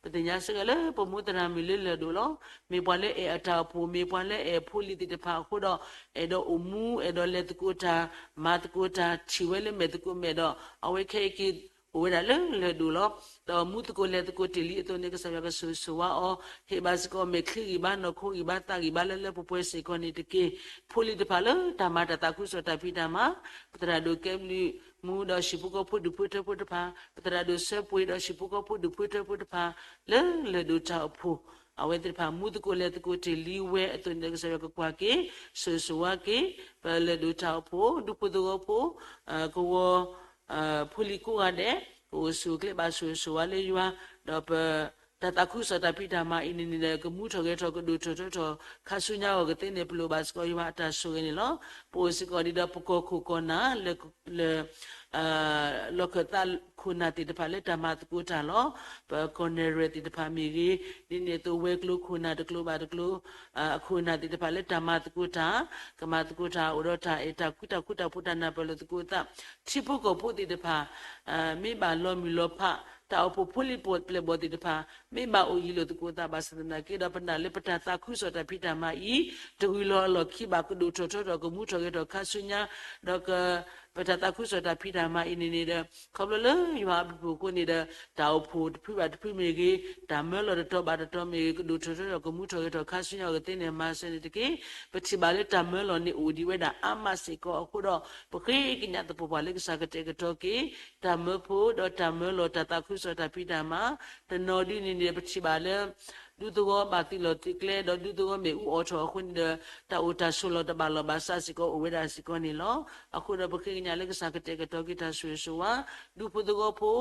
ပသ့ၣ်ညါစ့ၢ်ကီးလၢပမူသရၣ်မုၣ်လၢလၢၢ်ဒိၣ်လီၤ. မ့ၢ်ပှၤလၢအဲၣ်အတၢ်အိၣ်ဖှိၣ် မ့ၢ်ပှၤလၢအဲၣ်ဖိလံၤသ့ၣ်တဖၣ်အဃိဒီး အဲၣ်ဒိးအိၣ်မူ အဲၣ်ဒိးလဲၤသကိးတၢ် မၤသကိးတၢ် ထံၣ်ဝဲလၢမဲာ်သကိးမဲာ်ဒီး အဝဲခဲအံၤက့ၤ အိၣ်ဝဲဒၣ်လၢလၢၢ်ဒိၣ်လီၤ. ဒီးမူသကိးလဲၤသကိးတ့ၢ်လံအသိးန့ၣ် ကစၢ်ယွၤကဆိၣ်ဂ့ၤဆိၣ်ဝါအီၤ ဟ့ၣ်ဘၣ်စ့ၢ်ကီးမဲာ်ချံဂံၢ်ဘါ နီၢ်ခိဂံၢ်ဘါ သးဂံၢ်ဘါလၢလၢပှဲၤပှဲၤစ့ၢ်ကီးန့ၣ်တက့ၢ်. ဖိလံၤတဖၣ်လၢတၢ်မၤတၢ်သးခုကစီၣ်တၢ်ဖံးတၢ်မၤ ပသရၣ်ဒိၣ်ကဲဘျုးမူဒီးဟံၣ်ဖိဃီဖိဒူၣ်ဖိထၢဖိတဖၣ် ပသရၣ်ဒိၣ်စၢပှ့ၤဒီးဟံၣ်ဖိဃီဖိဒူၣ်ဖိထၢဖိတဖၣ် လၢလၢၢ်ဒိၣ်တၢ်အိၣ်ဖှိၣ် အဝဲသ့ၣ်တဖၣ်မူသကိးလဲၤသကိးတ့ၢ်လံဝဲအသိးန့ၣ် ကစၢ်ယွၤကကွၢ်က့ၤ ဆိၣ်ဂ့ၤဆိၣ်ဝါက့ၤ ပလၢၢ်ဒိၣ်တၢ်အိၣ်ဖှိၣ် ဒူဖိသဝီဖိ ကဝီၤ ဖိလံၤကိးဂၤဒဲး ကအိၣ်ဆူၣ်အိၣ်ချ့ဘၣ်ဆိၣ်ဂ့ၤဆိၣ်ဝါလၢယွၤ ဒီးပ တၢ်သးခုကစီၣ်တၢ်ဖံးတၢ်မၤအံၤန့ၣ်န့ၣ်ဒီး ကမူထီၣ်ဂဲၤထီၣ်ကဒိၣ်ထီၣ်ထီထီၣ် ခါဆူညါအဂီၢ်ကသ့န့ၣ် ပလိၣ်ဘၣ်စ့ၢ်ကီးယွၤအတၢ်ဆိၣ်ဂ့ၤန့ၣ်လီၤ. ပအိၣ်စ့ၢ်ကီးဒ်ဒီးပကီၢ်ခိၣ်ကီၢ်နၢ်လၢ လၢ လီၢ်ခၢၣ်သးခိၣ်နၢ်သ့ၣ်တဖၣ်လၢတၢ်မၤသကိးတၢ်လီၤ. ပကီၢ်နဲၣ်ရဲၣ်သ့ၣ်တဖၣ်မ့ၢ်ဂ့ၤ, ဒ်န့ၣ်အသိးဝဲၤကျိၤခိၣ်နၢ်တကျိၤဘၣ်တကျိၤ အခိၣ်နၢ်သ့ၣ်တဖၣ်လၢတၢ်မၤသကိးတၢ်, ကမၤသကိးတၢ်အိၣ်ဒီးတၢ်အဲၣ်တၢ်ကွံ တၢ်ဃူတၢ်ဖိး တၢ်နၢ်ပၢၢ်လိာ်သကိးအသး, ထံဖိကီၢ်ဖိသ့ၣ်တဖၣ် မ့ၢ်ဘၣ်လီၤမုၢ်လီၤဖး တၢ်အိၣ်ဖှိၣ်ဖိလံၤပျဲၢ်ဘီၣ်သ့ၣ်တဖၣ် မ့ၢ်ဘၣ်အိၣ်ယံၤလိာ်သကိးအသးဘၣ်ဆၣ်သနာ်က့ဒီး ပနာ်လၢပတၢ်သးခုကစီၣ်တၢ်ဖံးတၢ်မၤအံၤ တဂုၤလီၤအလီၢ်ခံဘၣ် ကဒိၣ်ထီၣ်ထီထီၣ် ကမူထီၣ်ဂဲၤထီၣ်ခါဆူညါ, ဒီး ပတၢ်သးခုကစီၣ်တၢ်ဖံးတၢ်မၤအံၤန့ၣ်န့ၣ်ဒီး ခီဖျိလၢယွၤအဘျုးအဖှိၣ်အဃိန့ၣ်ဒီး တၢ်အိၣ်ဖှိၣ်တဖုဘၣ်တဖုမ့ၢ်ဂ့ၤ, တၢ်မၢလီၤတတီၤဘၣ်တတီၤမ့ၢ်ဂ့ၤ ကဒိၣ်ထီၣ်ထီထီၣ် ကမူထီၣ်ဂဲၤထီၣ်ခါဆူညါအဂီၢ်သ့န့ၣ် မၤစၢၤန့ၣ်တက့ၢ်. ပထံၣ်ဘၣ်လၢတၢ်မၢလီၤန့ၣ်အိၣ်ဒံးဝဲဒၣ်အါမးစ့ၢ်ကီးအဃိဒီး ပဃ့ကညးသပှၢ်ပှၢ်လၢကစၢ်ကတဲာ်ကတီၤက့ၤ တၢ်မၢဖိဒီးတၢ်မၢလီၤ တၢ်သးခုကစီၣ်တၢ်ဖံးတၢ်မၤ, တနီၤဒ်န့ၣ်န့ၣ် ပထံၣ်ဘၣ်လၢ ဒူသဝီဘၣ်သုးလီၢ်သုးကျဲ ဒီးဒူသဝီမ့ၣ်အူအိၣ်ထီၣ်အဃိန့ၣ်ဒီး တၢ်အိၣ်တၢ်ဆိးလီၤတဘၣ်လီၢ်ဘၣ်စးစ့ၢ်ကီးအိၣ်ဝဲဒၣ်စ့ၢ်ကီးန့ၣ်လီၤ. အဃိဒီးပဃ့ကညးလၢကစၢ်ကတဲာ်ကတီၤက့ၤတၢ်ဆိၣ်ဂ့ၤဆိၣ်ဝါ, ဒူဖိသဝီဖိ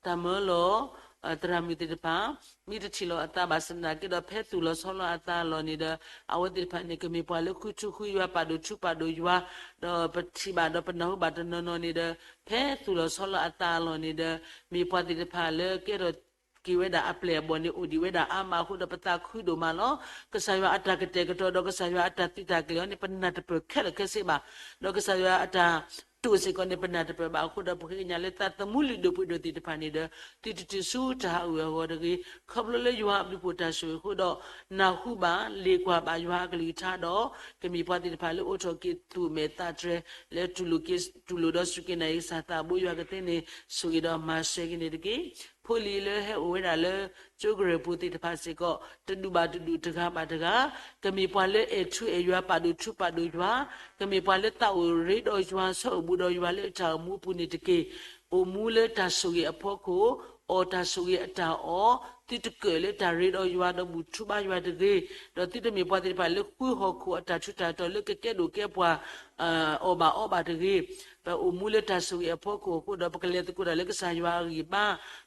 တၢ်မၢလီၤ သရၣ်မုၣ်သ့ၣ်တဖၣ် မ့ၢ်တထံၣ်လီၤအသးဘၣ်ဆၣ်သနာ်က့ဒီး ဖဲသူၣ်လီၤဆီလီၤအသးအလီၢ်န့ၣ်ဒီး အဝဲသ့ၣ်တဖၣ်န့ၣ် ကမ့ၢ်ပှၤလၢဃုထူဃုယွၤ ပာ်ဒိၣ်ထူပာ်ဒိၣ်ယွၤ, ဒီးပထံၣ်ဘၣ်ဒီးပနၢ်ဟူဘၣ်တနီၤနီၤန့ၣ်ဒီး ဖဲသူၣ်လီၤဆီလီၤအသးအလီၢ်န့ၣ်ဒီး မ့ၢ်ပှၤသ့ၣ်တဖၣ်လၢကဲထီၣ်က့ၤဝဲဒၣ်အပျဲၢ်အဘီၣ်န့ၣ် အိၣ်ဒံးဝဲဒၣ်အါမးအဃိဒီး ပသးခုဒိၣ်မးလီၤ. ကစၢ်ယွၤအတၢ်ကတဲာ်ကတီၤဒီးကစၢ်ယွၤအတၢ်သုးတၢ်ကျဲၤအံၤန့ၣ် ပနၢ်တပၢၢ်ခဲလၢာ်ခဲဆ့ဘၣ်, ဒီးကစၢ်ယွၤအတၢ်တိာ်စ့ၢ်ကီးန့ၣ် ပနၢ်တပၢၢ်ဘၣ်အဃိဒီး ပဃ့ကညးလၢသးသမူလုၢ်ဒိၣ်ပှ့ၤဒိၣ်သ့ၣ်တဖၣ်န့ၣ်ဒီး သုတတုၤဆူတၢ်ဟးဂူာ်အဂီၢ်တဂ့ၤ. ခီဖျိလၢယွၤအဘျုးအဖှိၣ်တၢ်ဆိၣ်ဂ့ၤအဃိဒီး နၢ်ဟူဘၣ် လ့ၣ်ကွၢ်ဘၣ်ယွၤအကလုၢ်ကထါဒီး ကမ့ၢ်ပှၤသ့ၣ်တဖၣ်လၢအိးထီၣ်က့ၤသူၣ်မဲာ်သးတြဲၤ လၢတူၢ်လိာ်က့ၤ တူၢ်လိာ်ဒီးစူၢ်က့ၤနာ်က့ၤကစၢ်သးဘိယွၤကသ့န့ၣ် ဆိၣ်ဂ့ၤဒီးမၤစၢၤက့ၤန့ၣ်တက့ၢ်. ဖိလံၤလၢဟဲအိၣ်ဝဲဒၣ်လၢ ကၠိကရၢၢ်ပူၤသ့ၣ်တဖၣ်စ့ၢ်ကီး တဒူၣ်ဘၣ်တဒူၣ် တဂၤဘၣ်တဂၤ ကမ့ၢ်ပှၤလၢအဲၣ်ထူအဲၣ်ယွၤ ပာ်ဒိၣ်ထူပာ်ဒိၣ်ယွၤ, ကမ့ၢ်ပှၤလၢသးအိၣ်ရ့ဒီးယွၤ ဆိၣ်အိၣ်ဘူးဒီးယွၤလၢတၢ်အိၣ်မူအပူၤန့ၣ်တက့ၢ်. အိၣ်မူလၢတၢ်ဆိၣ်ဂ့ၤအဖီခိၣ်, အီၣ်တၢ်ဆိၣ်ဂ့ၤအတၢ်အီၣ်, သုတကၢၣ်လၢတၢ်ရ့ဒီးယွၤဒီးဘူၣ်ထူဘါယွၤတဂ့ၤ, ဒီးသုတမ့ၢ်ပှၤသ့ၣ်တဖၣ်လၢဃုဟီၣ်ခိၣ်အတၢ်ထူးတၢ်တီၤလၢကကဲဒိၣ်ကဲပှၤ အီၣ်ဘၣ်အီဘၣ်တဂ့ၤ. ပအိၣ်မူလၢတၢ်ဆိၣ်ဂ့ၤအဖီခိၣ်အဃိဒီး ပကလဲၤသကိးတၢ်လၢကစၢ်ယွၤအဂံၢ်အဘါ,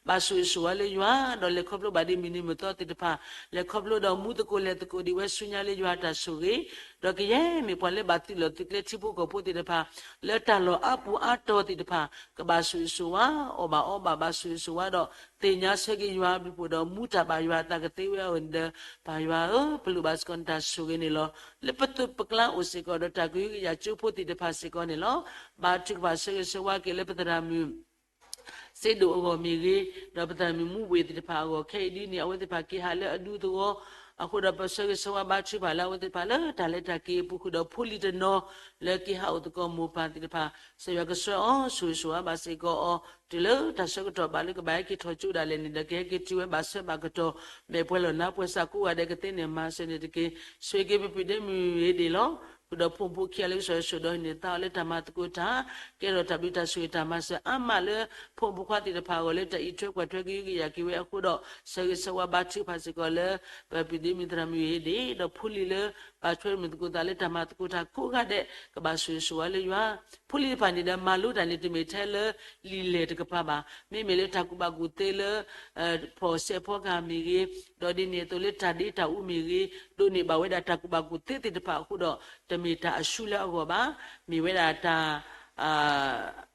ဘၣ်ဆိၣ်ဂ့ၤဆိၣ်ဝါလၢယွၤ, ဒီးလဲၤခီဖျိဘၣ်ဒ်မုၢ်နံၤမုၢ်သီသ့ၣ်တဖၣ်, လဲၤခီဖျိဒီးမူသကိးလဲၤသကိးဒံးဝဲဆူညါလၢယွၤအတၢ်ဆိၣ်ဂ့ၤ, ဒီးကယဲၢ်မ့ၢ်ပှၤလၢဘၣ်သုးလီၢ်သုးကျဲ ထံဖိကီၢ်ဖိသ့ၣ်တဖၣ်လၢတၢ်လီၢ်အါပူၤအါတီၤသ့ၣ်တဖၣ် ကဘၣ်ဆိၣ်ဂ့ၤဆိၣ်ဝါ, အီၣ်ဘၣ်အီဘၣ် ဘၣ်ဆိၣ်ဂ့ၤဆိၣ်ဝါဒီး သ့ၣ်ညါဆၢက့ၤယွၤအဘျုးအဖှိၣ်ဒီး မူတၢ်ဘၣ်ယွၤအသးကသ့ဝဲအဂီၢ်န့ၣ်ဒီး ပၢ်ယွၤဧၢ, ပလိၣ်ဘၣ်စ့ၢ်ကီးနတၢ်ဆိၣ်ဂ့ၤန့ၣ်လီၤ. လၢပသိးပကျါအိၣ်စ့ၢ်ကီးဒီးတၢ်ကဟုကယာ်ကၠိဖိသ့ၣ်တဖၣ်စ့ၢ်ကီးန့ၣ်လီၤ. ဘါထုကဖၣ်ဆၢဂ့ၤဆၢဝါက့ၤလၢပသရၣ်မုၣ် စ့ဒိၣ်အဂီၢ်မ့ၢ်ဂ့ၤ, ဒီးပသရၣ်မုၣ်မူဝ့ၢ်သ့ၣ်တဖၣ်အဂီၢ် ခဲအံၤဒ်န့ၣ် အဝဲသ့ၣ်တဖၣ်က့ၤဟးလၢအဒူသဝီအဃိဒီး ပဆၢဂ့ၤဆၢဝါဘါထုကဖၣ်လၢအဝဲသ့ၣ်တဖၣ်လၢတၢ်လဲၤတၢ်က့ၤအပူၤဃုာ်ဒီး ဖိလံၤတနီၤလၢက့ၤဟးအိၣ်သကိးမိၢ်ပၢ်သ့ၣ်တဖၣ် ကစၢ်ယွၤကဆှၢအီၤ ဆိၣ်ဂ့ၤဆိၣ်ဝါဘၣ်စ့ၢ်ကီးအီၤ တုၤလၢတၢ်ဆၢကတီၢ်ဘၣ်လၢကဘၣ်ဟဲက့ၤထီၣ်ကၠိဒၣ်လဲာ်န့ၣ်ဒီး ကဟဲက့ၤတုၤဝဲဘၣ်ဆၢဘၣ်ကတီၢ် မဲာ်ပှဲၤလီၢ်နါပှဲၤစးကိးဂၤဒဲးကသ့န့ၣ် မၤစၢၤန့ၣ်တက့ၢ်. ဆိၣ်ဂ့ၤက့ၤပပုၢ်ဒ့မုၣ်ရ့ဒ့ၣ်လီၤ. ဃုာ်ဒီးဖိမုၣ်ဖိခံဂၤလၢကစၢ်ယွၤဆိၣ်ဒီးဟံးန့ၢ်သါအီၤလၢတၢ်မၤသကိးတၢ် ကဲထီၣ်တၢ်ဘျုးတၢ်ဆိၣ်ဂ့ၤတၢ်မၤစၢၤအါမးလၢ ဖိမုၣ်ဖိခွါသ့ၣ်တဖၣ်အဂီၢ်လၢတၢ်အံးထွဲကွၢ်ထွဲ ကဟုကယာ်က့ၤဝဲအဃိဒီး ဆၢဂ့ၤဆၢဝါဘါထုကဖၣ်စ့ၢ်ကီးလၢ ပပုၢ်ဒ့မုၣ်သရၣ်မုၣ်ရ့ဒ့ၣ် ဒီးဖိလံၤလၢ ဘၣ်ထွဲမုာ်သကိးသးလၢတၢ်မၤသကိးတၢ်ကိးဂၤဒဲး ကဘၣ်ဆိၣ်ဂ့ၤဆိၣ်ဝါလၢယွၤ ဖိလံၤတဖၣ်န့ၣ်ဒီး မၤလိတၢ်န့ၣ် တမ့ၢ်ထဲလၢလံာ်လဲၢ်တကပၤဘၣ်. မ့မ့ၢ်လၢတၢ်ကူၣ်ဘၣ်ကူၣ်သ့လၢ ဖီၣ်စဲးဖီကဟၣ်မ့ၢ်ဂ့ၤ, ဒီးဒ်န့ၣ်အသိးလၢတၢ်ဒ့တၢ်အူမ့ၢ်ဂ့ၤ, ဒိးန့ၢ်ဘၣ်ဝဲဒၣ်တၢ်ကူၣ်ဘၣ်ကူၣ်သ့သ့ၣ်တဖၣ်အဃိဒီး တမ့ၢ်တၢ်အရှုံးလၢအဂီၢ်ဘၣ်. မ့ၢ်ဝဲဒၣ်တၢ်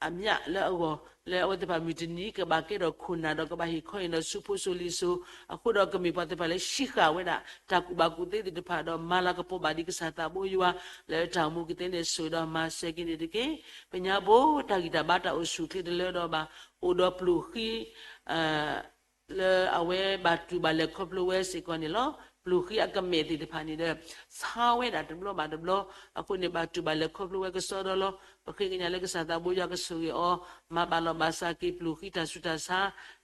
အမြတ်လၢအဂီၢ် လၢအဝဲသ့ၣ်တဖၣ်မုၢ်တနံၤကဘၣ်ကဲထီၣ်ခိၣ်နၢ်ဒီး ကဘၣ်ဟ့ၣ်ခီဟ့ၣ်နီၤဆူဖိစိၤလံၤစိၤ အဃိဒီးကမ့ၢ်ပှၤသ့ၣ်တဖၣ်လၢဟံးဃာ်ဝဲဒၣ် တၢ်ကူၣ်ဘၣ်ကူၣ်သ့သ့ၣ်တဖၣ်ဒီး မၤလၤကပီၤဘၣ်ဒံးကစၢ်သးဘိယွၤ လၢတၢ်အိၣ်မူကသ့န့ၣ် ဆိၣ်ဒီးမၤစၢၤက့ၤန့ၣ်တက့ၢ်. ပညါဘိတၢ်ဂံၢ်တၢ်ဘါတၢ်အိၣ်ဆူၣ်အိၣ်ချ့တလၢဒီးဘၣ် အိၣ်ဒီးပျိၢ်ဃံ လၢအဝဲဘၣ်တူၢ်ဘၣ်လဲၤခီဖျိဝဲစ့ၢ်ကီးန့ၣ်လီၤ. ပျိၢ်ဃံအကမဲာ်သ့ၣ်တဖၣ်န့ၣ်ဒီး ဆါဝဲဒၣ်တဘျီဘၣ်တဘျီ အဃိန့ၣ် ဘၣ်တူၢ်ဘၣ်လဲၤခီဖျိဝဲကစီဒီလီၤ. ပဃ့ကညးလၢကစၢ်သးဘိယွၤကဆိၣ်ဂ့ၤအီၤ မၤဘၣ်လီၤဘၣ်စးက့ၤပျိၢ်ဃံတၢ်ဆူးတၢ်ဆါ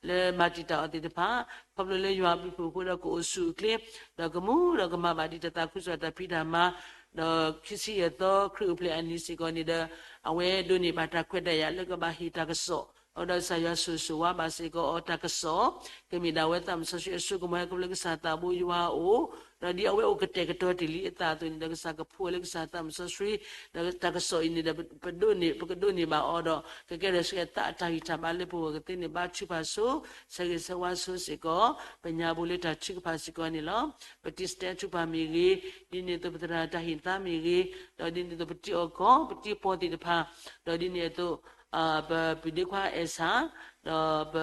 လၢမၤတံာ်တာ်အီၤသ့ၣ်တဖၣ် ခီဖျိလၢယွၤအဘျုးအဖှိၣ်အဃိဒီးကအိၣ်ဆူၣ်အိၣ်ချ့ ဒီးကမူဒီးကမၤဘၣ်ဒံးတၢ်သးခုကစီၣ်တၢ်ဖံးတၢ်မၤ ဒီးခံဆံယဲၢ်သီခရံာ်အိၣ်ဖျဲၣ်အနံၤစ့ၢ်ကီးန့ၣ်ဒီး အဝဲဒိးန့ၢ်ဘၣ်တၢ်ခွဲးတၢ်ယာ်လၢကဘၣ်ဟ့ၣ်တၢ်ကစီၣ် အဃိဒီးကစၢ်ယွၤဆိၣ်ဂ့ၤဆိၣ်ဝါဘၣ်စ့ၢ်ကီးအီၤတၢ်ကစီၣ် ကမ့ၢ်ဒၣ်ဝဲသးစီဆှံအစိကမီၤဟဲခီဖျိလၢကစၢ်သးဘိယွၤအအိၣ် ဒီးဒ်အဝဲအိၣ်ကတဲာ်ကတီၤတ့ၢ်လံအသးအသိးန့ၣ်ဒီး ကစၢ်ကဖှူဝဲလၢကစၢ်သးစီဆှံ ဒီးတၢ်ကစီၣ်အံၤန့ၣ်ဒီး ပဒိးန့ၢ် ပကဒိးန့ၢ်ဘၣ်အီၤဒီး ကကဲထီၣ်ဆူအသးအတၢ်ဂံၢ်တၢ်ဘါလၢပဂီၢ်ကသ့န့ၣ် ဘါထုကဖၣ်ဆိ ဆၢဂ့ၤဆၢဝါဆိစ့ၢ်ကီး ပညါဘိလၢတၢ်ထုကဖၣ်စ့ၢ်ကီးန့ၣ်လီၤ. ပတံၤစတဲထုကဖၣ်မ့ၢ်ဂ့ၤ, ဒ်န့ၣ်အသိးပသရၣ်တၢ်ဟ့ၣ်သါမ့ၢ်ဂ့ၤ, ဒီးဒ်န့ၣ်အသိးပတံၤအီၣ်ကီၢ် ပတံၤပီၢ်သ့ၣ်တဖၣ်, ဒီးဒ်န့ၣ်အသိး ပပုၢ်ဒ့ခွါအဲၣ်ဆၣ်, ဒီးပ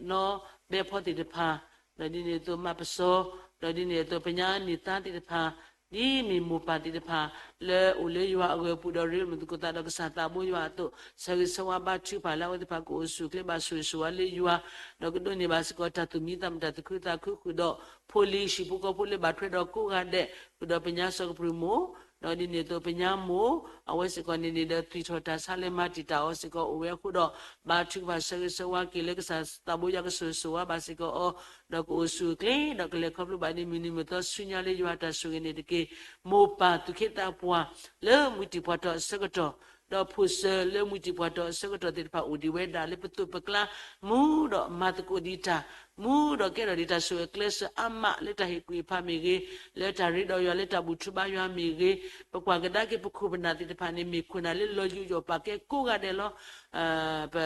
နီၣ်ဘဲဖီသ့ၣ်တဖၣ်, ဒီးဒ်န့ၣ်အသိးမးပစီ, ဒီးဒ်န့ၣ်အသိးပညါန့ၢ်သါသ့ၣ်တဖၣ်, ဒ်မ့ၢ်မိၢ်ပၢ်သ့ၣ်တဖၣ် လၢအိၣ်လၢယွၤအဂီၢ်အပူၤဒီးရ့လိာ်မုာ်သကိးသးဒီးကစၢ်သးဘိယွၤအသိး, ဆၢဂ့ၤဆၢဝါဘါထုကဖၣ်လၢအဝဲသ့ၣ်တဖၣ်ကအိၣ်ဆူၣ်အိၣ်ချ့ဘၣ်ဆိၣ်ဂ့ၤဆိၣ်ဝါလၢယွၤ, ဒီးကဒိးန့ၢ်ဘၣ်စ့ၢ်ကီးတၢ်သူၣ်မံသးမုာ်တၢ်သူၣ်ခုသးခုဃုာ်ဒီး ဖိလံၤဟံၣ်ဖိဃီဖိလၢဘၣ်ထွဲဒီးကိးဂၤဒဲး, ဃုာ်ဒီးပညါစီၤကပျုၢ်မိၢ်, ဒီးဒ်န့ၣ်အသိးပညါမိၢ်, အဝဲစ့ၢ်ကီးန့ၣ်န့ၣ်ဒီးသွံၣ်ထီၣ်တၢ်ဆါလၢမၤတံာ်တာ်အီၤစ့ၢ်ကီးအိၣ်ဝဲအဃိဒီး, ဘါထုကဖၣ်ဆၢဂ့ၤဆၢဝါက့ၤလၢကစၢ်သးဘိယွၤကဆိၣ်ဂ့ၤဆိၣ်ဝါဘၣ်စ့ၢ်ကီးအီၤ, ဒီးကအိၣ်ဆူၣ်အိၣ်ချ့, ဒီးကလဲၤခီဖျိဘၣ်ဒ်မုၢ်နံၤမုၢ်သီဆူညါလၢယွၤတၢ်ဆိၣ်ဂ့ၤန့ၣ်တက့ၢ်. မိၢ်ပၢ်သူၣ်က့သးပှၢ်လၢမုၢ်တံၢ်ပှၢ်ထီၣ်အဆၢကတီၢ်, ဒီးဖိၣ်စၢၤလၢမုၢ်တံၢ်ပှၢ်ထီၣ်အဆၢကတီၢ်သ့ၣ်တဖၣ်အိၣ်ဒံးဝဲဒၣ်လၢပသိးပကျါ, မူဒီးမၤသကိးဒံးတၢ်, မူဒီးကဲထီၣ်ဒံးတၢ်ဆိၣ်ဂ့ၤကျဲးစၢးအါမးလၢတၢ်ဟ့ၣ်ကူၣ်ဟ့ၣ်ဖးမ့ၢ်ဂ့ၤ, လၢတၢ်ရ့ဒီးယွၤလၢတၢ်ဘူၣ်ထီၣ်ဘါယွၤမ့ၢ်ဂ့ၤ, ပကွၢ်ကဒါက့ၤပခိၣ်ပနၢ်သ့ၣ်တဖၣ်န့ၣ် မ့ၢ်ခိၣ်နၢ်လၢလီၤယူးယီၣ်ပာ်ကဲကိးဂၤဒဲးလီၤ. ပ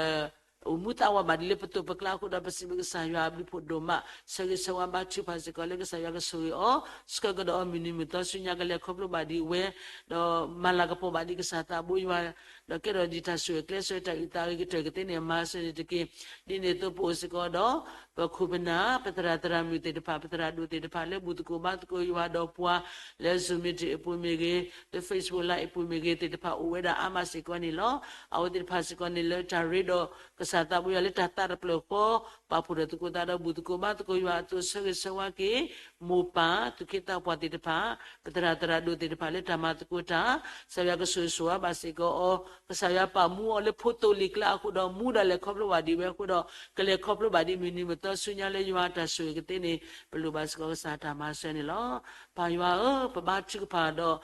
အိၣ်မူသးဝးဘၣ်ဒ်လၢပသိးပကျါအဃိဒီး ပစံးဘျုးကစၢ်ယွၤအဘျုးဖှိၣ်ဒိၣ်မး, ဆၢဂ့ၤဆၢဝါဘါထုကဖၣ်စ့ၢ်ကီးလၢကစၢ်ယွၤကဆိၣ်ဂ့ၤအီၤ, ဆှၢကဒီးအီၤမုၢ်နံၤမုၢ်သီဆူညါ ကလဲၤခီဖျိဘၣ်ဒံးဝဲ, ဒီးမၤလၤကပီၤဘၣ်ဒံးကစၢ်သးဘိယွၤ, ဒီးကဲထီၣ်ဒံးတၢ်ဆိၣ်ဂ့ၤကျဲးစၢးတၢ်အုၣ်သးအဂ့ၤကတၢၢ်ကသ့န့ၣ် မၤစၢၤန့ၣ်တက့ၢ်. ဒ်န့ၣ်အသိးပအိၣ်စ့ၢ်ကီးဒီး ပခိၣ်ပနၢ် ပသရၣ်သရၣ်မုၣ်သ့ၣ်တဖၣ် ပသရၣ်ဒိၣ်သ့ၣ်တဖၣ်လၢဘူၣ်သကိးဘါသကိးယွၤဒီးပှၤ လၢ Zoom meeting အပူၤမ့ၢ်ဂ့ၤ, လၢ Facebook Live အပူၤမ့ၢ်ဂ့ၤသ့ၣ်တဖၣ်အိၣ်ဝဲဒၣ်အါမးစ့ၢ်ကီးန့ၣ်လီၤ. အဝဲသ့ၣ်တဖၣ်စ့ၢ်ကီးန့ၣ်လၢတၢ်ရ့ဒီးကစၢ်သးဘိယွၤလၢတၢ်သးတဖျၢၣ်ဃီ, ပာ်ဖှိၣ်ထီၣ်သကိးသးဒီးဘူၣ်သကိးဘါသကိးယွၤအသိး ဆၢဂ့ၤဆၢဝါက့ၤ မိၢ်ပၢ်သူၣ်က့သးပှၢ်သ့ၣ်တဖၣ်, ပသရၣ်သရၣ်ဒိၣ်သ့ၣ်တဖၣ်လၢတၢ်မၤသကိးတၢ်, ကစၢ်ယွၤကဆိၣ်ဂ့ၤဆိၣ်ဝါဘၣ်စ့ၢ်ကီးအီၤ, ကစၢ်ယွၤပာ်မူအီၤလၢဖိသိၣ်လံာ်ကျါအဃိဒီး မူဒီးလဲၤခီဖျိဘၣ်ဒံးဝဲအဃိဒီး ကလဲၤခီဖျိဘၣ်ဒံးမုၢ်နံၤမုၢ်သီဆူညါလၢယွၤတၢ်ဆိၣ်ဂ့ၤကသ့န့ၣ် ပလိၣ်ဘၣ်စ့ၢ်ကီးကစၢ်တၢ်မၤစၢၤန့ၣ်လီၤ. ပၢ်ယွၤဧၢ, ပဘါထုကဖၣ်ဒီး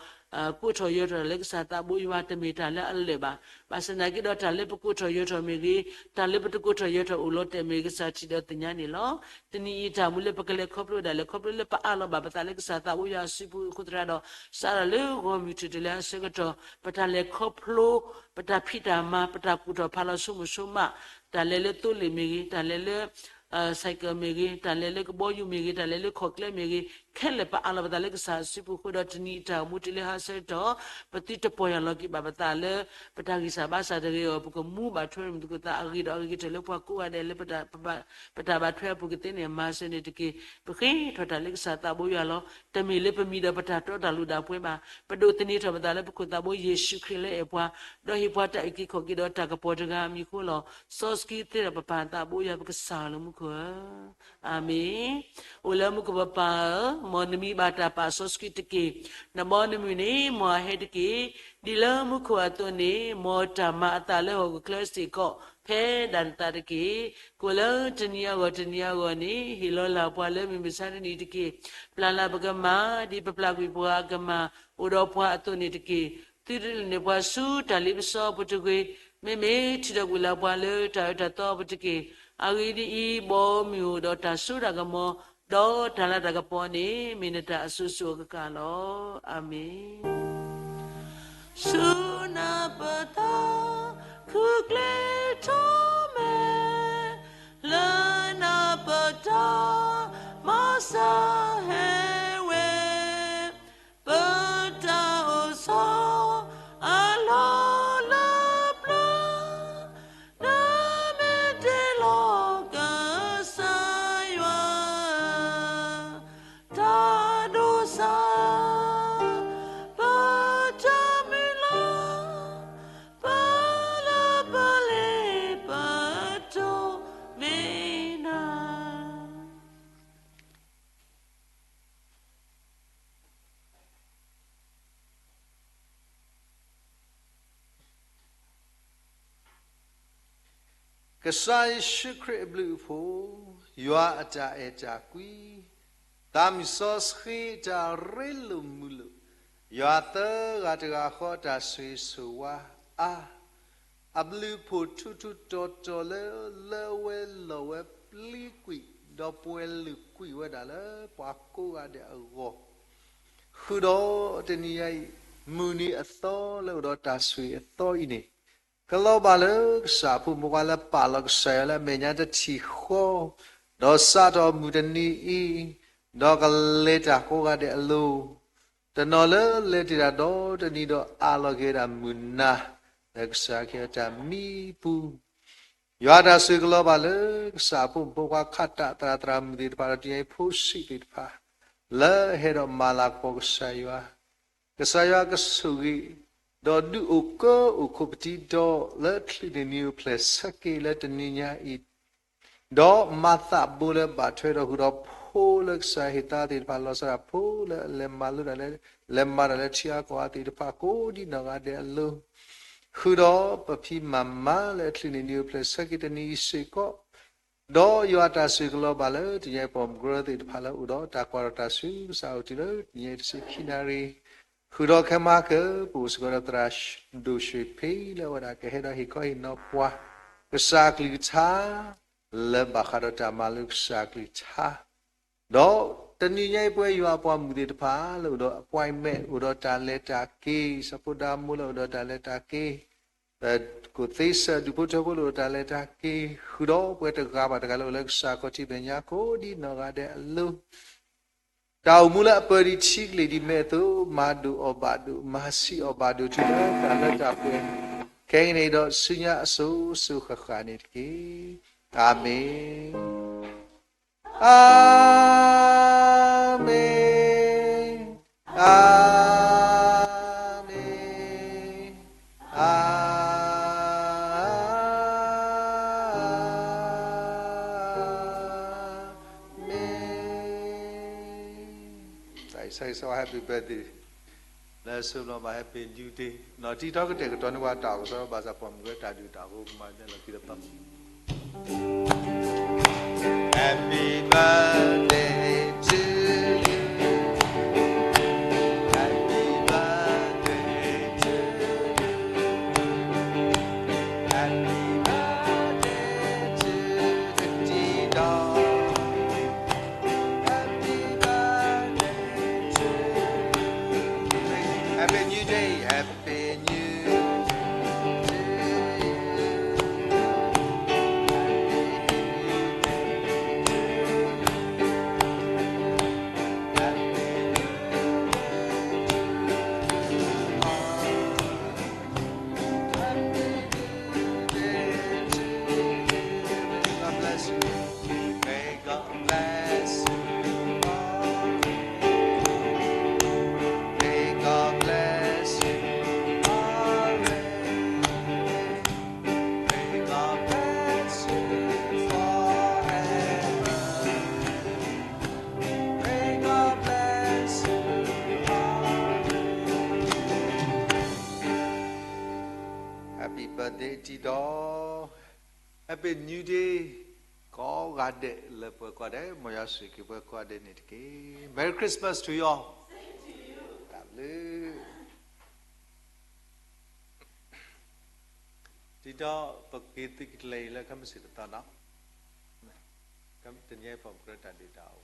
ကိးထီၣ်ယၢၤထီၣ်လၢကစၢ်သးဘိယွၤတမ့ၢ်တၢ်လၢအလၢာ်ဘၣ်. ဘၣ်ဆၣ်သနာ်က့ဒီးတၢ်လၢပကိးထီၣ်ယၢၤထီၣ်မ့ၢ်ဂ့ၤ, တၢ်လၢပတကိးထီၣ်ယၢၤထီၣ်အိၣ်လီၤတဲာ်မ့ၢ်ဂ့ၤ ကစၢ်ထံၣ်ဒီးသ့ၣ်ညါန့ၣ်လီၤ. တနံၤအံၤတၢ်မူလၢပကလဲၤခီဖျိဝဲဒၣ် လဲၤခီဖျိလၢပအးလီၤဘၣ်ပသးလၢကစၢ်သးဘိယွၤအစုပူၤအဃိသတးဒီး စးထီၣ်လၢဂီၤမုၢ်ထူၣ်တုၤလၢအဆၢကတီၢ် ပတၢ်လဲၤခီဖျိ, ပတၢ်ဖံးတၢ်မၤ, ပတၢ်ကူၣ်ထီၣ်ဖးလီၤဆိကမိၣ်ဆိကမး, တၢ်လဲၤလၢသိလ့ၣ်မ့ၢ်ဂ့ၤ, တၢ်လဲၤလၢ စဲးကဲးမ့ၢ်ဂ့ၤ, တၢ်လဲၤလၢကဘီယူၤမ့ၢ်ဂ့ၤ, တၢ်လဲၤလၢခီၣ်ကျဲမ့ၢ်ဂ့ၤ, ခဲလၢာ်ပအးလီၤပသးလၢကစၢ်အစုပူၤအဃိဒီး တနံၤအံၤတၢ်အိၣ်မူတုၤလၢဟါဆၢကတီၢ် ပသုတပီၢ်ယၢ်လီၤက့ၤဘၣ်ပသးလၢ ပတၢ်ဂံၢ်စၢ်ဘါစၢ်တဂ့ၤအီၤ ပကမူဘၣ်ထွဲမုာ်သကိးသးအဂ့ၤဒီးအဂ့ၤကတၢၢ်လၢပှၤကိးဂၤဒဲးလၢ ပတၢ်ဘၣ်ထွဲအပူၤကသ့န့ၣ် မၤစၢၤန့ၣ်တက့ၢ်. ပဃ့ထီၣ်တၢ်လၢကစၢ်သးဘိယွၤလီၤ. တမ့ၢ်လၢပမံၤဒီးပတၢ်တီတၢ်လိၤဒၣ်ပှဲၤဘၣ်. ပဒိးသန့ၤထီၣ်ပသးလၢပခိၣ်သးဘိယ့ၣ်ၡူးခရံာ်လၢအဲၣ်ပှၤ, ဒီးဟ့ၣ်ပှၤတၢ်အုၣ်က့ၤခီၣ်က့ၤဒီးတၢ်ကပီၤတဂၤအမံၤအဃိလီၤ. စီဆှံသ့ဒီးပပၢ်သးဘိယွၤ ပကစၢ်လၢမူခိၣ်ဧၢ, အၤမ့ၣ်. အိၣ်လၢမူခိၣ်ပပၢ်ဧၢ, မ်နမံၤဘၣ်တၢ်ပာ်စီဆှံတက့ၢ်. နဘီနမုၢ်န့ၣ် မ်အဟဲတက့ၢ်. ဒ်လၢမူခိၣ်အသိးန့ၣ် မ်တၢ်မၤအသးလၢဟီၣ်ခိၣ်ချၢစ့ၢ်ကီး ဖဲဒၣ်နသးတက့ၢ်. ကိၣ်လၢတနံၤအဂီၢ်တနံၤအဂီၢ်န့ၣ် ဟ့ၣ်လီၤလၢ်ပှၤလၢမုၢ်မဆါတနံၤတက့ၢ်. ပျၢ်လၢ်ပကမၤ ဒ်ပပျၢ်ကွံာ်ပှၤအကမၤ, အိၣ်ဒီးပှၤအသိးန့ၣ်တက့ၢ်. သုတဒုးန့ၢ်ပှၤဆူတၢ်လ့ပစီအပူၤတဂ့ၤ, မ့မ့ၢ်ထုးထီၣ်ကွံာ်လၢ်ပှၤလၢတၢ်အၢတၢ်သီအပူၤတက့ၢ်. အဂ့ၢ်ဒ်အံၤ, ဘီမုၢ်အိၣ်ဒီးတၢ်စိတၢ်ကမီၤ, ဒီးတၢ်လၤတၢ်ကပီၤန့ၣ် မ့ၢ်နတၢ်အစိၤစိၤအကကးလီၤ. အၤမ့ၣ်. ဆူနၢ်ပတၢ် ခူကျ့ထီၣ်မဲာ်, လၢနၢ်ပတၢ် မၤစၢၤဟဲဝဲ, ပတၢ်အိၣ်ဆီ အလီၢ်လၢပျၢၤ, နမ့ၢ်တ့လီၤကစၢ်ယွၤ တၢ်ဒိၣ်စၢ်, ပတၢ်မုၢ်လၢ်, ပလၢပလ့ပတိၢ်မ့ၢ်နၤ. ကစၢ်ယ့ၣ်ၡူးခရံာ်အဘျုးအဖှိၣ်, ယွၤအတၢ်အဲၣ်တၢ်ကွံ, သးမုၢ်စီဆှံအတၢ်ရ့လိာ်မုာ်လိာ်, ယွၤသၢဂၤတဂၤဃီအတၢ်ဆိၣ်ဂ့ၤဆိၣ်ဝါအါ, အဘျုးအဖှိၣ်ထူထူတီၤတီၤလၢ လၢဝဲလီၤဝဲပျံၤကွံာ် ဒီးပှဲၤလုာ်ကွံာ်ဝဲဒၣ်လၢပှၤကိးဂၤဒဲးအဂီၢ်, ဃုာ်ဒီးတနံၤညါအံၤ မုၢ်နံၤအသီလၢအိၣ်ဒီးတၢ်ဆိၣ်ဂ့ၤအသီအံၤန့ၣ်, ကလီၤဘၣ်လၢကစၢ်အဖိမုၣ်ဖိခွါလၢပာ်လီၤကစၢ်ယွၤလၢအမဲာ်ညါတထံၣ်ဃီ, ဒီးစးထီၣ်မုၢ်တနံၤအံၤ, ဒီးကလဲၤတၢ်ကိးဂၤဒဲးအလိၤ, တနီၤလၢလဲၤတ့ၢ်တၢ်ဒီတနံၤဒီးအးလီၤက့ၤဝဲဒၣ်မုၢ်နၤ, လၢကစၢ်ခရံာ်အတၢ်မံပူၤ ယွၤအတၢ်ဆိၣ်ဂ့ၤကလီၤဘၣ်လၢ ကစၢ်အဖိမုၣ်ဖိခွါ ခးတၢ်သရၣ်သရၣ်မုၣ်သ့ၣ်တဖၣ် ဒီးတနံၤအံၤဖိဆံးသ့ၣ်တဖၣ် လၢအဟဲဒီးမၤလၤကပီၤကစၢ်ယွၤ, ကစၢ်ယွၤကဆိၣ်ဂ့ၤ, ဒီးဒုးအိၣ်ကၢအိၣ်ခိးပတံၤဒီး လၢချုးန့ၢ်နံၤအိၣ်ဖျဲၣ်ဆၢက့ၤလၢတနံၤညါအံၤ ဒီးမၤသးဘိလၢဘၣ်ထွဲဒီးဃုာ်ဒီးဖိလၢကစၢ်ဟ့ၣ်သါသ့ၣ်တဖၣ် လီၤဆီဒၣ်တၢ်ဖိလၢအလဲၤမၤလိတၢ်လၢ လဲၤမၤတၢ်လၢထံအကီၢ်အါသ့ၣ်တဖၣ် ကိးဒံနီၢ်ဂၤဒဲးအလိၤ, ဃုာ်ဒီးပဖံးမၤမၤလၢအချုးန့ၢ်နံၤအိၣ်ဖျဲၣ်ဆၢက့ၤတနံၤအံၤစ့ၢ်ကီး, ဒီးယွၤအတၢ်ဆိၣ်ဂ့ၤကလီၤဘၣ်လၢတနံၤညါအံၤ ပိာ်မုၣ်ကရၢသ့ၣ်တဖၣ်လၢအိၣ်ဒီးတၢ်ကွၢ်ဒီးတၢ်ဆူ ကစၢ်အိၣ်တုၤလၢတနံၤညါအံၤတဆံခံနၣ်ရံၣ်, ဃုာ်ဒီးခဲမၤကပၤ ပအိၣ်စ့ၢ်ကီးဒီးသရၣ်ဒိၣ်ရွှ့ၣ်ဖ့ လၢအဝဲဒၣ်ကဟဲဒီးဟ့ၣ်ခီဟ့ၣ်နီၤပှၤ ကစၢ်အကလုၢ်ကထါ လၢဘၣ်ဃးဒီးတၢ်မၤလိကစၢ်အကလုၢ်ကထါ, ဒီးတနံၤညါအံၤပဝဲယွၤအပှၤမုၣ်သ့ၣ်တဖၣ်လၢအိၣ်ဒီး appointment အိၣ်ဒီးတၢ်လဲၤတၢ်က့ၤ, စီၤဖိဒါမိၢ်လၢအိၣ်ဒီးတၢ်လဲၤတၢ်က့ၤ, ကိၣ်သ့စၢ်ဒူၣ်ဖိထၢဖိလၢအိၣ်ဒီးတၢ်လဲၤတၢ်က့ၤ, ဃုာ်ဒီးပဝဲတဂၤဘၣ်တဂၤလၢအိၣ်လၢကစၢ်ခီၣ်ထံးမဲာ်ညါ ကိးဒံနီၢ်ဂၤဒဲးအလိၤ တၢ်အိၣ်မူလၢအပၢၢ်ဒံးထံကလ့ၢ်ဒံးမဲာ်အသိး မၤဒိၣ်အီၣ်ဘၣ်ဒိၣ် မၤဆံးအီၣ်ဘၣ်ဒိၣ်တုၤလၢတၢ်လၢတၢ်ပှဲၤ ခဲကနံၣ်အံၤဒီးဆူညါအစိၤစိၤဃၣ်ဃၣ်န့ၣ်တက့ၢ်. အၤမ့ၣ်. အၤမ့ၣ်, အၤမ့ၣ်, အၤမ့ၣ်. ကစၢ်ယွၤ happy birthday လၢအစိကမီၤဘၣ် happy new day နီၢ်တံထီကတဲာ်ကတီၤန့ၢ်ပှၤတၢ်အိၣ်ကစီဒီး ဘၣ်ဆၣ်ပိာ်မုၣ်ကရၢတၢ်ဒုးတၢ်အဃိ ကမၤဒဲးလီၤခံဒီးပာ် Happy birthday to you. Happy birthday to you. Happy birthday to the T dog. Happy birthday to you. Happy new day. Happy new day to you. Happy new day to you. Happy new day to you. May God bless you. May God bless you always. May God bless you always. May God bless you forever. May God bless you always. Happy birthday တံထီၣ်. Happy New Day ကိးဂၤဒဲးလၢပှၤကိးဂၤဒဲး, မ်ယွၤဆိၣ်ဂ့ၤက့ၤပှၤကိးဂၤဒဲးန့ၣ်တက့ၢ်. Merry Christmas to you all. တၢ်ဘျုး. တံထီၣ် ပက့ၤသုးက့ၤကျဲၤအံၤလၢခဲမုၢ်ဆ့ၣ်တသီနီၤ, တနံၤအံၤပိာ်မုၣ်ကရၢတၢ်ဒုးတၢ်အီၣ်